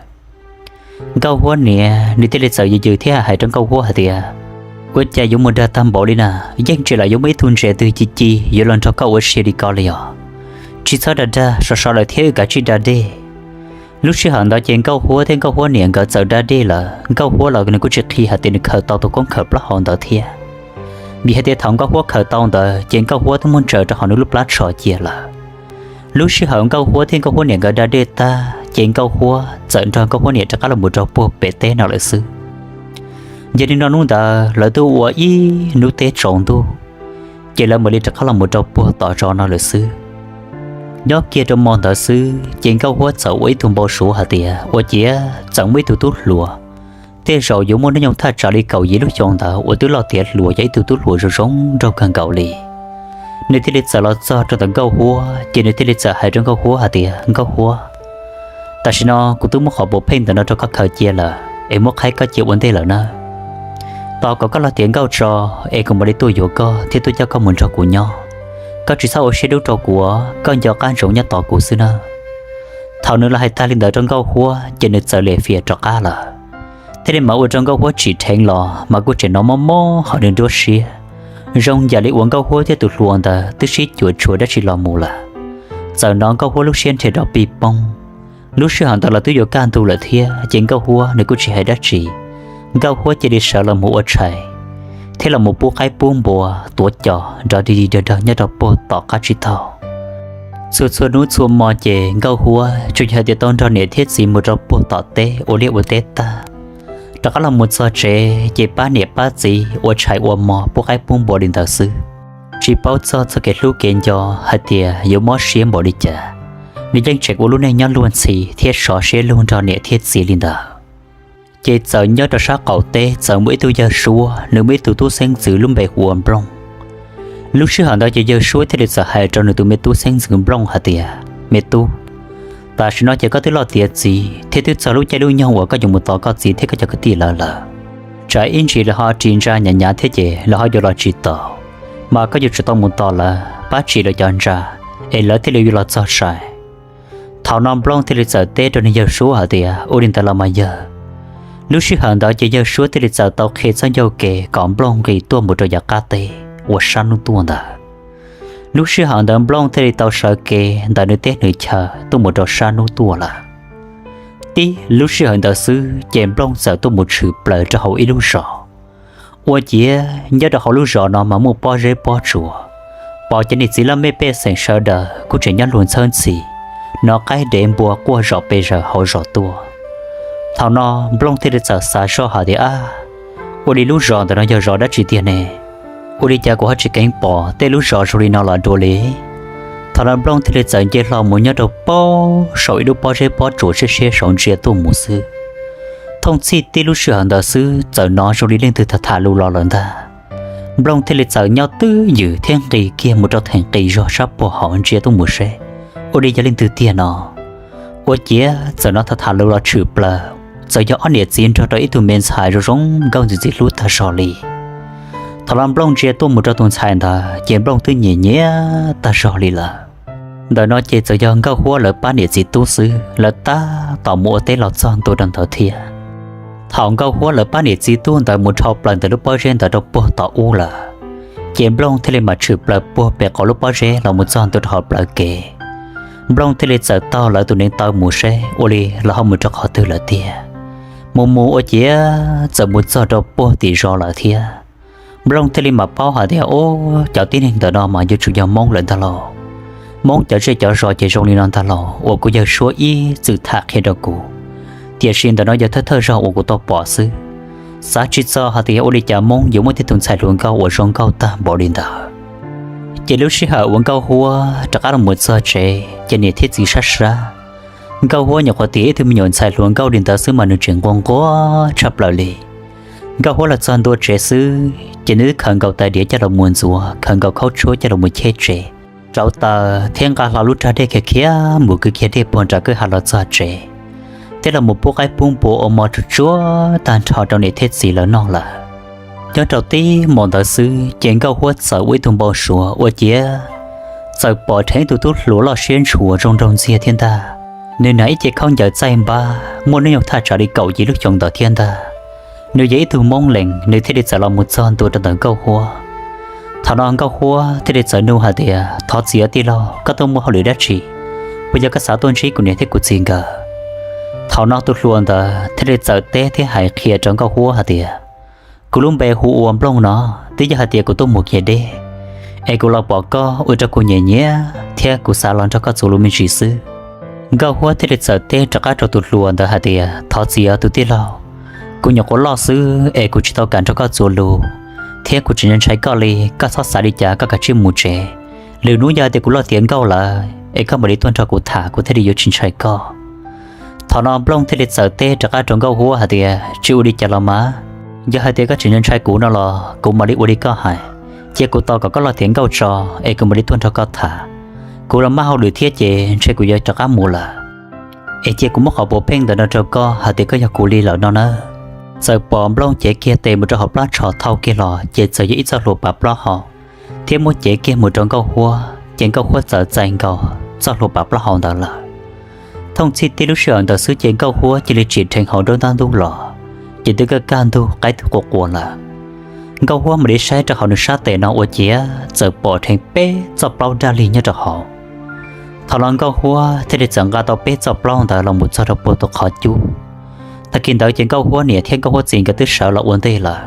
Nkauj Huab niam nws thiaj li txawm yws yws thiab hais rau Nkauj Huab hais tias, ua cas yuav mus dag tag npaum li na, yeej tsis lam yuav muaj ib tug ntses twg ci ci yuav los nrog koj ua si li ko li os. Tsis txhob dag dag, sov sov lawm thiab wb kav tsij da dej. Lub sij hawm ntawd ces Nkauj Huab thiab Nkauj Huab niam nkawd txawm da dej lawm, Nkauj Huab los nws kuj tsis qhia hais tias nws khaws tau tus koob khawm plaub hau ntawd thiab. Vim hais tias thaum Nkauj Huab khaws tau ntawd ces Nkauj Huab twb muab ntsaws rau hauv nws lub plab tsho cia lawm. Lub sij hawm Nkauj Huab thiab Nkauj Huab niam nkawd da dej tag ces Nkauj Huab txawm nrog Nkauj Huab niam rov qab los mus rau puag pem teb no lawm xwb. Yog li no hnub ntawd lawv twb ua ib hnub teb tsaus ntuj, ces lawv mam li rov qab los mus rau puag tom zos no lawm xwb. Nyob kiag rau hmo ntawd xwb ces Nkauj Huab txawm ua ib tug npau suav hais tias ua ciav txawm muaj ib tug tub hluas, tej zaum yuav muaj hnub nyoog thaj tsam li kaum yim lub xyoo ntawd uas twb loj tiav hluas, yog ib tug tub hluas zoo zoo nraug kawg nkaus li. Nws thiaj li txawm los txog rau ntawm Nkauj Huab ces nws thiaj li txawm hais rau Nkauj Huab hais tias, Nkauj Huab, tam sim no kuv twb muab qhov puas pheej ntawm no rau koj khaws cia lawm es muab qhaib koj cia ua ntej lawm nawb. Tos kom koj los tiav nkauj tso es kuv mam li tuaj yuav koj thiab tuaj coj koj mus nrog kuv nyob. Koj tsis txhob ua siab dub rau kuv, koj nco qab ntsoov nyob tos kuv xwb nawb. Thaum nws los hais tag li ntawd rau Nkauj Huab ces nws txawm lim fiam rov qab lawm. Thiaj li mas ua rau Nkauj Huab tsim dheev los mas kuj tseem hnov mob mob hauv nws nruab siab, zoo yam li uas Nkauj Huab thiab tus hluas ntawd twb sib cuam tshuam dab tsi los mus lawm. Txawm hnov Nkauj Huab lub siab nrhiav rov pij poob. Lub sij hawm ntawd los twb yuav kaj ntug lawm thiab ces Nkauj Huab nws kuj tsis hais dab tsi. Nkauj Huab cia li sawv los mus ua tshais thiab los mus pub qaib pub npua tuav cos nrov dig dig dawg dawg nyob rau puag tom qab tsib taug. Txhua txhua hnub txhua hmo ces Nkauj Huab tsuas yog hais tias tau nrog niam thiab txiv mus rau puag tom teb ua liaj ua teb tag, rov qab los mus txog tsev ces pab niam pab txiv ua tshais ua hmo pub qaib pub npua li ntawd xwb, tsis paub txog txoj kev hlub kev nco hais tias yuav mob siab npaum li cas. Nws yeej tseem ua lub neej nyob luag ntxhi thiab sov siab lug nrog niam thiab txiv li ntawd. Ces txawm nyob rau sab qaum teb txawm muaj ib tug yawg suab, nws muaj ib tug tub xeeb ntxwv lub npe hu ua Nplooj. Lub sij hawm ntawd ces yawg suab thiaj li txawm hais rau nws tus me tub xeeb ntxwv Nplooj hais tias, me tub, tam sim no ces koj twb loj tiav txiv thiab twb txog lub caij lub nyoog uas koj yuav mus tos koj txiv thiab koj cov kwv tij lawv lawm. Tsam ib ntsis lawv ho ris ntsa hnyav hnyav thiab ces lawv ho yuav los tsis taus, mas koj yuav tsum tau mus tos lawv pab ris lawv cov ntsa, es lawv thiaj li yuav los txog sai. Thaum no Nplooj thiaj li txawm teb rau nws yawg suab hais tias, ua li ntawd los mas yawg. Lub sij hawm ntawd ces yawg suab thiaj li txawm tau qhia txoj ncauj ke kom Nplooj nqis tuaj mus rau yav qab teb uas sab hnub tuaj ntawd. Lub sij hawm ntawd Nplooj thiaj li tau sawv kev ntawm nws teb nws chaw tuaj mus rau sab hnub tuaj lawm. Tib lub sij hawm ntawd xwb ces Nplooj txawm tuaj mus tshwm plaws rau hauv ib lub zos. Ua ciav nyob rau hauv lub zos no mas muaj pob zeb pob tsuas, pom cov niam txiv laj mej pej xeem sawv daws kuj tseem nyob luag ntxhawb ntxhi, hnov qaib dev npua quaj zom pes zaws hauv zos tuaj. Thaum no Nplooj thiaj li txawm xav zoj hais tias, ab, ua li lub zos ntawm no yog zos dab tsi tiag ne? Ua li cas kuv ho tsis keev pom tej lub zos zoo li no los dua li? Thaum no Nplooj thiaj li txawm nce hlo mus nyob rau pem saum ib lub pob zeb pob tsuas siab siab saud ntsia tuaj mus xwb. Thooj txhij tib lub sij hawm ntawd xwb txawm hnov zoo li leej twg tham tham lus los lawm ntag. Nplooj thiaj li txawm nyob twj ywm thiab nqis kiag mus rau theem qis zog sab puag hauv ntsia tuaj mus seb ua li yog leej twg tiag no. Ua ciav txawm hnov tham tham lus los tshwm plaws, txawm yog ob niam txiv nrog rau ib tug me ntxhais zoo zoo nkauj ntxim ntxim hlub tag zog li. Thaum no Nplooj ntsia tuaj mus rau tus ntxhais ntawd ces Nplooj twb nyiam nyiam tag zog li lawm. Ntawm no ces txawm yog Nkauj Huab lawv pab niam txiv tub xwb, lawv tab tom mus ua teb los txog ntua rau ntawd thiab. Thaum Nkauj Huab lawv pab niam txiv tub ntawd mus dhau plaws ntawm lub pob zeb ntawd rau puag tom ub lawm, ces Nplooj thiaj li mam tshwm plaws puag pem qaum lub pob zeb los mus txog ntua rau hauv plawv kev. Nplooj thiaj li txawm taug lawv tus neev taw mus seb ua li lawv ho mus rau qhov twg lawm tiag. Mus mus ua ciav txawm mus txog rau puag tim zos lawm thiab. Nplooj thiaj li mam paub hais tias, Ub, cov tib neeg ntawm no mas yuav tsum yog Hmoob lawm ntag lauj. Hmoob cov zej cov zos ces zoo li no ntag lauj, uas kuv yawg suab ib txwm tham qhia rau kuv. Tiam sis ntawm no yog thawj thawj zaug uas kuv tau pom xwb. Xav tsis txog hais tias ua li cas Hmoob yuav muaj tib tug ntxhais hluas nkauj uas zoo nkauj tag npaum li ntawd. Ces lub sij hawm uas Nkauj Huab rov qab los mus txog tsev ces niam thiab txiv sab sab. Nkauj Huab nyuam qhuav tiav ib tug me nyuam ntxhais hluas nkauj li ntawd xwb mas nws tseem nquag nquag tshaj plaws li. Nkauj Huab los txog ntua tsev xwb ces nws twb khaws nkaus tais diav coj los mus ntxuav, khaws nkaus khaub tshuab coj los mus cheb tsev, rauv taws thiab nqa hlo lub raj dej khiav khiav mus kwv kiag dej puag nram kwj ha los txog tsev, thiab los mus pub qaib pub npua ua mov tsuag tsuag tag nrho rau niam thiab txiv lawv noj lawm. Nyob rau tib hmos ntawd xwb ces Nkauj Huab txawm ua ib tug npau suav ua ciav txawm pom dheev ib tug tub hluas loj siab ntshua zoo nraug ntxiag thiab ntag. Nws hnav ib ce khaub ncaws txaij npab muaj hnub nyoog thaj tsam li kaum yim lub xyoo ntawd thiab ntag. Nws yog ib tug Hmoob Lees, nws thiaj li txawm los mus txog ntua rau ntawm Nkauj Huab. Thaum no Nkauj Huab thiaj li txawm nug hais tias, Thov txim os tij laug, koj tuaj muaj hauj lwm dab tsi? Puas yog koj xav tuaj ntsib kuv niam thiab kuv txiv nkawd? Thaum no tus hluas ntawd thiaj li txawm teb thiab hais qhia rau Nkauj Huab hais tias, Kuv lub npe hu ua Nplooj no, twb yog hais tias kuv tuaj mus kiag deb es kuv los pom koj ua rau kuv nyiam nyiam thiab kuv xav los nrog koj txuas lus me ntsis xwb. Nkauj Huab thiaj li txawm teb rov qab rau tus hluas ntawd hais tias, Thov txim os tus tij laug, kuv nyuam qhuav loj xwb es kuv tsis tau kam nrog koj txuas lus, thiab kuv tseem ntshai koj li, koj txhob xav li cas, koj kav tsij mus tsev. Lwm hnub yog hais tias kuv loj tiav nkauj lawm es koj mam li tuaj nrog kuv tham, kuv thiaj li yuav tsis ntshai koj. Thaum no Nplooj thiaj li txawm teb rov qab rau Nkauj Huab hais tias, Tsis ua li cas los mas, yog hais tias koj tseem ntshai kuv no los kuv mam li ua li koj hais, cia kuv tos kom koj loj tiav nkauj tso es kuv mam li tuaj nrog koj tham. Kuv los maj hauj lwm thiab ces ntshe kuv yuav rov qab mus lawm. Es cia kuv muab qhov puav pheej ntawm no rau koj hais tias koj yog kuv li lawm no nawb. Txawm pom Nplooj cev kiag tes mus rau hauv plab tsho thau kiag los ces txawm yog ib txoj hlua pav plaub hau, thiab muab cev kiag mus rau Nkauj Huab ces Nkauj Huab txawm txais nkaus txoj hlua pav plaub hau ntawd lawm. Thooj txhij tib lub sij hawm ntawd xwb ces Nkauj Huab cia li tsim dheev hauv nruab ntab ntub los, ces twb kaj kaj ntug qaib twb qua qua lawm. Nkauj Huab mam li saib rau hauv nws sab tes no ua ciav txawm pom dheev peb txoj plaub daj lig nyob rau hauv. Thaum no Nkauj Huab thiaj li txawm nqa tau peb txoj plaub ntawd los mus txog rau puag tus qhov cub. Tag kis ntawd ces Nkauj Huab niam thiab Nkauj Huab txiv nkawd twb sawv los ua ntej lawm.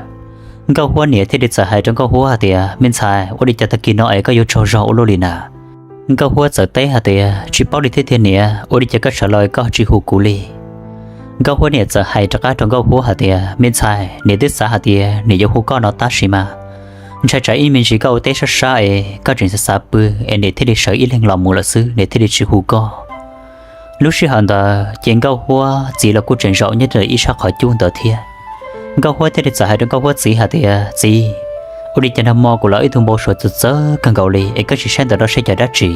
Nkauj Huab niam thiaj li txawm hais rau Nkauj Huab hais tias, Me ntxhais, ua li cas tag kis no es koj yuav tsaug zog ua luaj li na? Nkauj Huab txawm teb hais tias, Tsis paub li thiab tiag niam, ua li cas koj sawv los koj tsis hu kuv li? Nkauj Huab niam txawm hais rov qab rau Nkauj Huab hais tias, Me ntxhais, niam twb xav hais tias niam yuav hu koj no tab sis mas ntshai tsam ib me ntsis koj ua teb sab sab es koj tseem xav xav pw es niam thiaj li sawv ib leeg los mus lawm xwb, niam thiaj li tsis hu koj. Lub sij hawm ntawd ces Nkauj Huab txiv los kuj tseem zaum nyob rau ib sab qhov cub ntawd thiab. Nkauj Huab thiaj li txawm hais rau Nkauj Huab txiv hais tias, Txiv, ua li cas nag hmo kuv los ib tug npau suav txawv txawv kawg nkaus li es koj tsis saib ntawm no saib cov dab tsi?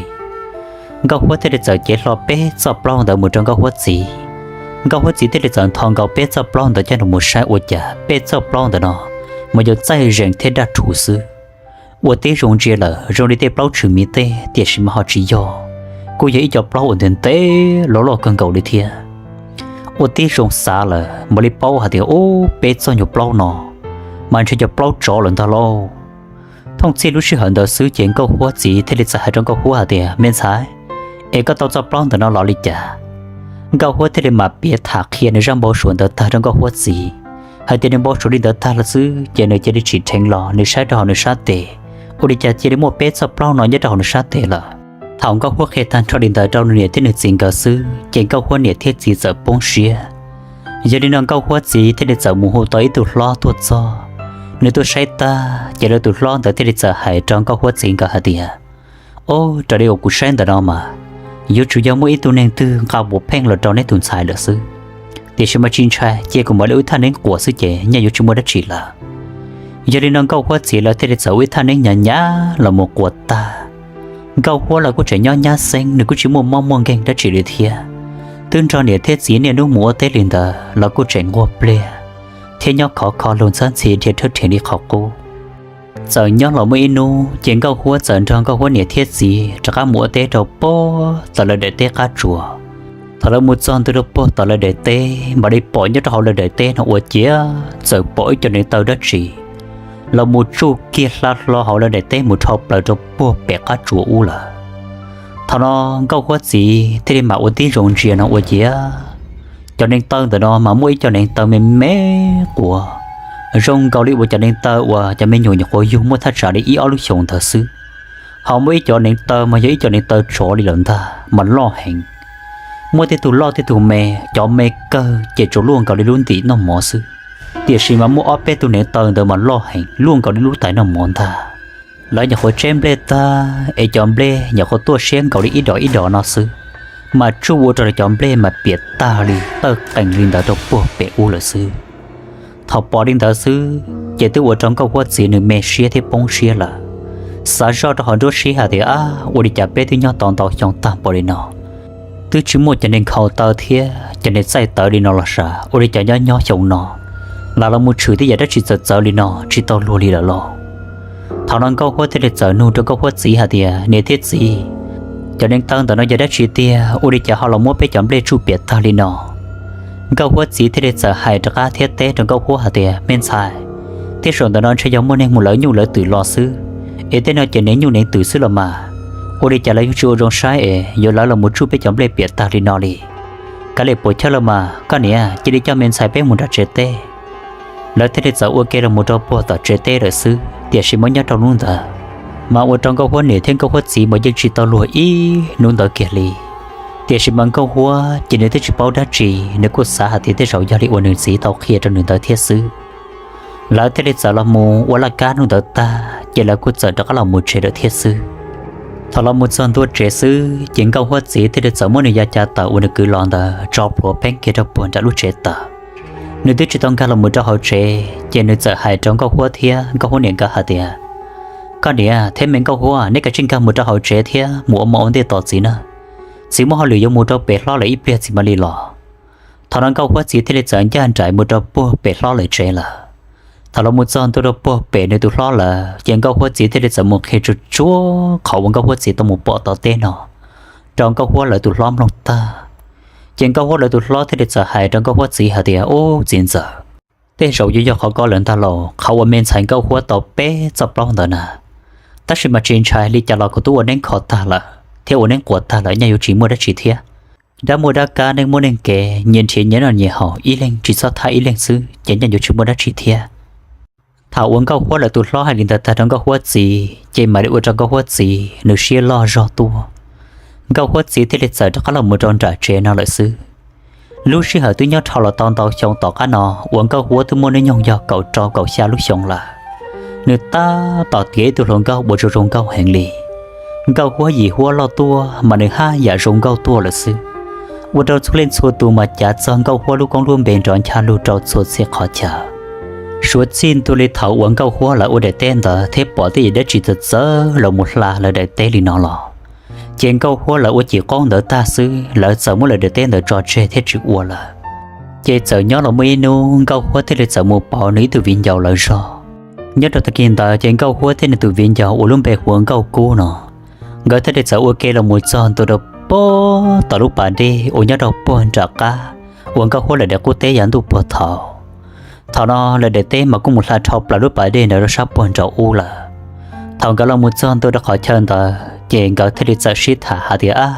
Nkauj Huab thiaj li txawm cev hlo peb txoj plaub ntawd mus rau Nkauj Huab txiv. Nkauj Huab txiv thiaj li txawm ntho nkaus peb txoj plaub ntawd coj los mus saib ua cas peb txoj plaub ntawd no mas yuav txaij zees thiab daj rhuv xwb. Ua tib zoo ntsia lawm zoo li tej plaub tshwm mis tej, tiam sis mas ho tsis yog, kuj yog ib co plaub uas ntev ntev loj loj kawg nkaus li thiab. Ua tib zoo xav lawm mam li paub hais tias, Ub, peb txoj nyuag plaub no mas ntshe cov plaub tsov lawm ntag lauj. Thooj txhij lub sij hawm ntawd xwb ces Nkauj Huab txiv thiaj li txawm hais rau Nkauj Huab hais tias, Me ntxhais, es koj tau txoj plaub ntawm no los li cas? Nkauj Huab thiaj li mam piav tham qhia nws zaj npau suav ntawd tag rau Nkauj Huab txiv, hais tias nws npau suav li ntawd tag los xwb ces nws cia li tsim dheev los nws saib rau hauv nws sab tes, ua li cas cia li muaj peb txoj plaub no nyob rau hauv nws sab tes lawm. Thaum Nkauj Huab qhia tag nrho li ntawd rau nws niam thiab nws txiv nkawd xwb ces Nkauj Huab niam thiab txiv txawm poob siab. Yog li no Nkauj Huab txiv thiaj li txawm mus hu tau ib tug hlob tuaj txog. Nws tuaj saib tag ces lawv tus hlob ntawd thiaj li txawm hais rau Nkauj Huab txiv nkawd hais tias, Ob, raws li uas kuv saib ntawm no mas yuav tsum yog muaj ib tug neeg twg nqa puav pheej los rau neb tus ntxhais lawm xwb. Tiam sis mas tsis ntshai, cia kuv mam li ua ib thaj neeb quas xwb ces nyaj yuav tsis muaj dab tsi lawm. Yog li no Nkauj Huab txiv lawv thiaj li txawm ua ib thaj neeb hnyav hnyav los mus quas tag. Nkauj Huab los kuj tseem nyob nyab xeeb, nws kuj tsis muaj mob muaj nkeeg dab tsi li thiab. Twb nrog niam thiab txiv niaj hnub mus ua teb li ntawd los kuj tseem nquag pliag thiab nyob khov kho luag ntxhab ntxhi dhia rhawb rheev li qhov qub. Txawm nyob los muaj ib hnub ces Nkauj Huab txawm nrog Nkauj Huab niam thiab txiv rov qab mus ua teb rau puag tom lawv daim teb qab tsuas. Thaum lawv mus txog ntua rau puag tom lawv daim teb, mam li pom nyob rau hauv lawv daim teb no ua ciav txawm pom ib co neev taw dab tsi los mus tsuj kiag hla hlo hauv lawv daim teb mus dhau plaws rau puag pem qab tsuas ub lawm. Thaum no Nkauj Huab txiv thiaj li mam ua tib zoo ntsia no ua ciav cov neev taw ntawm no mas muaj ib co neev taw me me quas, zoo nkaus li uas cov neev taw uas cov me nyuam nyuam qhuav yug muaj thaj tsam li ib ob lub xyoos ntawd xwb. Ho muaj ib co neev taw mas yog ib co neev taw tsov li lawm ntag mas loj heev. Muaj tej tug loj tej tug me, cov me kawg ces tsuas luaj nkaus li lub ntim noj mov xwb. Tiam sis mas muaj ob peb tug neev taw ntawd mas loj heev luaj nkaus li lub tais noj mov ntag. Lawv nyuam qhuav tseb nplej tag es cov nplej nyuam qhuav tuaj siab nkaus li ib dos ib dos no xwb, mas tsuj ua rau cov nplej mas piam tag li tawj qees li ntawd rau puag pem ub lawm xwb. Thaum pom li ntawd xwb ces twb ua rau Nkauj Huab txiv nws me siab thiab poob siab lawm. Xav zoj rau hauv nruab siab hais tias, ab, ua li cas peb twb nyob tau ntau xyoo tag npaum li no twb tsis muaj cov neeg nkhaus taw thiab cov neeg txaij tawv li no los sav, ua li cas nyob nyob xyoo no los los mus tshwm tej yam dab tsi txawv txawv li no tsis tau luag li lawm los? Thaum no Nkauj Huab thiaj li txawm nug rau Nkauj Huab txiv hais tias, niam thiab txiv, cov neev taw ntawm no yog dab tsi tiag, ua li cas ho los muab peb cov nplej tsuj piam tag li no? Nkauj Huab txiv thiaj li txawm hais rov qab thiab teb rau Nkauj Huab hais tias, me ntxhais, tej zaum ntawm no ntshe yog muaj neeg mus lawv nyuj lawv twm los xwb, es tej no ces neev nyuj neev twm xwb los mas. Ua li cas lawv yuav tsis ua zoo saib es yuav lawv los mus tsuj peb cov nplej piam tag li no li? Kav liam puas chawj los mas, koj niam, cia li coj me ntxhais peb mus nram tsev teb. Lawv thiaj li txawm ua ke los mus rau puag tom tsev teb lawm xwb. Tiam sis mas nyob rau hnub ntawd mas ua rau Nkauj Huab niam thiab Nkauj Huab txiv mas yeej tsis tau luag ib hnub ntawd kiag li. Tiam sis mas Nkauj Huab ces nws twb tsis paub dab tsi, nws kuj xav hais tias tej zaum yog li uas nws txiv tau qhia rau nws ntawd thiab xwb. Lawv thiaj li txawm los mus ua laj kab hnub ntawd tag ces lawv kuj txawm rov qab los mus tsev lawm thiab xwb. Thaum los mus txog ntua tsev xwb ces Nkauj Huab txiv thiaj li txawm muab nws yav cav tawm uas nws kwv los ntawd tso plhuav pheeb kiag rau puag nram lub tsev tawm. Nws twb tsis tau nkag los mus rau hauv tsev ces nws txawm hais rau Nkauj Huab thiab Nkauj Huab niam nkawd hais tias, koj niam thiab me Nkauj Huab, neb kav tsij nkag mus rau hauv tsev thiab mus ua mov ua ntej tos txiv na. Txiv muaj hauj lwm yuav mus rau pem hlob lawv ib pliag txiv mam li los. Thaum no Nkauj Huab txiv thiaj li txawm ncaj nraim mus rau puag pem hlob lawv tsev lawm. Thaum los mus txog ntua rau puag pem nws tus hlob lawm ces Nkauj Huab txiv thiaj li txawm mus qhia tsuag tsuag qhov uas Nkauj Huab txiv tau mus pom tom teb no rau Nkauj Huab lawv tus hlob mloog tag. Ces Nkauj Huab lawv tus hlob thiaj li txawm hais rau Nkauj Huab txiv hais tias, ub, txiv ntxawm, tej zaum yuav yog qhov ko lawm ntag lauj, qhov uas me ntxhais Nkauj Huab tau peb txoj plaub ntawd na. Tab sis mas tsis ntshai, li cas los kuv twb ua neeb kho tag lawm thiab ua neeb quas tag lawm, nyaj yuav tsis muaj dab tsi thiab. Dab muaj dab kab, neeg muaj neeg kev, nyias nrhiav nyias noj nyias haus, ib leeg tsis txhob thab ib leeg xwb ces nyaj yuav tsis muaj dab tsi thiab. Thaum uas Nkauj Huab lawv tus hlob hais li ntawd tag rau Nkauj Huab txiv ces mam li ua rau Nkauj Huab txiv nws siab loj zog tuaj. Nkauj Huab txiv thiaj li txawm rov qab los mus rau nram tsev no lawm xwb. Lub sij hawm twb nyob dhau los tau ntau xyoo tom qab no uas Nkauj Huab twb muaj hnub nyoog yog kaum rau kaum xya lub xyoo lawm. Nws tab tom tiav ib tug hluas nkauj uas zoo zoo nkauj heev li. Nkauj Huab yim Huab loj tuaj mas nws haj yam zoo nkauj tuaj lawm xwb, ua rau txhua leej txhua tus mas cav txog Nkauj Huab lub koob lub npe nrov ncha lug rau txhua txhia qhov chaw. Suav txij ntua li thaum uas Nkauj Huab lawv ua daim teb ntawd thiab pom tej yam dab tsi txawv txawv los mus hla lawv daim teb li no los, ces Nkauj Huab lawv ua cim qoob ntawd tag xwb, lawv txawm muab lawv daim teb ntawd tso tseg thiab tsis ua lawm. Ces txawm nyob los muaj ib hnub Nkauj Huab thiaj li txawm mus pauv nws ib tug viv ncaus lawv zog. Nyob rau tag kis ntawd ces Nkauj Huab thiab nws tus viv ncaus uas lub npe hu ua Nkauj Kub no, nkawd thiaj li txawm ua ke los mus txog ntua rau puag tom lub pas dej uas nyob rau puag nram qab uas Nkauj Huab lawv daim qub teb yav ntuj puag thaum. Thaum no lawv daim teb mas kuj mus hla dhau plaws lub pas dej ntawd rau sab puag nraum ub lawm. Thaum nkawd los mus txog ntua rau qhov chaw ntawd ces nkawd thiaj li txawm sib tham hais tias, ab,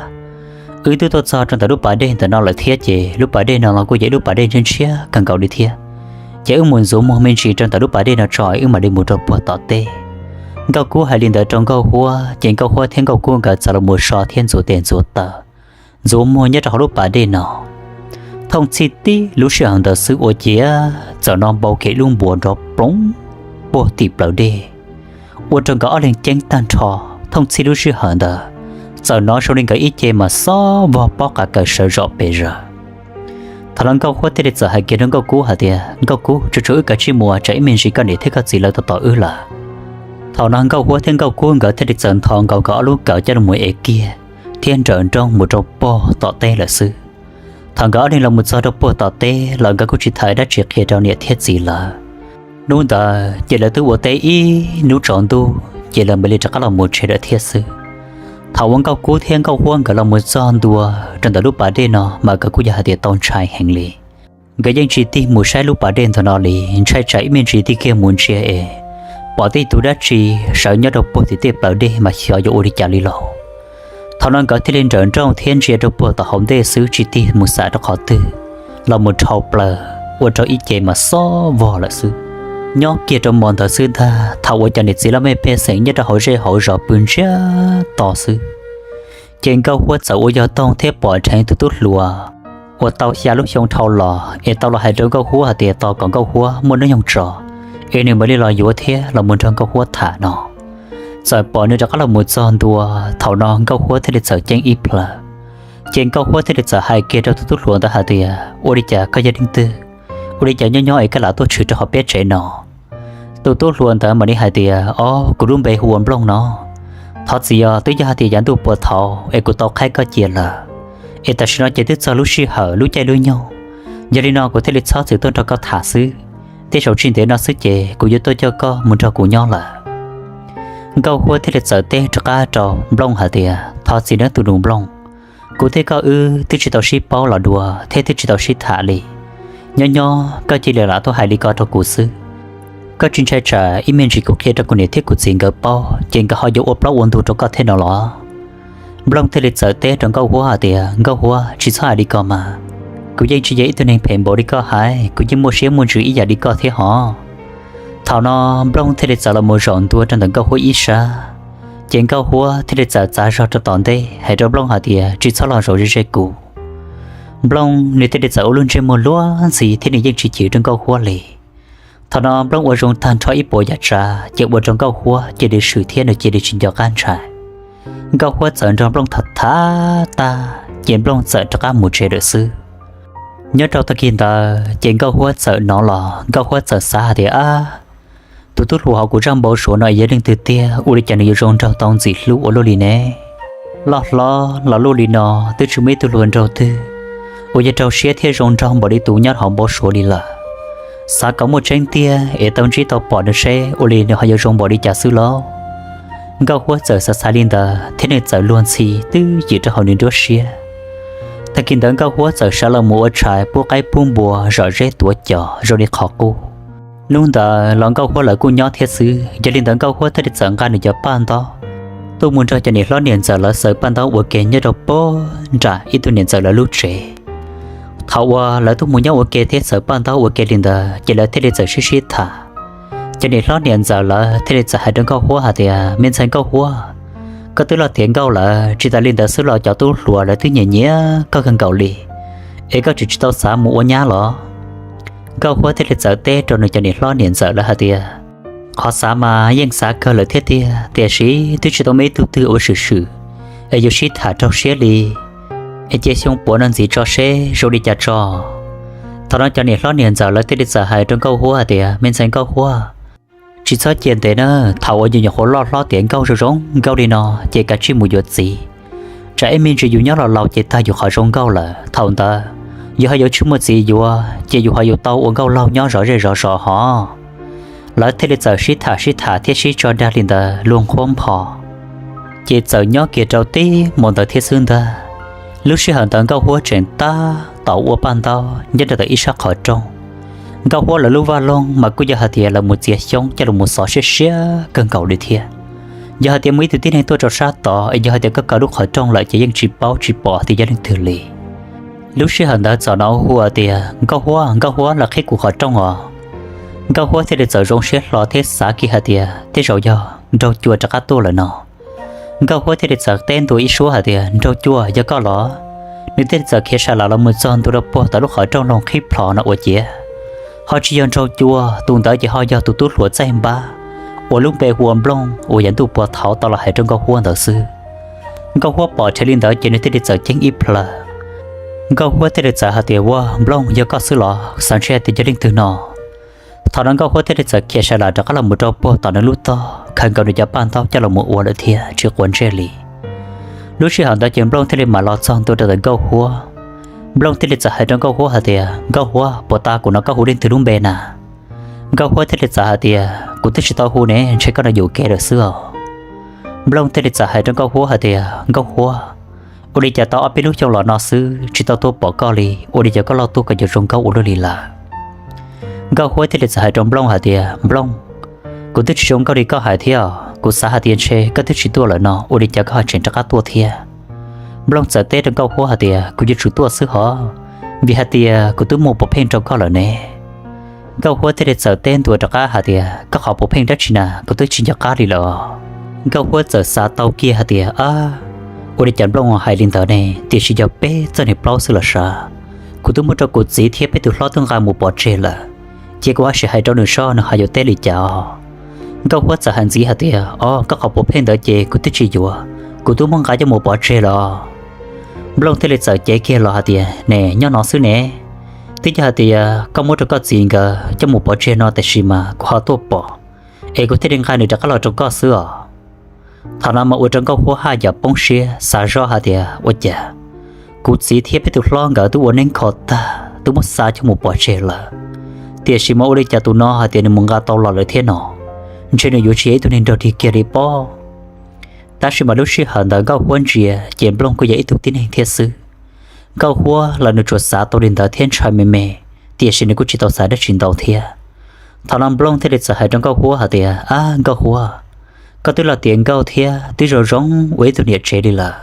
wb twb tuaj txog rau ntawm lub pas dej ntawm no lawm thiab ces lub pas dej no los kuj yog ib lub pas dej ntshiab ntshiab kawg nkaus li thiab. Ces wb mus ntxuav muag me ntsis rau ntawm lub pas dej no tso wb mam li mus rau puag tom teb. Nkauj Kub hais li ntawd rau Nkauj Huab ces Nkauj Huab thiab Nkauj Kub nkawd txawm los mus so thiab ntxuav tes ntxuav taw, ntxuav muag nyob rau hauv lub pas dej no. Thooj txhij tib lub sij hawm ntawd xwb ua ciav txawm no npau kiag lub npuas nrov ploov puag tim plawv dej, ua rau nkawd ob leeg ceeb tag nrho. Thooj txhij lub sij hawm ntawd txawm hnov zoo li nkawd ib ce mas xob vog pob qa kaws sawv zom pes zaws. Thaum no Nkauj Huab thiaj li txawm hais kiag rau Nkauj Kub hais tias, Nkauj Kub, tsuag tsuag wb kav tsij mus, tsam ib me ntsis koj niam thiab koj txiv lawv tos tos wb lawm. Thaum no Nkauj Huab thiab Nkauj Kub nkawd thiaj li txawm nthos nkaus nkawd ob lub kawm coj los mus ev kiag thiab nrawm nrooj mus rau puag tom teb lawm xwb. Thaum nkawd ob leeg los mus txog rau puag tom teb los nkawd kuj tsis tham dab tsi qhia rau niam thiab txiv lawv. Hnub ntawd ces lawv twb ua teb ib hnub tsaus ntuj ces lawv mam li rov qab los mus tsev lawm thiab xwb. Thaum uas Nkauj Kub thiab Nkauj Huab nkawd los mus txog ntua rau ntawm lub pas dej no mas nkawd kuj yog hais tias tau ntshai heev li. Nkawd yeej tsis tig mus saib lub pas dej ntawm no li, ntshai tsam ib me ntsis tig kiag mus ntsia es pom tej tus dab tsi sawv nyob rau puag tim tej plawv dej mas xyov yuav ua li cas li lauj. Thaum no nkawd thiaj li nrawm nrooj thiab ntsia rau puag tom hauv ntej xwb tsis tig mus xam rau qhov twg, los mus dhau plaws ua rau ib ce mas xob vog lawm xwb. Nyob kiag rau hmo ntawd xwb ntag, thaum uas cov niam txiv laj mej pej xeem nyob rau hauv zej hauv zos pw ntsiag to xwb, ces Nkauj Huab txawm ua yog toog thiab pom dheev tus tub hluas uas tau xya lub xyoo dhau los es tau los hais rau Nkauj Huab hais tias tos kom Nkauj Huab muaj hnub nyoog tso es nws mam li los yuav thiab los mus nrog Nkauj Huab tham no. Txawm pom nws rov qab los mus txog ntua, thaum no Nkauj Huab thiaj li txawm ceeb ib plhaw. Ces Nkauj Huab thiaj li txawm hais kiag rau tus tub hluas ntawd hais tias, Ua li cas koj yog leej twg? Ua li cas nyob nyob es koj lam tuaj tshwm rau hauv peb tsev no? Tus tub hluas ntawd mam li hais tias, Ob, kuv lub npe hu ua Nplooj no. Thov txim os, twb yog hais tias yav ntuj puag thaud es kuv tau qhaib koj cia lawm, es tam sim no ces twb txog lub sij hawm lub caij lub nyoog, yog li no kuv thiaj li txhob txwm tuaj nrog koj tham xwb. Tej zaum tsis ntev no xwb ces kuv yuav tuaj coj koj mus nrog kuv nyob lawm. Nkauj Huab thiaj li txawm teb rov qab rau Nplooj hais tias, Thov txim nawb tus nus Nplooj, kuv thiab koj wb twb tsis tau sib paub los dua thiab twb tsis tau sib tham li. Nyob nyob koj cia li lam tuaj hais li ko rau kuv xwb. Koj tsis ntshai tsam ib me ntsis kuv qhia rau kuv niam thiab kuv txiv nkawd paub ces nkawd ho yuav ua plaub ua ntug rau koj thiab no los? Nplooj thiaj li txawm teb rau Nkauj Huab hais tias, Nkauj Huab, tsis txhob hais li ko mas. Kuv yeej tsis yog ib tug neeg phem npaum li koj hais, kuv yeej muaj siab muaj ntsws ib yam li koj thiab hos. Thaum no Nplooj thiaj li txawm los mus zaum ntua rau ntawm Nkauj Huab ib sab, ces Nkauj Huab thiaj li txawm txav zog rau tom ntej hais rau Nplooj hais tias, Tsis txhob los zaum ze ze kuv. Nplooj nws thiaj li txawm ua lub ntsej muag luag ntxhi thiab nws yeej tsis chwv rau Nkauj Huab li. Thaum no Nplooj ua zoo tag nrho ib puas yam tsav ces ua rau Nkauj Huab cia li swm thiab nws cia li tsis nco qab ntshai. Nkauj Huab txawm nrog Nplooj tham tham tag ces Nplooj txawm rov qab mus tsev lawm xwb. Nyob rau tag kis ntawd ces Nkauj Huab txawm hnov los Nkauj Huab txawm xav hais tias, Ab, tus tub hluas hauv kuv zaj npau suav no es yog leej twg tiag, ua li cas nws yuav zoo nraug tau ntxim hlub ua luaj li ne? Loj hlob los luaj li no, twb tsis muaj ib tug hluas nraug twg uas yog raug siab thiab zoo nraug npaum li tus nyob hauv npau suav li lawm. Xav kom muaj tseeb tiag es tau ntsib tau pom nws seb ua li nws ho yuav zoo npaum li cas xwb lauj. Nkauj Huab txawm xav xav li ntawd thiab nws txawm luag ntxhi twb yim rau hauv nws nruab siab. Tag kis ntawd Nkauj Huab txawm sawv los mus ua tshais pub qaib pub npua zom zeb tuav cos zoo li qhov qub. Hnub ntawd los Nkauj Huab lawv kuj nyob thiab xwb, yog li ntawd Nkauj Huab thiaj li txawm nqa nws cov paj ntaub tuaj mus nrog cov niam hlob niam ntxawm lawv xaws paj ntaub ua ke nyob rau puag nram ib tug niam ntxawm lawv lub tsev. Thaum uas lawv tuaj mus nyob ua ke thiab xaws paj ntaub ua ke li ntawd ces lawv thiaj li txawm sib sib tham. Cov niam hlob niam ntxawm lawv thiaj li txawm hais rau Nkauj Huab hais tias, Me ntxhais Nkauj Huab, koj twb loj tiav nkauj lawm, tsis tas li ntawd xwb los cov tub hluas lawv twb nyiam nyiam koj kawg nkaus li, es koj tseem tsis tau xav mus ua nyab los? Nkauj Huab thiaj li txawm teb rau nws cov niam hlob niam ntxawm lawv hais tias, Qhov xav mas yeej xav kawg lawm thiab tiag, tiam sis twb tsis tau muaj ib tug twg ua swm swm es yuav sib tham raug siab li, es cia xyoo puav no ntxiv tso seb zoo li cas tso. Thaum no cov niam hlob niam ntxawm lawv thiaj li txawm hais rau Nkauj Huab hais tias, Me ntxhais Nkauj Huab, tsis txhob cia ntev na, thaum uas yus nyuam qhuav loj hlob tiav nkauj zoo zoo nkauj li no ces kav tsij mus yuav txiv, tsam ib me ntsis yus nyob los laus ces tag yus qhov zoo nkauj lawm, thaum ntawd yus ho yuav tsis muaj txiv yuav ces yus ho yuav tau ua nkauj laug nyob zov zej zov zos hos. Lawv thiaj li txawm sib tham sib tham thiab sib tso dag li ntawd luag nqhuab npho, ces txawm nyob kiag rau tib hmo ntawd thiab xwb ntag. Lub sij hawm ntawd Nkauj Huab tseem tab tom ua paj ntaub nyob rau ntawm ib sab qhov rooj. Nkauj Huab lawv lub vaj loog mas kuj yog hais tias lawv mus txiav xyoob coj los mus xov siab siab kawg nkaus li thiab. Yog hais tias muaj ib tug tib neeg tuaj rau sab tod es yog hais tias koj kaw lub qhov rooj lawm ces yeej tsis paub tsis pom tias yog leej twg li. Lub sij hawm ntawd txawm hnov hu tias, Nkauj Huab, Nkauj Huab, los qhib kuv qhov rooj os. Nkauj Huab thiaj li txawm zoo siab hlo thiab xav kiag hais tias tej zaum yog Nraug Cua rov qab tuaj lawm no. Nkauj Huab thiaj li txawm teb ntua ib suab hais tias, Nraug Cua, yog koj los? Nws thiaj li txawm khiav sas las los mus txog ntua rau puag tom lub qhov rooj loog qhib plho no ua ciav, ho tsis yog Nraug Cua, tus ntawd ces ho yog tus tub hluas Txaij Npab, uas lub npe hu ua Nplooj uas yav ntuj puag thaum ub tau los hais rau Nkauj Huab ntawd xwb. Nkauj Huab pom dheev li ntawd ces nws thiaj li txawm ceeb ib plhaw. Nkauj Huab thiaj li txawm hais tias, Ua, Nplooj, yog koj xwb los? Xav ntshe hais tias yog leej twg no. Thaum no Nkauj Huab thiaj li txawm khiav sawv los rov qab los mus rau puag tom nws lub tog, khaws nkaus nws cov paj ntaub coj los mus ua lawm thiab tsis quav ntsej li. Lub sij hawm ntawd ces Nplooj thiaj li mam los txog ntua rau ntawm Nkauj Huab. Nplooj thiaj li txawm hais rau Nkauj Huab hais tias, Nkauj Huab, puas tas kuv no koj hu leej twg lub npe na? Nkauj Huab thiaj li txawm hais tias, Kuv twb tsis tau hu ne, ntshe koj no yuam kev lawm xwb os. Nplooj thiaj li txawm hais rau Nkauj Huab hais tias, Nkauj Huab, ua li cas tau ob peb lub xyoo los no xwb tsis tau tuaj pom koj li, ua li cas koj loj tuaj koj yuav zoo nkauj ua luaj li lawm? Nkauj Huab thiaj li txawm hais rau Nplooj hais tias, Nplooj, kuv twb tsis zoo nkauj li koj hais thiab os. Kuv xav hais tias ntshe koj twb tsis tuaj lawm no, ua li cas koj ho tseem rov qab tuaj thiab? Nplooj txawm teb rau Nkauj Huab hais tias, Kuv yuav tsum tuaj xwb hov, vim hais tias kuv twb muaj puav pheej rau koj lawm ne. Nkauj Huab thiaj li txawm teb ntua rov qab hais tias, Koj qhov puav pheej dab tsi na, kuv twb tsis nco qab li lawm. Nkauj Huab txawm xav tau kiag hais tias, Ab, ua li cas Nplooj hais li ntawd ne, tiam sis yog peb txoj niag plaub xwb los sav. Kuv twb muab rau kuv txiv thiab peb tus hlob twb nqa mus pov tseg lawm, ces kuv ho sim hais rau nws saib nws ho yuav teb li cas os. Nkauj Huab txawm hais ntxiv hais tias, Os, koj qhov puav pheej ntawd ces kuv twb tsis yuav, kuv twb muab nqa coj mus pov tseg lawm. Nplooj thiaj li txawm cev kiag los hais tias, Ne, nyob no xwb ne. Twb yog hais tias koj muab rau koj txiv nkawd coj mus pov tseg no tiam sis mas kuv ho tuaj pom, es kuv thiaj li nqa nws rov qab los rau koj xwb os. Thaum no mas ua rau Nkauj Huab haj yam poob siab xav zoj hais tias, Ua cas kuv txiv thiab peb tus hlob nkawd twb ua neeb kho tag, twb muab xa coj mus pov tseg lawm, tiam sis mas ua li cas tus no hais tias nws mus nqa tau los lawm thiab no? Ntshe nws yuav tsis yog ib tug neeg nrog dig kiag li pob. Tab sis mas lub sij hawm ntawd Nkauj Huab ntsia ces Nplooj kuj yog ib tug tib neeg thiab xwb. Nkauj Huab los nws tsuas xav tau li ntawd thiab ntshai me me, tiam sis nws kuj tsis tau xav dab tsi ntau thiab. Thaum no Nplooj thiaj li txawm hais rau Nkauj Huab hais tias, Ab, Nkauj Huab, koj twb los tiav nkauj thiab twb zoo zoo ua ib tug niam tsev li lawm,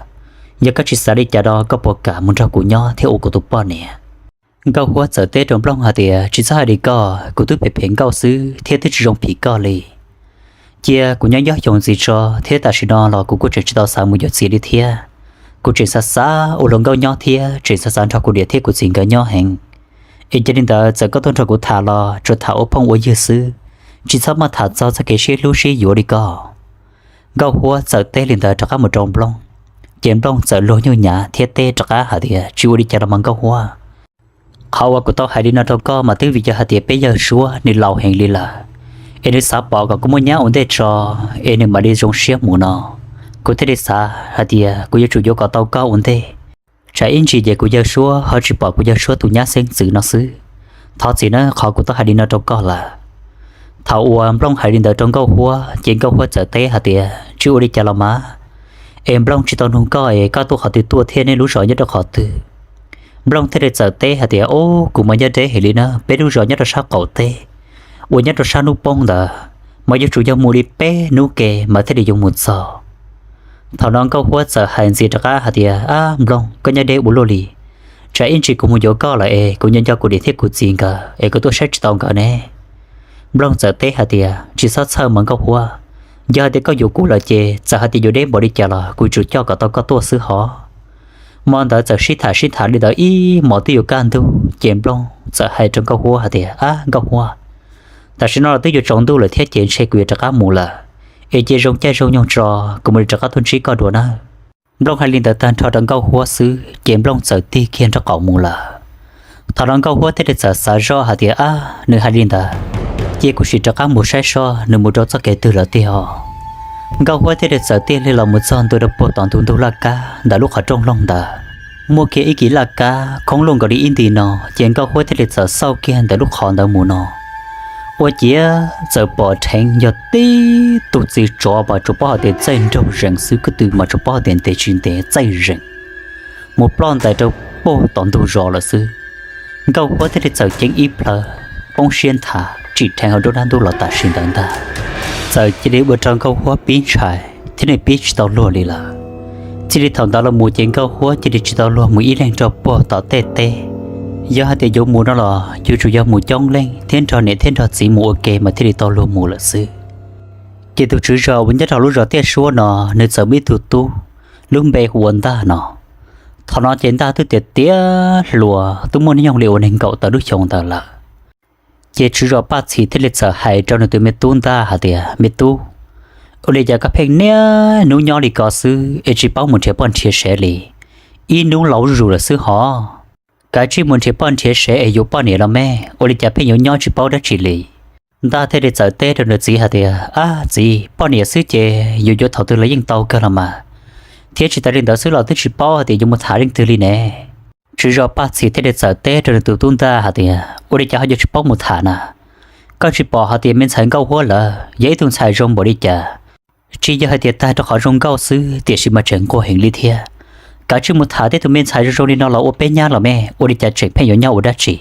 yog koj tsis xav li cas no koj puas kam mus nrog kuv nyob thiab ua kuv tus poj niam? Nkauj Huab txawm teb rau Nplooj hais tias, Tsis txhob hais li ko, kuv twb phem phem nkauj xwb thiab twb tsis zoo phim koj li. Cia kuv nyob nyob xyoo ntxiv tso, thiab tam sim no los kuv kuj tseem tsis tau xav mus yuav txiv li thiab. Kuv tseem xav xav ua hluas nkauj nyob thiab tseem xav xav nrog kuv niam thiab kuv txiv nkawd nyob heev. Es yog li ntawd txawm koj tuaj nrog kuv tham los tsuas tham ua phooj ua ywg xwb, tsis txhob maj tham txog txoj kev sib hlub sib yuav li ko. Nkauj Huab txawm teb li ntawd rov qab mus rau Nplooj, ces Nplooj txawm luag nyuj nyav thiab teb rov qab hais tias, Tsis ua li cas los mas Nkauj Huab. Qhov uas kuv tau hais li no rau koj mas twb vim yog hais tias peb yawg suab nws laus heev li lawm, es nws xav pom kom kuv muaj nyab ua ntej tso, es nws mam li zoo siab mus no. Kuv thiaj li xav hais tias kuv yuav tsum yuav kom tau koj ua ntej, tsam ib ntsis ces kuv yawg suab ho tsis pom kuv yawg suab tus nyab xeeb ntxwv no xwb. Thov txim nawb, qhov kuv tau hais li no rau koj lawm. Thaum uas Nplooj hais li ntawd rau Nkauj Huab ces Nkauj Huab txawm teb hais tias, Tsis ua li cas los mas, es Nplooj tsis tau nug koj es koj tuaj qhov twg tuaj thiab nej lub zos nyob rau qhov twg? Nplooj thiaj li txawm teb hais tias, Ub, kuv mas nyob deb heev li na, peb lub zos nyob rau sab qaum teb uas nyob rau sab hnub poob ntawd, mas yuav tsum yog mus li peb hnub ke mas thiaj li yuav mus txog. Thaum no Nkauj Huab txawm hais ntxiv rov qab hais tias, Ab, Nplooj, koj nyob deb ua luaj li, tsam ib ntsis kuv mus yuav koj lawm es kuv nco nco kuv niam thiab kuv txiv nkawd es kuv tuaj saib tsis tau nkawd ne. Nplooj txawm teb hais tias, Tsis txhob txhawj mas Nkauj Huab, yog hais tias koj yuav kuv lawm ces txawm hais tias yuav deb npaum li cas los kuv yuav tsum coj kom tau koj tuaj xwb hov. Hmo ntawd txawm sib tham sib tham li ntawd ib hmos twb yuav kaj ntug ces Nplooj txawm hais rau Nkauj Huab hais tias, Ab, Nkauj Huab, tam sim no los twb yuav tsaus ntuj lawm thiab ces ntshe kuv yuav rov qab mus lawm, es cia zoo caij zoo nyoog tso, kuv mam li rov qab tuaj ntsib koj dua nawb. Nplooj hais li ntawd tag nrho rau Nkauj Huab xwb ces Nplooj txawm tig kiag nraub qaum mus lawm. Thaum no Nkauj Huab thiaj li txawm xav zoj hais tias, Ab, nws hais li ntawd, cia kuv sim rov qab mus saib seb nws mus rau txoj kev twg lawm tiag os. Nkauj Huab thiaj li txawm tig li los mus txog ntua rau puag tom ntug ntug laj kab ntawm lub qhov rooj loog ntawd. Muaj kiag ib kis laj kab khoob luaj nkaus li ib nti no ces Nkauj Huab thiaj li txawm xauj kiag ntawm lub qhov ntawd mus no, ua ciav txawm pom dheev yog tib tug txiv tsov mas tsuas paub hais tias txaij nraug zees xwb, kwv tw mas tsuas paub hais tias ntev tsis ntev txaij zees mus ploj ntais rau puag tom ntug zos lawm xwb. Nkauj Huab thiaj li txawm ceeb ib plhaw, poob siab nthav tsim dheev hauv nruab hnab ntuj los tam sim ntawd ntag. Txawm cia li ua rau Nkauj Huab pib ntshai thiab nws pib tsis tau luag li lawm. Txij li thaum ntawd los mus ces Nkauj Huab cia li tsis tau luag mus ib leeg rau puag tom tej teb. Yog hais tias yuav mus no los yuav tsum yog mus coob leej thiab nrog niam thiab nrog txiv mus ua ke mas thiaj li tau luag mus lawm xwb. Ces tus tswv zos uas nyob rau lub zos Tiaj Suab no, nws txawm muaj ib tug tub, lub npe hu ua Ntaj no. Thaum no ces Ntaj twb tiav tiav hluas, twb muaj hnub nyoog li uas nees nkaum tawm lub xyoo ntawd lawm. Ces tswv zos Paj Txhis thiaj li txawm hais rau nws tus me tub Ntaj hais tias, Me tub, ua li cas koj pheej niaj hnub nyob li ko xwb es tsis paub mus nrhiav poj nrhiav sev li? Ib hnub laus zuj zus lawm xwb hov. Kav tsij mus nrhiav poj nrhiav sev es yuav poj niam los me, ua li cas pheej yuav nyob tsis paub dab tsi li? Ntaj thiaj li txawm teb rau nws txiv hais tias, Ab txiv, poj niam xwb ces yuav yuav thaum twg los yeej tau kawg los mas, thiab tsis tas li ntawd xwb los twb tsis paub hais tias yuav mus tham leej twg li ne. Tswv zos Paj Txhis thiaj li txawm teb rau nws tus tub Ntaj hais tias, Ua li cas ho yuav tsis paub mus tham na? Koj tsis pom hais tias me ntxhais Nkauj Huab lawm yog ib tug ntxhais zoo npaum li cas? Tsis yog hais tias tag rau qhov zoo nkauj xwb tiam sis mas tseem nquag heev li thiab. Kav tsij mus tham tej tus me ntxhais zoo zoo li no los ua peb nyab los me, ua li cas tseem pheej yuav nyob ua dab tsi?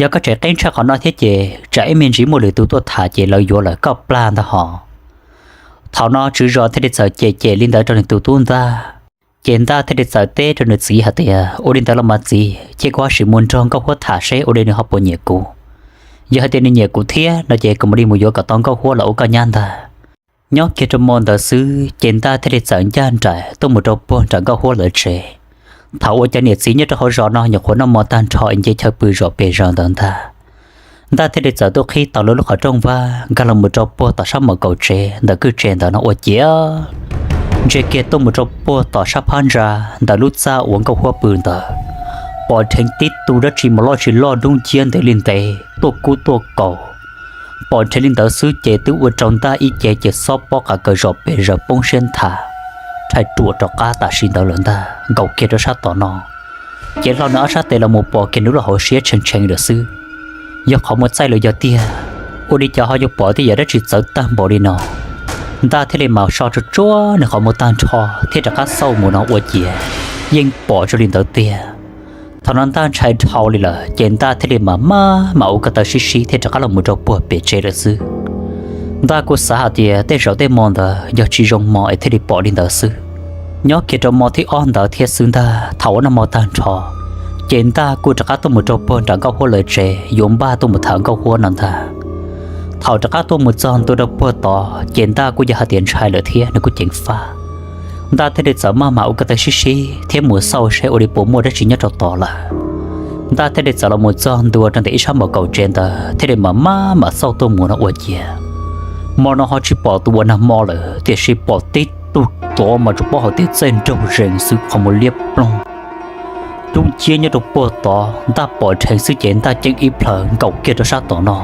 Yog koj tseem qeeb tshaj qhov no thiab ces tsam ib me ntsis muaj lwm tus tuaj tham ces lawv yuav lawm koj plag ntag hos. Thaum no tswv zos thiaj li txawm cem cem li ntawd rau nws tus tub Ntaj. Ces Ntaj thiaj li txawm teb rau nws txiv hais tias, Ua li ntawd los mas txiv, cia kuv ho sim mus nrog Nkauj Huab tham seb ua li nws ho puas nyiam kuv. Yog hais tias nws nyiam kuv thiab no ces kuv mam li mus yuav kom tau Nkauj Huab los ua koj nyab ntag. Nyob kiag rau hmo ntawd xwb ces Ntaj thiaj li txawm ncaj nraim tuaj mus rau puag nram Nkauj Huab lawv tsev. Thaum uas cov niam txiv nyob rau hauv zos no nyuam qhuav noj hmo tag nrho es nce chaw pw zom pes zaws ntawd ntag, Ntaj thiaj li txawm tuaj qhib tau lawv lub qhov rooj vag nkag los mus rau puag tom sab mom kaum tsev ntawm kwj tsev ntawd no ua ciav ntsia kiag tuaj mus rau puag tom sab phab ntsa ntawm lub txaj uas Nkauj Huab pw ntawd, pom dheev tib tug dab tsi mas loj tsis loj dub nciab ntev li ntev tuaj kub tuaj kaus. Pom dheev li ntawd xwb ces twb ua rau Ntaj ib ce ces xob pob qav kaws zom pes zaws poob siab nthav, rhais ruam rov qab tam sim ntawd lawm ntag. Nkaum kiag rau sab tom no ces hlo nws ob sab tes los mus pom kiag nws lub hauv siab tshee tshee lawm xwb. Yog qhov muag txaij lawm yog tiag, ua li cas ho yuav pom tej yam dab tsi txawv tag npaum li no? Ntaj thiaj li mam so tsuag tsuag nws qhov muag tag nrho thiab rov qab xauj mus no ua ciav yeej pom zoo li ntawd tiag. Thaum no Ntaj ntshai dhau li lawm ces Ntaj thiaj li mam maj mam ua ko taw sib sib thiab rov qab los mus rau puag pem tsev lawm xwb. Ntaj kuj xav hais tias tej zaum tej hmo ntawd yog tsis zoo hmo es thiaj li pom li ntawd xwb. Nyob kiag rau hmo thib ob ntawd thiab xwb ntag, thaum uas noj hmo tag nrho ces Ntaj kuj rov qab tuaj mus rau puag nram Nkauj Huab lawv tsev yuav npaj tuaj mus tham Nkauj Huab no ntag. Thaum rov qab tuaj mus txog ntua rau puag tod ces Ntaj kuj yog hais tias ntshai lawm thiab nws kuj ceev faj. Ntaj thiaj li txawm maj mam ua ko taw sib sib thiab mus xauj seb ua li puas muaj dab tsi nyob rau tod lawm. Ntaj thiaj li txawm los mus txog ntua rau ntawm ib sab mom kaum tsev ntawd thiaj li mam maj mam xauj tuaj mus no ua ciav hmo no ho tsis pom tus uas nag hmo lawm tiam sis pom tib tug tsov mas tsuas paub hais tias txaij nraug zees xwb qhov muag liab ploog dub nciab nyob rau puag tod. Ntaj pom dheev xwb ces Ntaj ceeb ib plhaw nkaum kiag rau sab tom no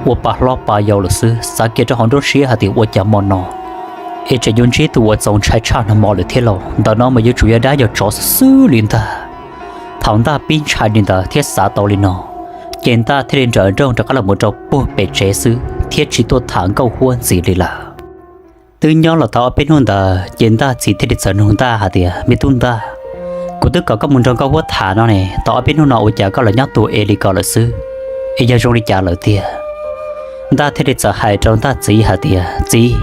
ua pa hlob pa yau lawm xwb, xav kiag rau hauv nruab siab hais tias ua cas hmo no es tseem yuav ntsib tus uas txaus ntshai tshaj nag hmo lawm thiab lauj, ntawm no mas yuav tsum yog dab yog tsov xwb xwb li ntag. Thaum Ntaj pib ntshai li ntawd thiab xav tau li no ces Ntaj thiaj li nrawm nrooj rov qab los mus rau puag pem tsev xwb thiab tsis tuaj tham Nkauj Huab ntxiv li lawm. Twb nyob los tau ob peb hnub ntawd ces Ntaj txiv thiaj li txawm nug Ntaj hais tias, Me tub Ntaj, kuv twb kom koj mus nrog Nkauj Huab tham no ne, tau ob peb hnub no ua cas koj los nyob tus es li ko lawm xwb, es yog zoo li cas lawm tiag? Ntaj thiaj li txawm hais rau Ntaj txiv hais tias, Txiv,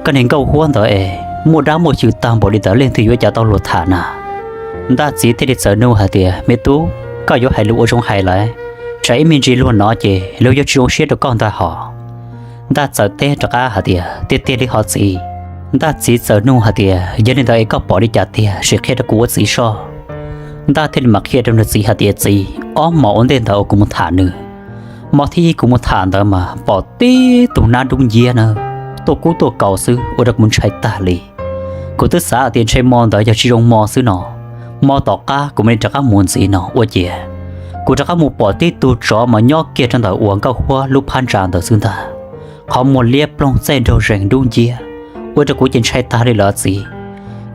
koj niag Nkauj Huab ntawd es muaj dab muaj xyw tag npaum li ntawd leej twg yuav ua cas tau luag tham na? Ntaj txiv thiaj li txawm nug hais tias, Me tub, koj yuav hais lus ua zoo hais lawm, tsam ib me ntsis luag hnov ces luag yuav tsis zoo siab rau koj ntag hos. Ntaj txawm teb rov qab hais tias, Tiag tiag li hos txiv. Ntaj txiv txawm nug hais tias, Yog li ntawd es koj pom li cas tiag, sim qhia rau kuv ua txiv soj. Ntaj thiaj li mam qhia rau nws txiv hais tias, Txiv, ob hmos ua ntej ntawd uas kuv mus tham nws, hmo thib ib kuv mus tham ntawd mas pom tib tug nab dub nciab na tuaj kub tuaj kaus xwb ua rau kuv ntshai tag li. Kuv twb xav hais tias ntshe hmo ntawd yog tsis zoo hmo xwb no, hmo tom qab kuv mam li rov qab mus ntxiv no ua ciav kuv rov qab mus pom tib tug tsov mas nyob kiag rau ntawm uas Nkauj Huab lub phab ntsa ntawd xwb ntag. Qhov muag liab ploog txaij nraug zees dub nciab ua rau kuv ces ntshai tag li lawm txiv.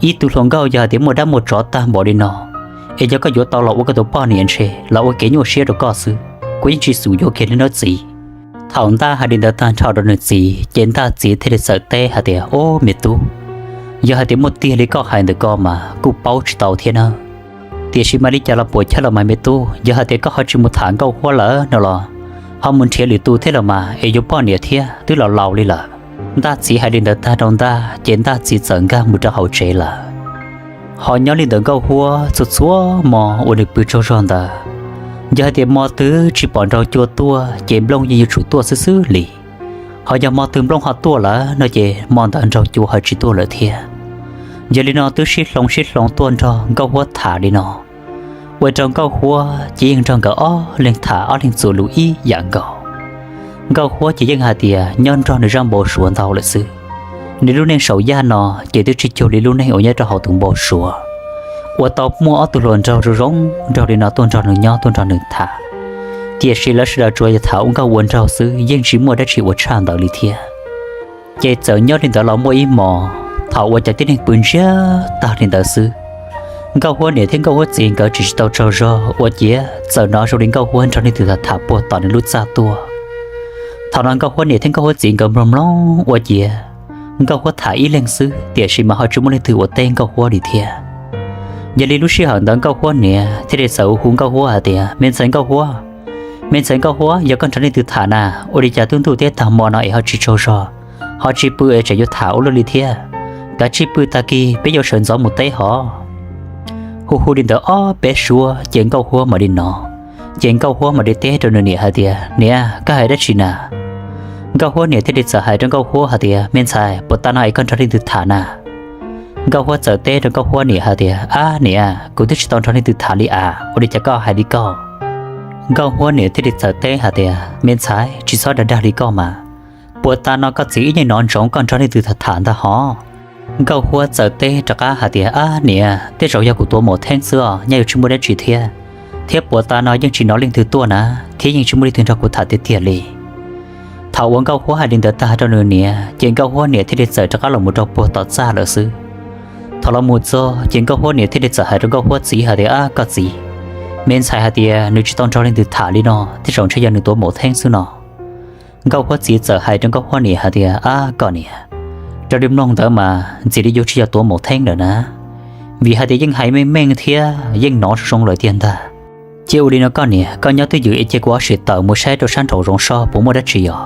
Ib tug hluas nkauj yog hais tias muaj dab muaj tsov tag npaum li no es yog koj yuav tau los ua koj tus poj niam ntshe los ua kev nyuaj siab rau koj xwb, kuv yeej tsis xum yuav kiag li nawb txiv. Thaum Ntaj hais li ntawd tag nrho rau nws txiv ces Ntaj txiv thiaj li txawm teb hais tias, Ob me tub, yog hais tias muaj tiag li koj hais ntawm ko mas kuj paub tsis tau thiab nawb. Tiam sis mas li cas los puam chawj los mas me tub, yog hais tias koj ho tsis mus tham Nkauj Huab lawm no los ho mus nrhiav lwm tus thiab los mas es yuav poj niam thiab twb los laus li lawm. Ntaj txiv hais li ntawd tag rau Ntaj ces Ntaj txiv txawm nkag mus rau hauv tsev lawm. Ho nyob li ntawd Nkauj Huab txhua txhua hmo uas nws pw tsaug zog ntawd, yog hais tias hmo twg tsis pom nraug cua tuaj ces nplooj yeej yuav tsum tuaj xwb xwb li. Ho yog hmo twg nplooj ho tuaj lawm no ces hmo ntawd nraug cua ho tsis tuaj lawm thiab. Yog li no twb sib hloov sib hloov tuaj nrog Nkauj Huab tham li no, ua rau Nkauj Huab ces yeej nrog nkawd ob leeg tham ob leeg txuas lus ib yam nkaus. Nkauj Huab ces yeej hais tias nyob nrog nws zaj npau suav ntau lawm xwb. Nws lub neej saum yaj no ces twb tsis cuag li lub neej uas nyob rau hauv tus npau suav, uas tau muaj ob tug hluas nraug zoo zoo nraug li no tuaj nrog nws nyob tuaj nrog nws tham. Tiam sis lawv sawv daws tsuas yog tham ua nkauj ua nraug xwb, yeej tsis muaj dab tsi uas tshaj ntawd li thiab. Ces txawm nyob li ntawd los muaj ib hmos, thaum uas cov tib neeg pw ntsiag tag li ntawd xwb, Nkauj Huab niam thiab Nkauj Huab txiv nkawd tsis tsis tau tsaug zog ua ciav txawm hnov zoo li Nkauj Huab nrog leej twg tham tham puag tom nws lub txaj tuaj. Thaum no Nkauj Huab niam thiab Nkauj Huab txiv nkawd mloog mloog ua ciav Nkauj Huab tham ib leeg xwb, tiam sis mas ho tsis muaj leej twg uas teb Nkauj Huab li thiab. Yog li lub sij hawm ntawd Nkauj Huab niam thiaj li txawm hu Nkauj Huab hais tias, Me ntxhais Nkauj Huab, me ntxhais Nkauj Huab, yog koj nrog leej twg tham na? Ua li cas twb ntuj thiab tag hmo no es ho tsis tsaug zog, ho tsis pw es tseem yuav tham ua luaj li thiab? Kav tsij pw, tag kis peb yuav sawv ntxov mus teb hov. Hu hu li ntawd ob peb suab ces Nkauj Huab mam li hnov. Ces Nkauj Huab mam li teb rau nws niam hais tias, Niam, koj hais dab tsi na? Nkauj Huab niam thiaj li txawm hais rau Nkauj Huab hais tias, Me ntxhais, puas tas no es koj nrog leej twg tham na? Nkauj Huab txawm teb rau Nkauj Huab niam hais tias, Ab niam, kuv twb tsis tau nrog leej twg tham li as, ua li cas koj hais li koj? Nkauj Huab niam thiaj li txawm teb hais tias, Me ntxhais, tsis txhob dag dag li koj mas. Puas tas no koj txiv wb yeej hnov ntsoov koj nrog leej twg tham tham ntag hov. Nkauj Huab txawm teb rov qab hais tias, Ab niam, tej zaum yog kuv tuav maum theeb xwb os, nyaj yuav tsis muaj dab tsi thiab. Thiab puas tas no yeej tsis hnov leej twg tuaj na, thiab yeej tsis muaj leej twg nrog kuv tham tiag tiag li. Thaum uas Nkauj Huab hais li ntawd tag rau nws niam ces Nkauj Huab niam thiaj li txawm rov qab los mus rau puag tom txaj lawm xwb. Thaum los mus txog ces Nkauj Huab niam thiaj li txawm hais rau Nkauj Huab txiv hais tias, Ab koj txiv, me ntxhais hais tias nws tsis tau nrog leej twg tham li no, tej zaum ntshe yog nws tuav maum theeb xwb no. Nkauj Huab txiv txawm hais rau Nkauj Huab niam hais tias, Ab koj niam, raws li mloog ntawd mas ntxim li yuav tsis yog tuav maum theeb lawm na, vim hais tias yeej hais meej meej thiab yeej hnov zoo zoo lawm tiag ntag. Cia ua li no koj niam, koj nyob twj ywm es cia kuv ob sim tawm mus saib rau sab nraum zoov soj puas muaj dab tsi os.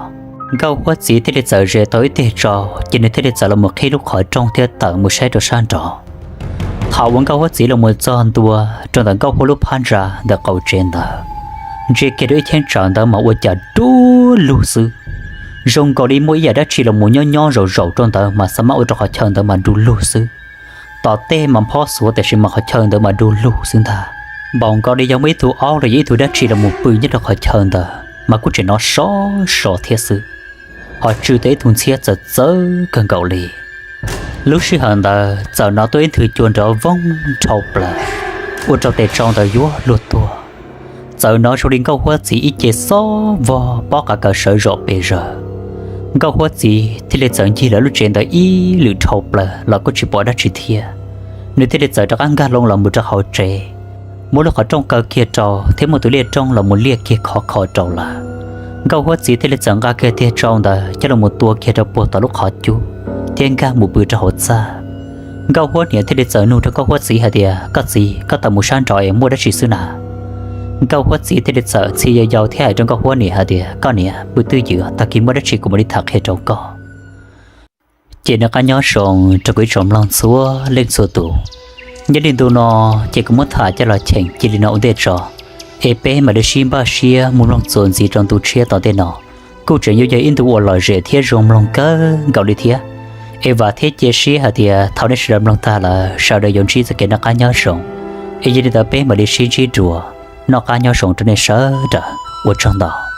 Nkauj Huab txiv thiaj li txawm ze tau ib teg tsau ces nws thiaj li txawm los mus qhib lub qhov rooj thiab tawm mus saib rau sab nraud. Thaum uas Nkauj Huab txiv los mus txog ntua rau ntawm Nkauj Huab lub phab ntsa ntawm qaum tsev ntawd, ntsia kiag rau ib cheeb tsam ntawd mas ua cas du lug xwb. Zoo nkaus li muaj ib yam dab tsi los mus nyob nyob zaum zaum rau ntawd mas xav mab ua rau qhov chaw ntawd mas du lug xwb. Tom tej mas phob xuav tiam sis mas qhov chaw ntawd mas du lug xwb ntag. Npaum nkaus li yog muaj ib tug aub los yog ib tug dab tsi los mus pw nyob rau qhov chaw ntawd mas kuj tseem hnov sov so thiab xwb, ho tsw tau ib tug ntxhiab txawv txawv kawg nkaus li. Lub sij hawm ntawd txawm hnov tuaj ib nthwv cua nrov voog dhau plaws, ua rau tes tsau ntawd yuav luag tuag. Txawm hnov zoo li Nkauj Huab txiv ib ce xob vog pob qa kaws sawv zom pes zaws. Nkauj Huab txiv thiaj li txawm ncig lawv lub tsev ntawd ib lwm dhau plaws los kuj tsis pom dab tsi thiab. Nws thiaj li txawm rov qab nkag loo los mus rau hauv tsev, muab lub qhov rooj kaw kiag rau thiab muab tus liaj rooj los mus liaj kiag khov kho rau lawm. Nkauj Huab txiv thiaj li txawm nqa kiag tiag tsau ntawd coj los mus tua kiag rau puag tom lub qhov cub thiab nkag mus pw rau hauv txaj. Nkauj Huab niam thiaj li txawm nug rau Nkauj Huab txiv hais tias, Koj txiv, koj tawm mus sab nraud es muaj dab tsi xwb na? Nkauj Huab txiv thiaj li txawm ntxhi yau yau thiab hais rau Nkauj Huab niam hais tias, Koj niam, pw twj ywm, tag kis muaj dab tsi kuv mam li tham qhia rau koj. Ces noj qab nyob zoo rau kuv ib tsoom mloog txhua leej txhua tus. Nyob li ntu no ces kuv muab tham coj los cheem cia li no ua ntej tso, es peb mam li sib npaj siab mus mloog txuas ntxiv rau ntu tshiab tom ntej no. Kuj tseem yuav yog ib ntu uas lom zem thiab zoo mloog kawg nkaus li thiab. Es vam thiab cia siab hais tias thaum nej sawv daws mloog tag lawm sawv daws yuav ntsib txoj kev noj qab nyob zoo. Es yog li ntawd peb mam li sib ntsib dua, noj qab nyob zoo rau nej sawv daws, ua tsaug ntau.